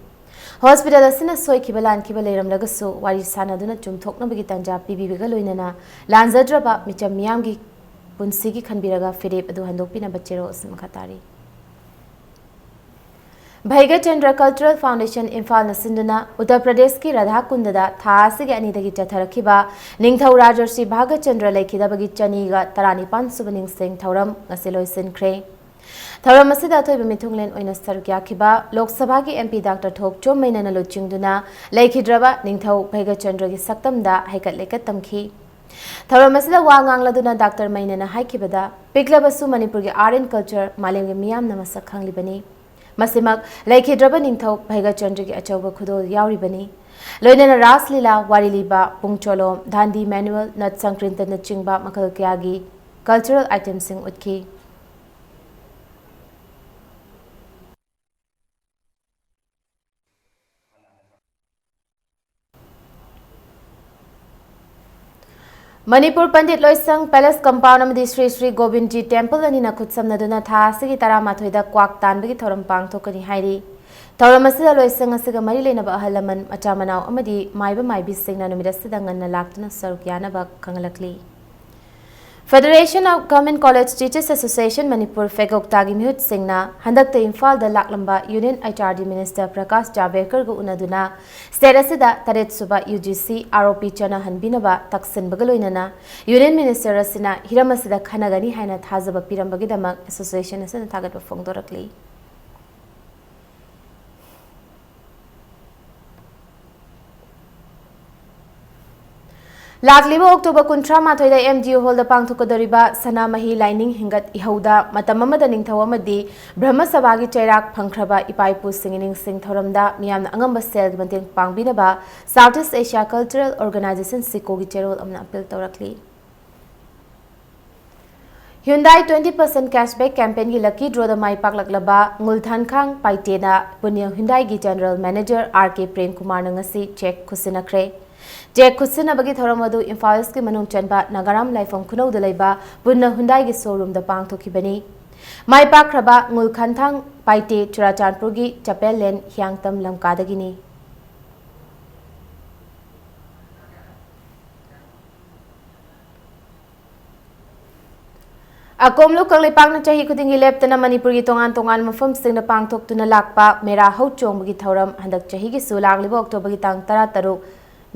ꯍꯣꯁꯄꯤꯇꯥꯜ ꯑꯁꯤꯅ ꯁꯣꯏꯈꯤꯕ ꯂꯥꯟꯈꯤꯕ ꯂꯩꯔꯝꯂꯒꯁꯨ ꯋꯥꯔꯤ ꯁꯥꯅꯗꯨꯅ ꯆꯨꯝꯊꯣꯛꯅꯕꯒꯤ ꯇꯥꯟꯖꯥ ꯄꯤꯕꯤꯕꯒ ꯂꯣꯏꯅꯅ ꯂꯥꯟꯖꯗ꯭ꯔꯕ ꯃꯤꯆꯝ ꯃꯤꯌꯥꯝꯒꯤ ꯄꯨꯟꯁꯤꯒꯤ ꯈꯟꯕꯤꯔꯒ ꯐꯤꯔꯦꯞ ꯑꯗꯨ ꯍꯟꯗꯣꯛꯄꯤꯅꯕ ꯆꯦꯔꯣꯜ ꯑꯁꯤ ꯃꯈꯥ ꯇꯥꯔꯤ꯫ ꯚꯩꯒꯆꯟꯗ꯭ꯔ ꯀꯜꯆꯔꯦꯜ ꯐꯥꯎꯟꯗꯦꯁꯟ ꯏꯝꯐꯥꯜꯅ ꯁꯤꯟꯗꯨꯅ ꯎꯠꯇꯔ ꯄ꯭ꯔꯗꯦꯁꯀꯤ ꯔꯥꯙꯥꯀꯨꯟꯗꯗ ꯊꯥ ꯑꯁꯤꯒꯤ ꯑꯅꯤꯗꯒꯤ ꯆꯠꯊꯔꯛꯈꯤꯕ ꯅꯤꯡꯊꯧ ꯔꯥꯖꯔꯁꯤ ꯚꯥꯒꯆꯟꯗ꯭ꯔ ꯂꯩꯈꯤꯗꯕꯒꯤ ꯆꯅꯤꯒ ꯇꯔꯥꯅꯤꯄꯥꯟ ꯁꯨꯕ ꯅꯤꯡꯁꯤꯡ ꯊꯧꯔꯝ ꯉꯁꯤ ꯂꯣꯏꯁꯤꯟꯈ꯭ꯔꯦ꯫ ꯊꯧꯔꯝ ꯑꯁꯤꯗ ꯑꯊꯣꯏꯕ ꯃꯤꯊꯨꯡꯂꯦꯟ ꯑꯣꯏꯅ ꯁꯔꯨꯛ ꯌꯥꯈꯤꯕ ꯂꯣꯛ ꯁꯚꯥꯒꯤ ꯑꯦꯝ ꯄꯤ ꯗꯥꯛꯇꯔ ꯊꯣꯛꯆꯣꯝ ꯃꯩꯅꯅ ꯂꯨꯆꯤꯡꯗꯨꯅ ꯂꯩꯈꯤꯗ꯭ꯔꯕ ꯅꯤꯡꯊꯧ ꯚꯩꯒꯆꯟꯗ꯭ꯔꯒꯤ ꯁꯛꯇꯝꯗ ꯍꯩꯀꯠ ꯂꯩꯀꯠ ꯇꯝꯈꯤ꯫ ꯊꯧꯔꯝ ꯑꯁꯤꯗ ꯋꯥ ꯉꯥꯡꯂꯗꯨꯅ ꯗꯥꯛꯇꯔ ꯃꯩꯅꯅ ꯍꯥꯏꯈꯤꯕꯗ, ꯄꯤꯛꯂꯕꯁꯨ ꯃꯅꯤꯄꯨꯔꯒꯤ art and culture ꯃꯥꯂꯦꯝꯒꯤ ꯃꯤꯌꯥꯝꯅ ꯃꯁꯛ ꯈꯪꯂꯤꯕꯅꯤ꯫ ꯃꯁꯤꯃꯛ ꯂꯩꯈꯤꯗ꯭ꯔꯕ ꯅꯤꯡꯊꯧ ꯚꯩꯒꯆꯟꯗ꯭ꯔꯒꯤ ꯑꯆꯧꯕ ꯈꯨꯗꯣꯜ ꯌꯥꯎꯔꯤꯕꯅꯤ꯫ ꯂꯣꯏꯅꯅ ꯔꯥꯁ ꯂꯤꯂꯥ, ꯋꯥꯔꯤ ꯂꯤꯕ, ꯄꯨꯡ ꯆꯣꯂꯣꯝ, ꯗꯥꯟꯗꯤ ꯃꯦꯅꯨꯑꯦꯜ, ꯅꯠ ꯁꯪꯀ꯭ꯔꯤꯟꯇꯅꯆꯤꯡꯕ ꯃꯈꯜ ꯀꯌꯥꯒꯤ cultural itemꯁꯤꯡ ꯎꯠꯈꯤ꯫ ꯃꯅꯤꯄꯨꯔ ꯄꯟꯗꯤꯠ ꯂꯣꯏꯁꯪ ꯄꯦꯂꯦꯁ ꯀꯝꯄꯥꯎꯟ ꯑꯃꯗꯤ ꯁ꯭ꯔꯤ ꯁ꯭ꯔꯤ ꯒꯣꯕꯤꯟꯖꯤ ꯇꯦꯝꯄꯜ ꯑꯅꯤꯅ ꯈꯨꯠꯁꯝꯅꯗꯨꯅ ꯊꯥ ꯑꯁꯤꯒꯤ ꯇꯔꯥꯃꯥꯊꯣꯏꯗ ꯀ꯭ꯋꯥꯛ ꯇꯥꯟꯕꯒꯤ ꯊꯧꯔꯝ ꯄꯥꯡꯊꯣꯛꯀꯅꯤ ꯍꯥꯏꯔꯤ꯫ ꯊꯧꯔꯝ ꯑꯁꯤꯗ ꯂꯣꯏꯁꯪ ꯑꯁꯤꯒ ꯃꯔꯤ ꯂꯩꯅꯕ ꯑꯍꯜ ꯂꯃꯟ, ꯃꯆꯥ ꯃꯅꯥꯎ ꯑꯃꯗꯤ ꯃꯥꯏꯕ ꯃꯥꯏꯕꯤꯁꯤꯡꯅ ꯅꯨꯃꯤꯠ ꯑꯁꯤꯗ ꯉꯟꯅ ꯂꯥꯛꯇꯨꯅ ꯁꯔꯨꯛ ꯌꯥꯅꯕ ꯈꯪꯍꯜꯂꯛꯂꯤ꯫ Federation of Government College Teachers Association Manipur, ꯐꯦꯒꯣꯛꯇꯥꯒꯤ ꯃꯤꯍꯨꯠꯁꯤꯡꯅ ꯍꯟꯗꯛꯇ ꯏꯝꯐꯥꯜꯗ ꯂꯥꯛꯂꯝꯕ Union H R D Minister Prakash ꯖꯥꯚꯦꯗꯀꯔꯒ ꯎꯅꯗꯨꯅ state ꯑꯁꯤꯗ ꯇꯔꯦꯠ ꯁꯨꯕ U G C R O P ꯆꯠꯅꯍꯟꯕꯤꯅꯕ ꯇꯛꯁꯤꯟꯕꯒ ꯂꯣꯏꯅꯅ Union Minister ꯑꯁꯤꯅ ꯍꯤꯔꯝ ꯑꯁꯤꯗ ꯈꯟꯅꯒꯅꯤ ꯍꯥꯏꯅ ꯊꯥꯖꯕ ꯄꯤꯔꯝꯕꯒꯤꯗꯃꯛ association ꯑꯁꯤꯅ ꯊꯥꯒꯠꯄ ꯐꯣꯡꯗꯣꯔꯛꯂꯤ꯫ ꯂꯥꯛꯂꯤꯕ ꯑꯣꯛꯇꯣꯕꯔ ꯀꯨꯟꯊ꯭ꯔꯥ ꯃꯥꯊꯣꯏꯗ M D U hallꯗ ꯄꯥꯡꯊꯣꯛꯀꯗꯧꯔꯤꯕ ꯁꯅꯥꯃꯍꯤ ꯂꯥꯏꯅꯤꯡ ꯍꯤꯡꯒꯠ ꯏꯍꯧꯗ ꯃꯇꯝ ꯑꯃꯗ ꯅꯤꯡꯊꯧ ꯑꯃꯗꯤ ꯕ꯭ꯔꯍꯃ ꯁꯚꯥꯒꯤ ꯆꯩꯔꯥꯛ ꯐꯪꯈ꯭ꯔꯕ ꯏꯄꯥ ꯏꯄꯨꯁꯤꯡꯒꯤ ꯅꯤꯡꯁꯤꯡ ꯊꯧꯔꯝꯗ ꯃꯤꯌꯥꯝꯅ ꯑꯉꯝꯕ ꯁꯦꯜꯒꯤ ꯃꯇꯦꯡ ꯄꯥꯡꯕꯤꯅꯕ South East Asia Cultural Organisation, ꯁꯤꯀꯣꯒꯤ ꯆꯦꯔꯣꯜ ꯑꯃꯅ appeal ꯇꯧꯔꯛꯂꯤ꯫ Hyundai twenty percent cashback campaignꯒꯤ lucky drawꯗ ꯃꯥꯏ ꯄꯥꯛꯂꯛꯂꯕ ꯉꯨꯜꯊꯥꯟꯈꯥꯡ ꯄꯥꯏꯇꯦꯅ ꯄꯨꯅ꯭ꯌ Hyundaiꯒꯤ General Manager R K Prem ꯀꯨꯃꯥꯔꯅ ꯉꯁꯤ cheque ꯈꯨꯠꯁꯤꯟꯅꯈ꯭ꯔꯦ꯫ Cheque ꯈꯨꯠꯁꯤꯟꯅꯕꯒꯤ ꯊꯧꯔꯝ ꯑꯗꯨ ꯏꯝꯐꯥꯜ ꯏꯁꯀꯤ ꯃꯅꯨꯡ ꯆꯟꯕ ꯅꯥꯒꯥꯔꯥꯝ ꯂꯥꯏꯐꯝ ꯈꯨꯅꯧꯗ ꯂꯩꯕ ꯄꯨꯟꯅ ꯍꯨꯟꯗꯥꯏꯒꯤ showroomꯗ ꯄꯥꯡꯊꯣꯛꯈꯤꯕꯅꯤ꯫ ꯃꯥꯏ ꯄꯥꯛꯈ꯭ꯔꯕ ꯉꯨꯜꯈꯥꯟꯊꯥꯡ ꯄꯥꯏꯇꯦ ꯆꯨꯔꯥꯆꯥꯟꯄꯨꯔꯒꯤ ꯆꯄꯦꯜ ꯂꯦꯟ ꯍꯤꯌꯥꯡꯇꯝ ꯂꯝꯀꯥꯗꯒꯤꯅꯤ꯫ ꯑꯀꯣꯝꯂꯨ ꯀꯪꯂꯩꯄꯥꯛꯅ ꯆꯍꯤ ꯈꯨꯗꯤꯡꯒꯤ ꯂꯦꯞꯇꯅ ꯃꯅꯤꯄꯨꯔꯒꯤ ꯇꯣꯉꯥꯟ ꯇꯣꯉꯥꯟꯕ ꯃꯐꯝꯁꯤꯡꯗ ꯄꯥꯡꯊꯣꯛꯇꯨꯅ ꯂꯥꯛꯄ ꯃꯦꯔꯥ ꯍꯧ ꯆꯣꯡꯕꯒꯤ ꯊꯧꯔꯝ ꯍꯟꯗꯛ ꯆꯍꯤꯒꯤꯁꯨ ꯂꯥꯛꯂꯤꯕ Octoberꯒꯤ ꯇꯥꯡ ꯇꯔꯥ ꯇꯔꯨꯛ,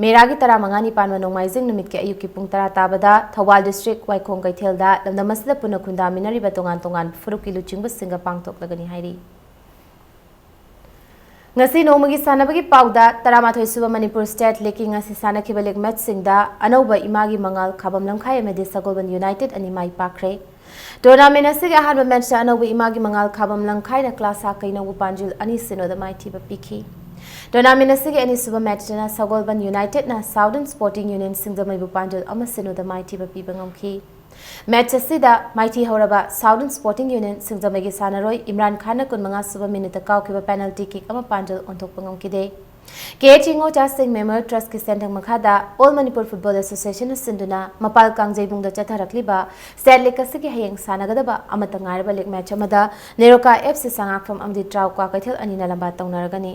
ꯃꯦꯔꯥꯒꯤ ꯇꯔꯥꯃꯉꯥꯅꯤ ꯄꯥꯟꯕ ꯅꯣꯡꯃꯥꯏꯖꯤꯡ ꯅꯨꯃꯤꯠꯀꯤ ꯑꯌꯨꯛꯀꯤ ꯄꯨꯡ ꯇꯔꯥ ꯇꯥꯕꯗ ꯊꯧꯕꯥꯜ district ꯋꯥꯏꯈꯣꯡ ꯀꯩꯊꯦꯜꯗ ꯂꯝꯗꯝ ꯑꯁꯤꯗ ꯄꯨꯟꯅ ꯈꯨꯟꯗꯥꯃꯤꯟꯅꯔꯤꯕ ꯇꯣꯉꯥꯟ ꯇꯣꯉꯥꯟꯕ ꯐꯨꯔꯨꯞꯀꯤ ꯂꯨꯆꯤꯡꯕꯁꯤꯡꯒ ꯄꯥꯡꯊꯣꯛꯂꯒꯅꯤ ꯍꯥꯏꯔꯤ꯫ ꯉꯁꯤ ꯅꯣꯡꯃꯒꯤ ꯁꯥꯟꯅꯕꯒꯤ ꯄꯥꯎꯗ, ꯇꯔꯥꯃꯥꯊꯣꯏ ꯁꯨꯕ ꯃꯅꯤꯄꯨꯔ State Leagueꯀꯤ ꯉꯁꯤ ꯁꯥꯟꯅꯈꯤꯕ league matchꯁꯤꯡꯗ ꯑꯅꯧꯕ ꯏꯃꯥꯒꯤ ꯃꯉꯥꯜ ꯈꯥꯕꯝ ꯂꯝꯈꯥꯏ ꯑꯃꯗꯤ ꯁꯒꯣꯜꯕꯟ United ꯑꯅꯤ ꯃꯥꯏ ꯄꯥꯛꯈ꯭ꯔꯦ꯫ Tournament ꯑꯁꯤꯒꯤ ꯑꯍꯥꯟꯕ matchꯇ ꯑꯅꯧꯕ ꯏꯃꯥꯒꯤ ꯃꯉꯥꯜ ꯈꯥꯕꯝ ꯂꯝꯈꯥꯏꯅ ꯀ꯭ꯂꯥꯁꯥ ꯀꯩꯅꯧ ꯄꯥꯟꯖꯤꯜ ꯑꯅꯤ ꯁꯤꯅꯣꯗ ꯃꯥꯏꯊꯤꯕ ꯄꯤꯈꯤ꯫ Tournament ꯑꯁꯤꯒꯤ ꯑꯅꯤꯁꯨꯕ matchꯇꯅ ꯁꯒꯣꯜꯕꯟ Unitedꯅ Southern Sporting Union ꯁꯤꯡꯖꯃꯩꯕꯨ ꯄꯥꯟꯖꯤꯜ ꯑꯃ ꯁꯤꯅꯣꯗ ꯃꯥꯏꯊꯤꯕ ꯄꯤꯕ ꯉꯝꯈꯤ꯫ Match ꯑꯁꯤꯗ ꯃꯥꯏꯊꯤ ꯍꯧꯔꯕ Southern Sporting Union ꯁꯤꯡꯖꯃꯩꯒꯤ ꯁꯥꯟꯅꯔꯣꯏ ꯏꯝꯔꯥꯟ ꯈꯥꯟꯅ ꯀꯨꯟꯃꯉꯥ ꯁꯨꯕ minuteꯇ ꯀꯥꯎꯈꯤꯕ penalty kick ꯑꯃ ꯄꯥꯟꯖꯤꯜ ꯑꯣꯟꯊꯣꯛꯄ ꯉꯝꯈꯤꯗꯦ꯫ ꯀꯦ ꯑꯩꯆ ꯏꯉꯣꯆꯥꯁꯤꯡ Memorial Trustꯀꯤ ꯁꯦꯟꯊꯪ ꯃꯈꯥꯗ All Manipur Football Associationꯅ ꯁꯤꯟꯗꯨꯅ ꯃꯄꯥꯜ ꯀꯥꯡꯖꯩꯕꯨꯡꯗ ꯆꯠꯊꯔꯛꯂꯤꯕ State League ꯑꯁꯤꯒꯤ ꯍꯌꯦꯡ ꯁꯥꯟꯅꯒꯗꯕ ꯑꯃꯠꯇ ꯉꯥꯏꯔꯕ league match ꯑꯃꯗ ꯅꯦꯔꯣꯀꯥ F C ꯁꯉꯥꯛꯐꯝ ꯑꯃꯗꯤ ꯇ꯭ꯔꯥꯎ ꯀ꯭ꯋꯥꯀꯩꯊꯦꯜ ꯑꯅꯤꯅ ꯂꯝꯕꯥ ꯇꯧꯅꯔꯒꯅꯤ꯫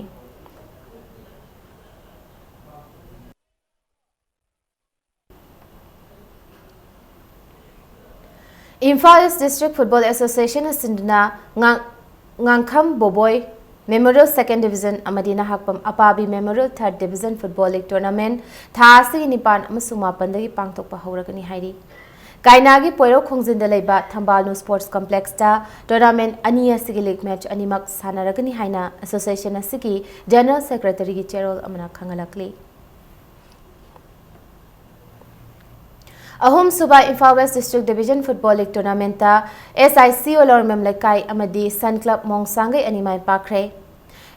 ꯏꯝꯐꯥꯜ East District Football Associationꯅ ꯁꯤꯟꯗꯨꯅ ꯉꯥꯡ-, ꯉꯥꯡꯈꯝ ꯕꯣꯕꯣꯏ Memorial Second Division ꯑꯃꯗꯤ Nahakpam ꯑꯄꯥꯕꯤ Memorial Third Division Football League Tournament ꯊꯥ ꯑꯁꯤꯒꯤ ꯅꯤꯄꯥꯟ ꯑꯃꯁꯨꯡ ꯃꯥꯄꯟꯗꯒꯤ ꯄꯥꯡꯊꯣꯛꯄ ꯍꯧꯔꯒꯅꯤ ꯍꯥꯏꯔꯤ꯫ ꯀꯥꯏꯅꯥꯒꯤ ꯄꯣꯏꯔꯧ ꯈꯣꯡꯖꯤꯟꯗ ꯂꯩꯕ ꯊꯝꯕꯥꯜꯅꯨ Sports Complexꯇ tournament ꯑꯅꯤ ꯑꯁꯤꯒꯤ league match ꯑꯅꯤꯃꯛ ꯁꯥꯟꯅꯔꯒꯅꯤ ꯍꯥꯏꯅ association ꯑꯁꯤꯒꯤ General Secretaryꯒꯤ ꯆꯦꯔꯣꯜ ꯑꯃꯅ ꯈꯪꯍꯜꯂꯛꯂꯤ꯫ ꯑꯍꯨꯝꯁꯨꯕ Imphal West District Division Football League Tournamentꯇ S I C O ꯂꯧꯔꯝꯕꯝ ꯂꯩꯀꯥꯏ ꯑꯃꯗꯤ Sun Club ꯃꯣꯡꯁꯥꯡꯒꯩ ꯑꯅꯤ ꯃꯥꯏ ꯄꯥꯛꯈ꯭ꯔꯦ꯫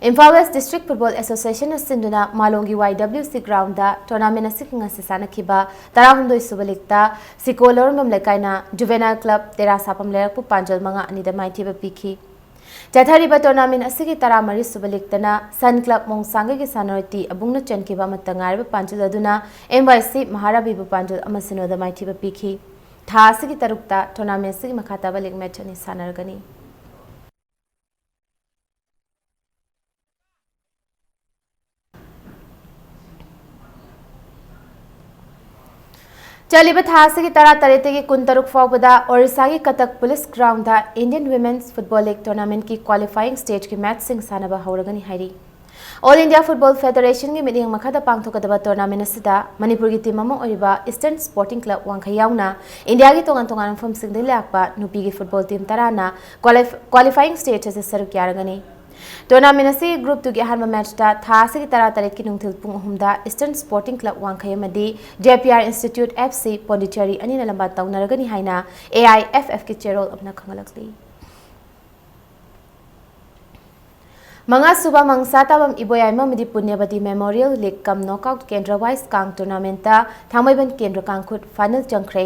ꯏꯝꯐꯥꯜ ꯋꯦꯁ ꯗꯤꯁꯇ꯭ꯔꯤꯛ ꯐꯨꯠꯕꯣꯜ ꯑꯦꯁꯣꯁꯤꯌꯦꯁꯟꯅ ꯁꯤꯟꯗꯨꯅ ꯃꯥꯂꯣꯝꯒꯤ ꯋꯥꯏ ꯗꯕ꯭ꯂꯤꯎ ꯁꯤ ꯒ꯭ꯔꯥꯎꯟꯗ ꯇꯣꯔꯅꯥꯃꯦꯟ ꯑꯁꯤꯒꯤ ꯉꯁꯤ ꯁꯥꯟꯅꯈꯤꯕ ꯇꯔꯥꯍꯨꯝꯗꯣꯏ ꯁꯨꯕ ꯂꯤꯛꯇ ꯁꯤꯀꯣ ꯂꯧꯔꯝꯕꯝ ꯂꯩꯀꯥꯏꯅ ꯖꯨꯚꯦꯅꯥꯏꯜ ꯀ꯭ꯂꯕ ꯇꯦꯔꯥ ꯁꯥꯐꯝ ꯂꯩꯔꯛꯄꯨ ꯄꯥꯟꯖꯜ ꯃꯉꯥ ꯑꯅꯤꯗ ꯃꯥꯏꯊꯤꯕ ꯄꯤꯈꯤ꯫ ꯆꯠꯊꯔꯤꯕ ꯇꯣꯔꯅꯥꯃꯦꯟ ꯑꯁꯤꯒꯤ ꯇꯔꯥꯃꯔꯤ ꯁꯨꯕ ꯂꯤꯛꯇꯅ ꯁꯟ ꯀ꯭ꯂꯕ ꯃꯣꯡꯁꯥꯡꯒꯩꯒꯤ ꯁꯥꯟꯅꯔꯣꯏ ꯇꯤ ꯑꯕꯨꯡꯅ ꯆꯟꯈꯤꯕ ꯑꯃꯠꯇ ꯉꯥꯏꯔꯕ ꯄꯥꯟꯖꯜ ꯑꯗꯨꯅ ꯑꯦꯝ ꯋꯥꯏ ꯁꯤ ꯃꯍꯥꯔꯥꯕꯤꯕꯨ ꯄꯥꯟꯖꯜ ꯑꯃ ꯁꯤꯅꯣꯗ ꯃꯥꯏꯊꯤꯕ ꯄꯤꯈꯤ꯫ ꯊꯥ ꯑꯁꯤꯒꯤ ꯇꯔꯨꯛꯇ ꯇꯣꯔꯅꯥꯃꯦꯟ ꯑꯁꯤꯒꯤ ꯃꯈꯥ ꯇꯥꯕ ꯂꯤꯛ ꯃꯦꯆ ꯑꯅꯤ ꯁꯥꯟꯅꯔꯒꯅꯤ꯫ ꯆꯠꯂꯤꯕ ꯊꯥ ꯑꯁꯤꯒꯤ ꯇꯔꯥꯇꯔꯦꯠꯇꯒꯤ ꯀꯨꯟꯇꯔꯨꯛ ꯐꯥꯎꯕꯗ ꯑꯣꯔꯤꯁꯥꯒꯤ Cuttack police ground Indian women's football league ꯇꯣꯔꯅꯥꯃꯦꯟꯠꯀꯤ ꯀ꯭ꯋꯥꯂꯤꯐꯥꯏꯌꯤꯡ ꯁ꯭ꯇꯦꯖꯀꯤ ꯃꯦꯆꯁꯤꯡ ꯁꯥꯟꯅꯕ ꯍꯧꯔꯒꯅꯤ ꯍꯥꯏꯔꯤ꯫ ꯑꯣꯜ ꯏꯟꯗꯤꯌꯥ ꯐꯨꯠꯕꯣꯜ ꯐꯦꯗꯔꯦꯁꯟꯒꯤ ꯃꯤꯠꯌꯦꯡ ꯃꯈꯥꯗ ꯄꯥꯡꯊꯣꯛꯀꯗꯕ ꯇꯣꯔꯅꯥꯃꯦꯟ ꯑꯁꯤꯗ ꯃꯅꯤꯄꯨꯔꯒꯤ ꯇꯤꯝ ꯑꯃ ꯑꯣꯏꯔꯤꯕ ꯏꯁꯇꯔꯟ ꯁ꯭ꯄꯣꯔꯇꯤꯡ ꯀ꯭ꯂꯕ ꯋꯥꯡꯈꯩ ꯌꯥꯎꯅ ꯏꯟꯗꯤꯌꯥꯒꯤ ꯇꯣꯉꯥꯟ ꯇꯣꯉꯥꯟꯕ ꯃꯐꯝꯁꯤꯡꯗꯒꯤ ꯂꯥꯛꯄ ꯅꯨꯄꯤꯒꯤ ꯐꯨꯠꯕꯣꯜ ꯇꯤꯝ ꯇꯔꯥꯅ ꯀ꯭ꯋꯥꯂꯤꯐ-, ꯀ꯭ꯋꯥꯂꯤꯐꯥꯏꯌꯤꯡ ꯁ꯭ꯇꯦꯖ ꯑꯁꯤꯗ ꯁꯔꯨꯛ ꯌꯥꯔꯒꯅꯤ꯫ ꯇꯣꯔꯅꯥꯃꯦꯟ ꯑꯁꯤ ꯒ꯭ꯔꯨꯞ ꯇꯨꯒꯤ ꯑꯍꯥꯟꯕ ꯃꯦꯆꯇ ꯊꯥ ꯑꯁꯤꯒꯤ ꯇꯔꯥꯇꯔꯦꯠꯀꯤ ꯅꯨꯡꯊꯤꯜ ꯄꯨꯡ ꯑꯍꯨꯝꯗ ꯏꯁꯇꯔꯟ ꯁ꯭ꯄꯣꯔꯇꯤꯡ ꯀ꯭ꯂꯕ ꯋꯥꯡꯈꯩ ꯑꯃꯗꯤ J P R institute F C Pondicherry ꯑꯅꯤꯅ ꯂꯝꯕꯥ ꯇꯧꯅꯔꯒꯅꯤ ꯍꯥꯏꯅ ꯑꯦ ꯑꯥꯏ ꯑꯦꯐ ꯑꯦꯐꯀꯤ ꯆꯦꯔꯣꯜ ꯑꯃꯅ ꯈꯪꯍꯜꯂꯛꯂꯤ꯫ ꯃꯉꯥꯁꯨꯕ ꯃꯪꯁꯥ ꯇꯥꯕꯝ ꯏꯕꯣꯌꯥꯏꯃ ꯑꯃꯗꯤ ꯄꯨꯅ꯭ꯌꯕꯇꯤ ꯃꯦꯃꯣꯔꯤꯌꯦꯜ ꯂꯤꯒ ꯀꯝ ꯅꯣꯛꯑꯥꯎꯠ ꯀꯦꯟꯗ꯭ꯔ ꯋꯥꯏꯁ ꯀꯥꯡ ꯇꯣꯔꯅꯥꯃꯦꯟꯠꯇ ꯊꯥꯡꯃꯩꯕꯟ ꯀꯦꯟꯗ꯭ꯔ ꯀꯥꯡꯈꯨꯠ ꯐꯥꯏꯅꯦꯜ ꯆꯪꯈ꯭ꯔꯦ꯫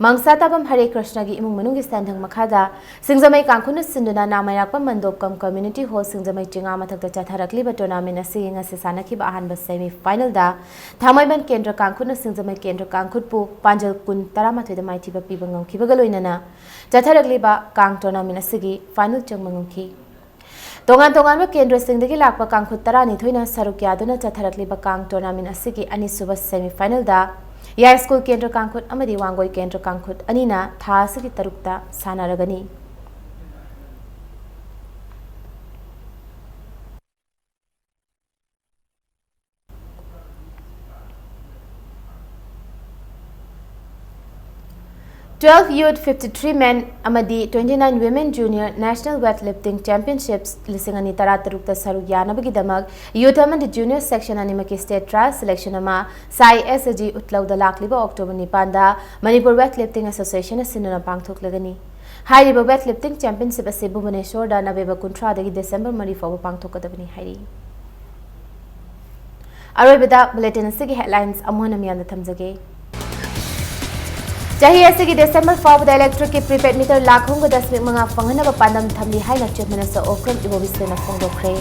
ꯃꯪꯁꯥ ꯇꯥꯕꯝ ꯍꯔꯦ ꯀ꯭ꯔꯤꯁꯅꯒꯤ ꯏꯃꯨꯡ ꯃꯅꯨꯡꯒꯤ ꯁꯦꯟꯊꯪ ꯃꯈꯥꯗ ꯁꯤꯡꯖꯃꯩ ꯀꯥꯡꯈꯨꯠꯅ ꯁꯤꯟꯗꯨꯅ ꯅꯥꯃꯩꯔꯥꯛꯄꯝ ꯃꯟꯗꯣꯞꯀꯝ ꯀꯝꯃ꯭ꯌꯨꯅꯤꯇꯤ ꯍꯣꯜ ꯁꯤꯡꯖꯃꯩ ꯆꯤꯉꯥ ꯃꯊꯛꯇ ꯆꯠꯊꯔꯛꯂꯤꯕ ꯇꯣꯔꯅꯥꯃꯦꯟ ꯑꯁꯤꯒꯤ ꯉꯁꯤ ꯁꯥꯟꯅꯈꯤꯕ ꯑꯍꯥꯟꯕ ꯁꯦꯃꯤ ꯐꯥꯏꯅꯦꯜꯗ ꯊꯥꯡꯃꯩꯕꯟ ꯀꯦꯟꯗ꯭ꯔ ꯀꯥꯡꯈꯨꯠꯅ ꯁꯤꯡꯖꯃꯩ ꯀꯦꯟꯗ꯭ꯔ ꯀꯥꯡꯈꯨꯠꯄꯨ ꯄꯥꯟꯖꯜ ꯀꯨꯟ, ꯇꯔꯥꯃꯥꯊꯣꯏꯗ ꯃꯥꯏꯊꯤꯕ ꯄꯤꯕ ꯉꯝꯈꯤꯕꯒ ꯂꯣꯏꯅꯅ ꯆꯠꯊꯔꯛꯂꯤꯕ ꯀꯥꯡ ꯇꯣꯔꯅꯥꯃꯦꯟ ꯑꯁꯤꯒꯤ ꯐꯥꯏꯅꯦꯜ ꯆꯪꯕ ꯉꯝꯈꯤ꯫ ꯇꯣꯉꯥꯟ ꯇꯣꯉꯥꯟꯕ ꯀꯦꯟꯗ꯭ꯔꯁꯤꯡꯗꯒꯤ ꯂꯥꯛꯄ ꯀꯥꯡꯈꯨꯠ ꯇꯔꯥꯅꯤꯊꯣꯏꯅ ꯁꯔꯨꯛ ꯌꯥꯗꯨꯅ ꯆꯠꯊꯔꯛꯂꯤꯕ ꯀꯥꯡ ꯇꯣꯔꯅꯥꯃꯦꯟ ꯑꯁꯤꯒꯤ ꯑꯅꯤꯁꯨꯕ ꯁꯦꯃꯤ ꯐꯥꯏꯅꯦꯜꯗ ꯌꯥꯏꯁ꯭ꯀꯨꯜ ꯀꯦꯟꯗ꯭ꯔ ꯀꯥꯡꯈꯨꯠ ꯑꯃꯗꯤ ꯋꯥꯡꯒꯣꯏ ꯀꯦꯟꯗ꯭ꯔ ꯀꯥꯡꯈꯨꯠ ꯑꯅꯤꯅ ꯊꯥ ꯑꯁꯤꯒꯤ ꯇꯔꯨꯛꯇ ꯁꯥꯟꯅꯔꯒꯅꯤ꯫ Twelve Youth fifty three Men ꯑꯃꯗꯤ twenty nine Women Junior National Weightlifting Championships ꯂꯤꯁꯤꯡ ꯑꯅꯤ ꯇꯔꯥꯇꯔꯨꯛꯇ ꯁꯔꯨꯛ ꯌꯥꯅꯕꯒꯤꯗꯃꯛ ꯌꯨꯊ ꯑꯃꯗꯤ ꯖꯨꯅꯤꯌꯔ ꯁꯦꯛꯁꯟ ꯑꯅꯤꯃꯛꯀꯤ ꯁ꯭ꯇꯦꯠ ꯇ꯭ꯔꯥꯌꯦꯜ ꯁꯦꯂꯦꯛꯁꯟ ꯑꯃ ꯁꯥꯏ ꯑꯦꯁ ꯑꯦ ꯖꯤ ꯎꯠꯂꯧꯗ ꯂꯥꯛꯂꯤꯕ ꯑꯣꯛꯇꯣꯕꯔ ꯅꯤꯄꯥꯟꯗ ꯃꯅꯤꯄꯨꯔ ꯋꯦꯠ ꯂꯤꯐꯇꯤꯡ ꯑꯦꯁꯣꯁꯤꯌꯦꯁꯟꯅ ꯁꯤꯟꯗꯨꯅ ꯄꯥꯡꯊꯣꯛꯂꯒꯅꯤ꯫ ꯍꯥꯏꯔꯤꯕ weight lifting championship ꯑꯁꯤ ꯚꯨꯕꯅꯦꯁ꯭ꯋꯔꯗ ꯅꯕꯦꯝꯕꯔ ꯀꯨꯟꯊ꯭ꯔꯥꯗꯒꯤ ꯗꯤꯁꯦꯝꯕꯔ ꯃꯔꯤ ꯐꯥꯎꯕ ꯄꯥꯡꯊꯣꯛꯀꯗꯕꯅꯤ ꯍꯥꯏꯔꯤ꯫ ꯑꯔꯣꯏꯕꯗ bulletin ꯑꯁꯤꯒꯤ headlines ꯑꯃꯨꯛ ꯍꯟꯅ ꯃꯤꯌꯥꯝꯗ ꯊꯝꯖꯒꯦ꯫ ꯆꯍꯤ ꯑꯁꯤꯒꯤ ꯗꯤꯁꯦꯝꯕꯔ ꯐꯥꯎꯕꯗ electricꯀꯤ prepaid meter ꯂꯥꯈ ꯑꯍꯨꯝꯒ ꯗꯁꯃꯤꯛ ꯃꯉꯥ ꯐꯪꯍꯟꯅꯕ ꯄꯥꯟꯗꯝ ꯊꯝꯂꯤ ꯍꯥꯏꯅ Chief Minister Okram Ibobisenaꯅ ꯐꯣꯡꯗꯣꯛꯈ꯭ꯔꯦ꯫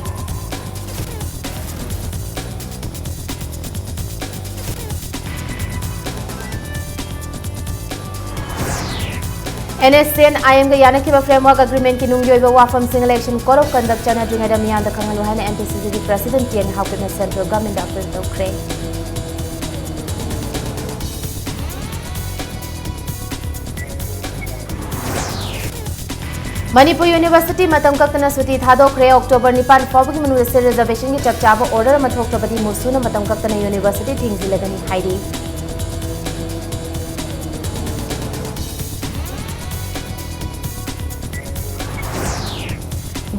NSCN IMꯒ ꯌꯥꯅꯈꯤꯕ framework agreementꯀꯤ ꯅꯨꯡꯒꯤ ꯑꯣꯏꯕ ꯋꯥꯐꯝꯁꯤꯡ election code of conduct ꯆꯠꯅꯗ꯭ꯔꯤꯉꯩꯗ ꯃꯤꯌꯥꯝꯗ ꯈꯪꯍꯜꯂꯨ ꯍꯥꯏꯅ MPCCꯒꯤ President T N Haokipꯅ central governmentꯇ appeal ꯇꯧꯈ꯭ꯔꯦ꯫ ꯃꯅꯤꯄꯨꯔ University ꯃꯇꯝ ꯀꯛꯇꯅ ꯁꯨꯇꯤ ꯊꯥꯗꯣꯛꯈ꯭ꯔꯦ꯫ ꯑꯣꯛꯇꯣꯕꯔ ꯅꯤꯄꯥꯟ ꯐꯥꯎꯕꯒꯤ ꯃꯅꯨꯡꯗ seat reservationꯒꯤ ꯆꯞ ꯆꯥꯕ order ꯑꯃ ꯊꯣꯛꯇ꯭ꯔꯕꯗꯤ ꯃꯨꯁꯨꯅ ꯃꯇꯝ ꯀꯛꯇꯅ university ꯊꯤꯡꯖꯤꯜꯂꯒꯅꯤ ꯍꯥꯏꯔꯤ꯫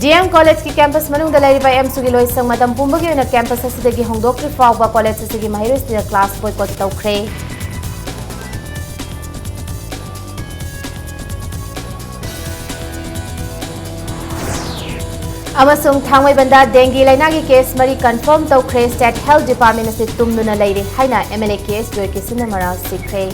DM collegeꯀꯤ campus ꯃꯅꯨꯡꯗ ꯂꯩꯔꯤꯕ AMSUꯒꯤ ꯂꯣꯏꯁꯪ ꯃꯇꯝ ꯄꯨꯝꯕꯒꯤ ꯑꯣꯏꯅ campus ꯑꯁꯤꯗꯒꯤ ꯍꯣꯡꯗꯣꯛꯇ꯭ꯔꯤ ꯐꯥꯎꯕ college ꯑꯁꯤꯒꯤ ꯃꯍꯩꯔꯣꯏꯁꯤꯡꯅ class boycott ꯇꯧꯈ꯭ꯔꯦ꯫ ꯑꯃꯁꯨꯡ ꯊꯥꯡꯃꯩꯕꯟꯗ dengue ꯂꯩꯅꯥꯒꯤ case ꯃꯔꯤ confirm ꯇꯧꯈ꯭ꯔꯦ꯫ State Health Department ꯑꯁꯤ ꯇꯨꯝꯗꯨꯅ ꯂꯩꯔꯦ ꯍꯥꯏꯅ MLA ꯀꯦ ꯑꯦꯁ ꯖꯣꯏꯀꯤꯁꯟꯅ ꯃꯔꯥꯜ ꯁꯤꯈ꯭ꯔꯦ꯫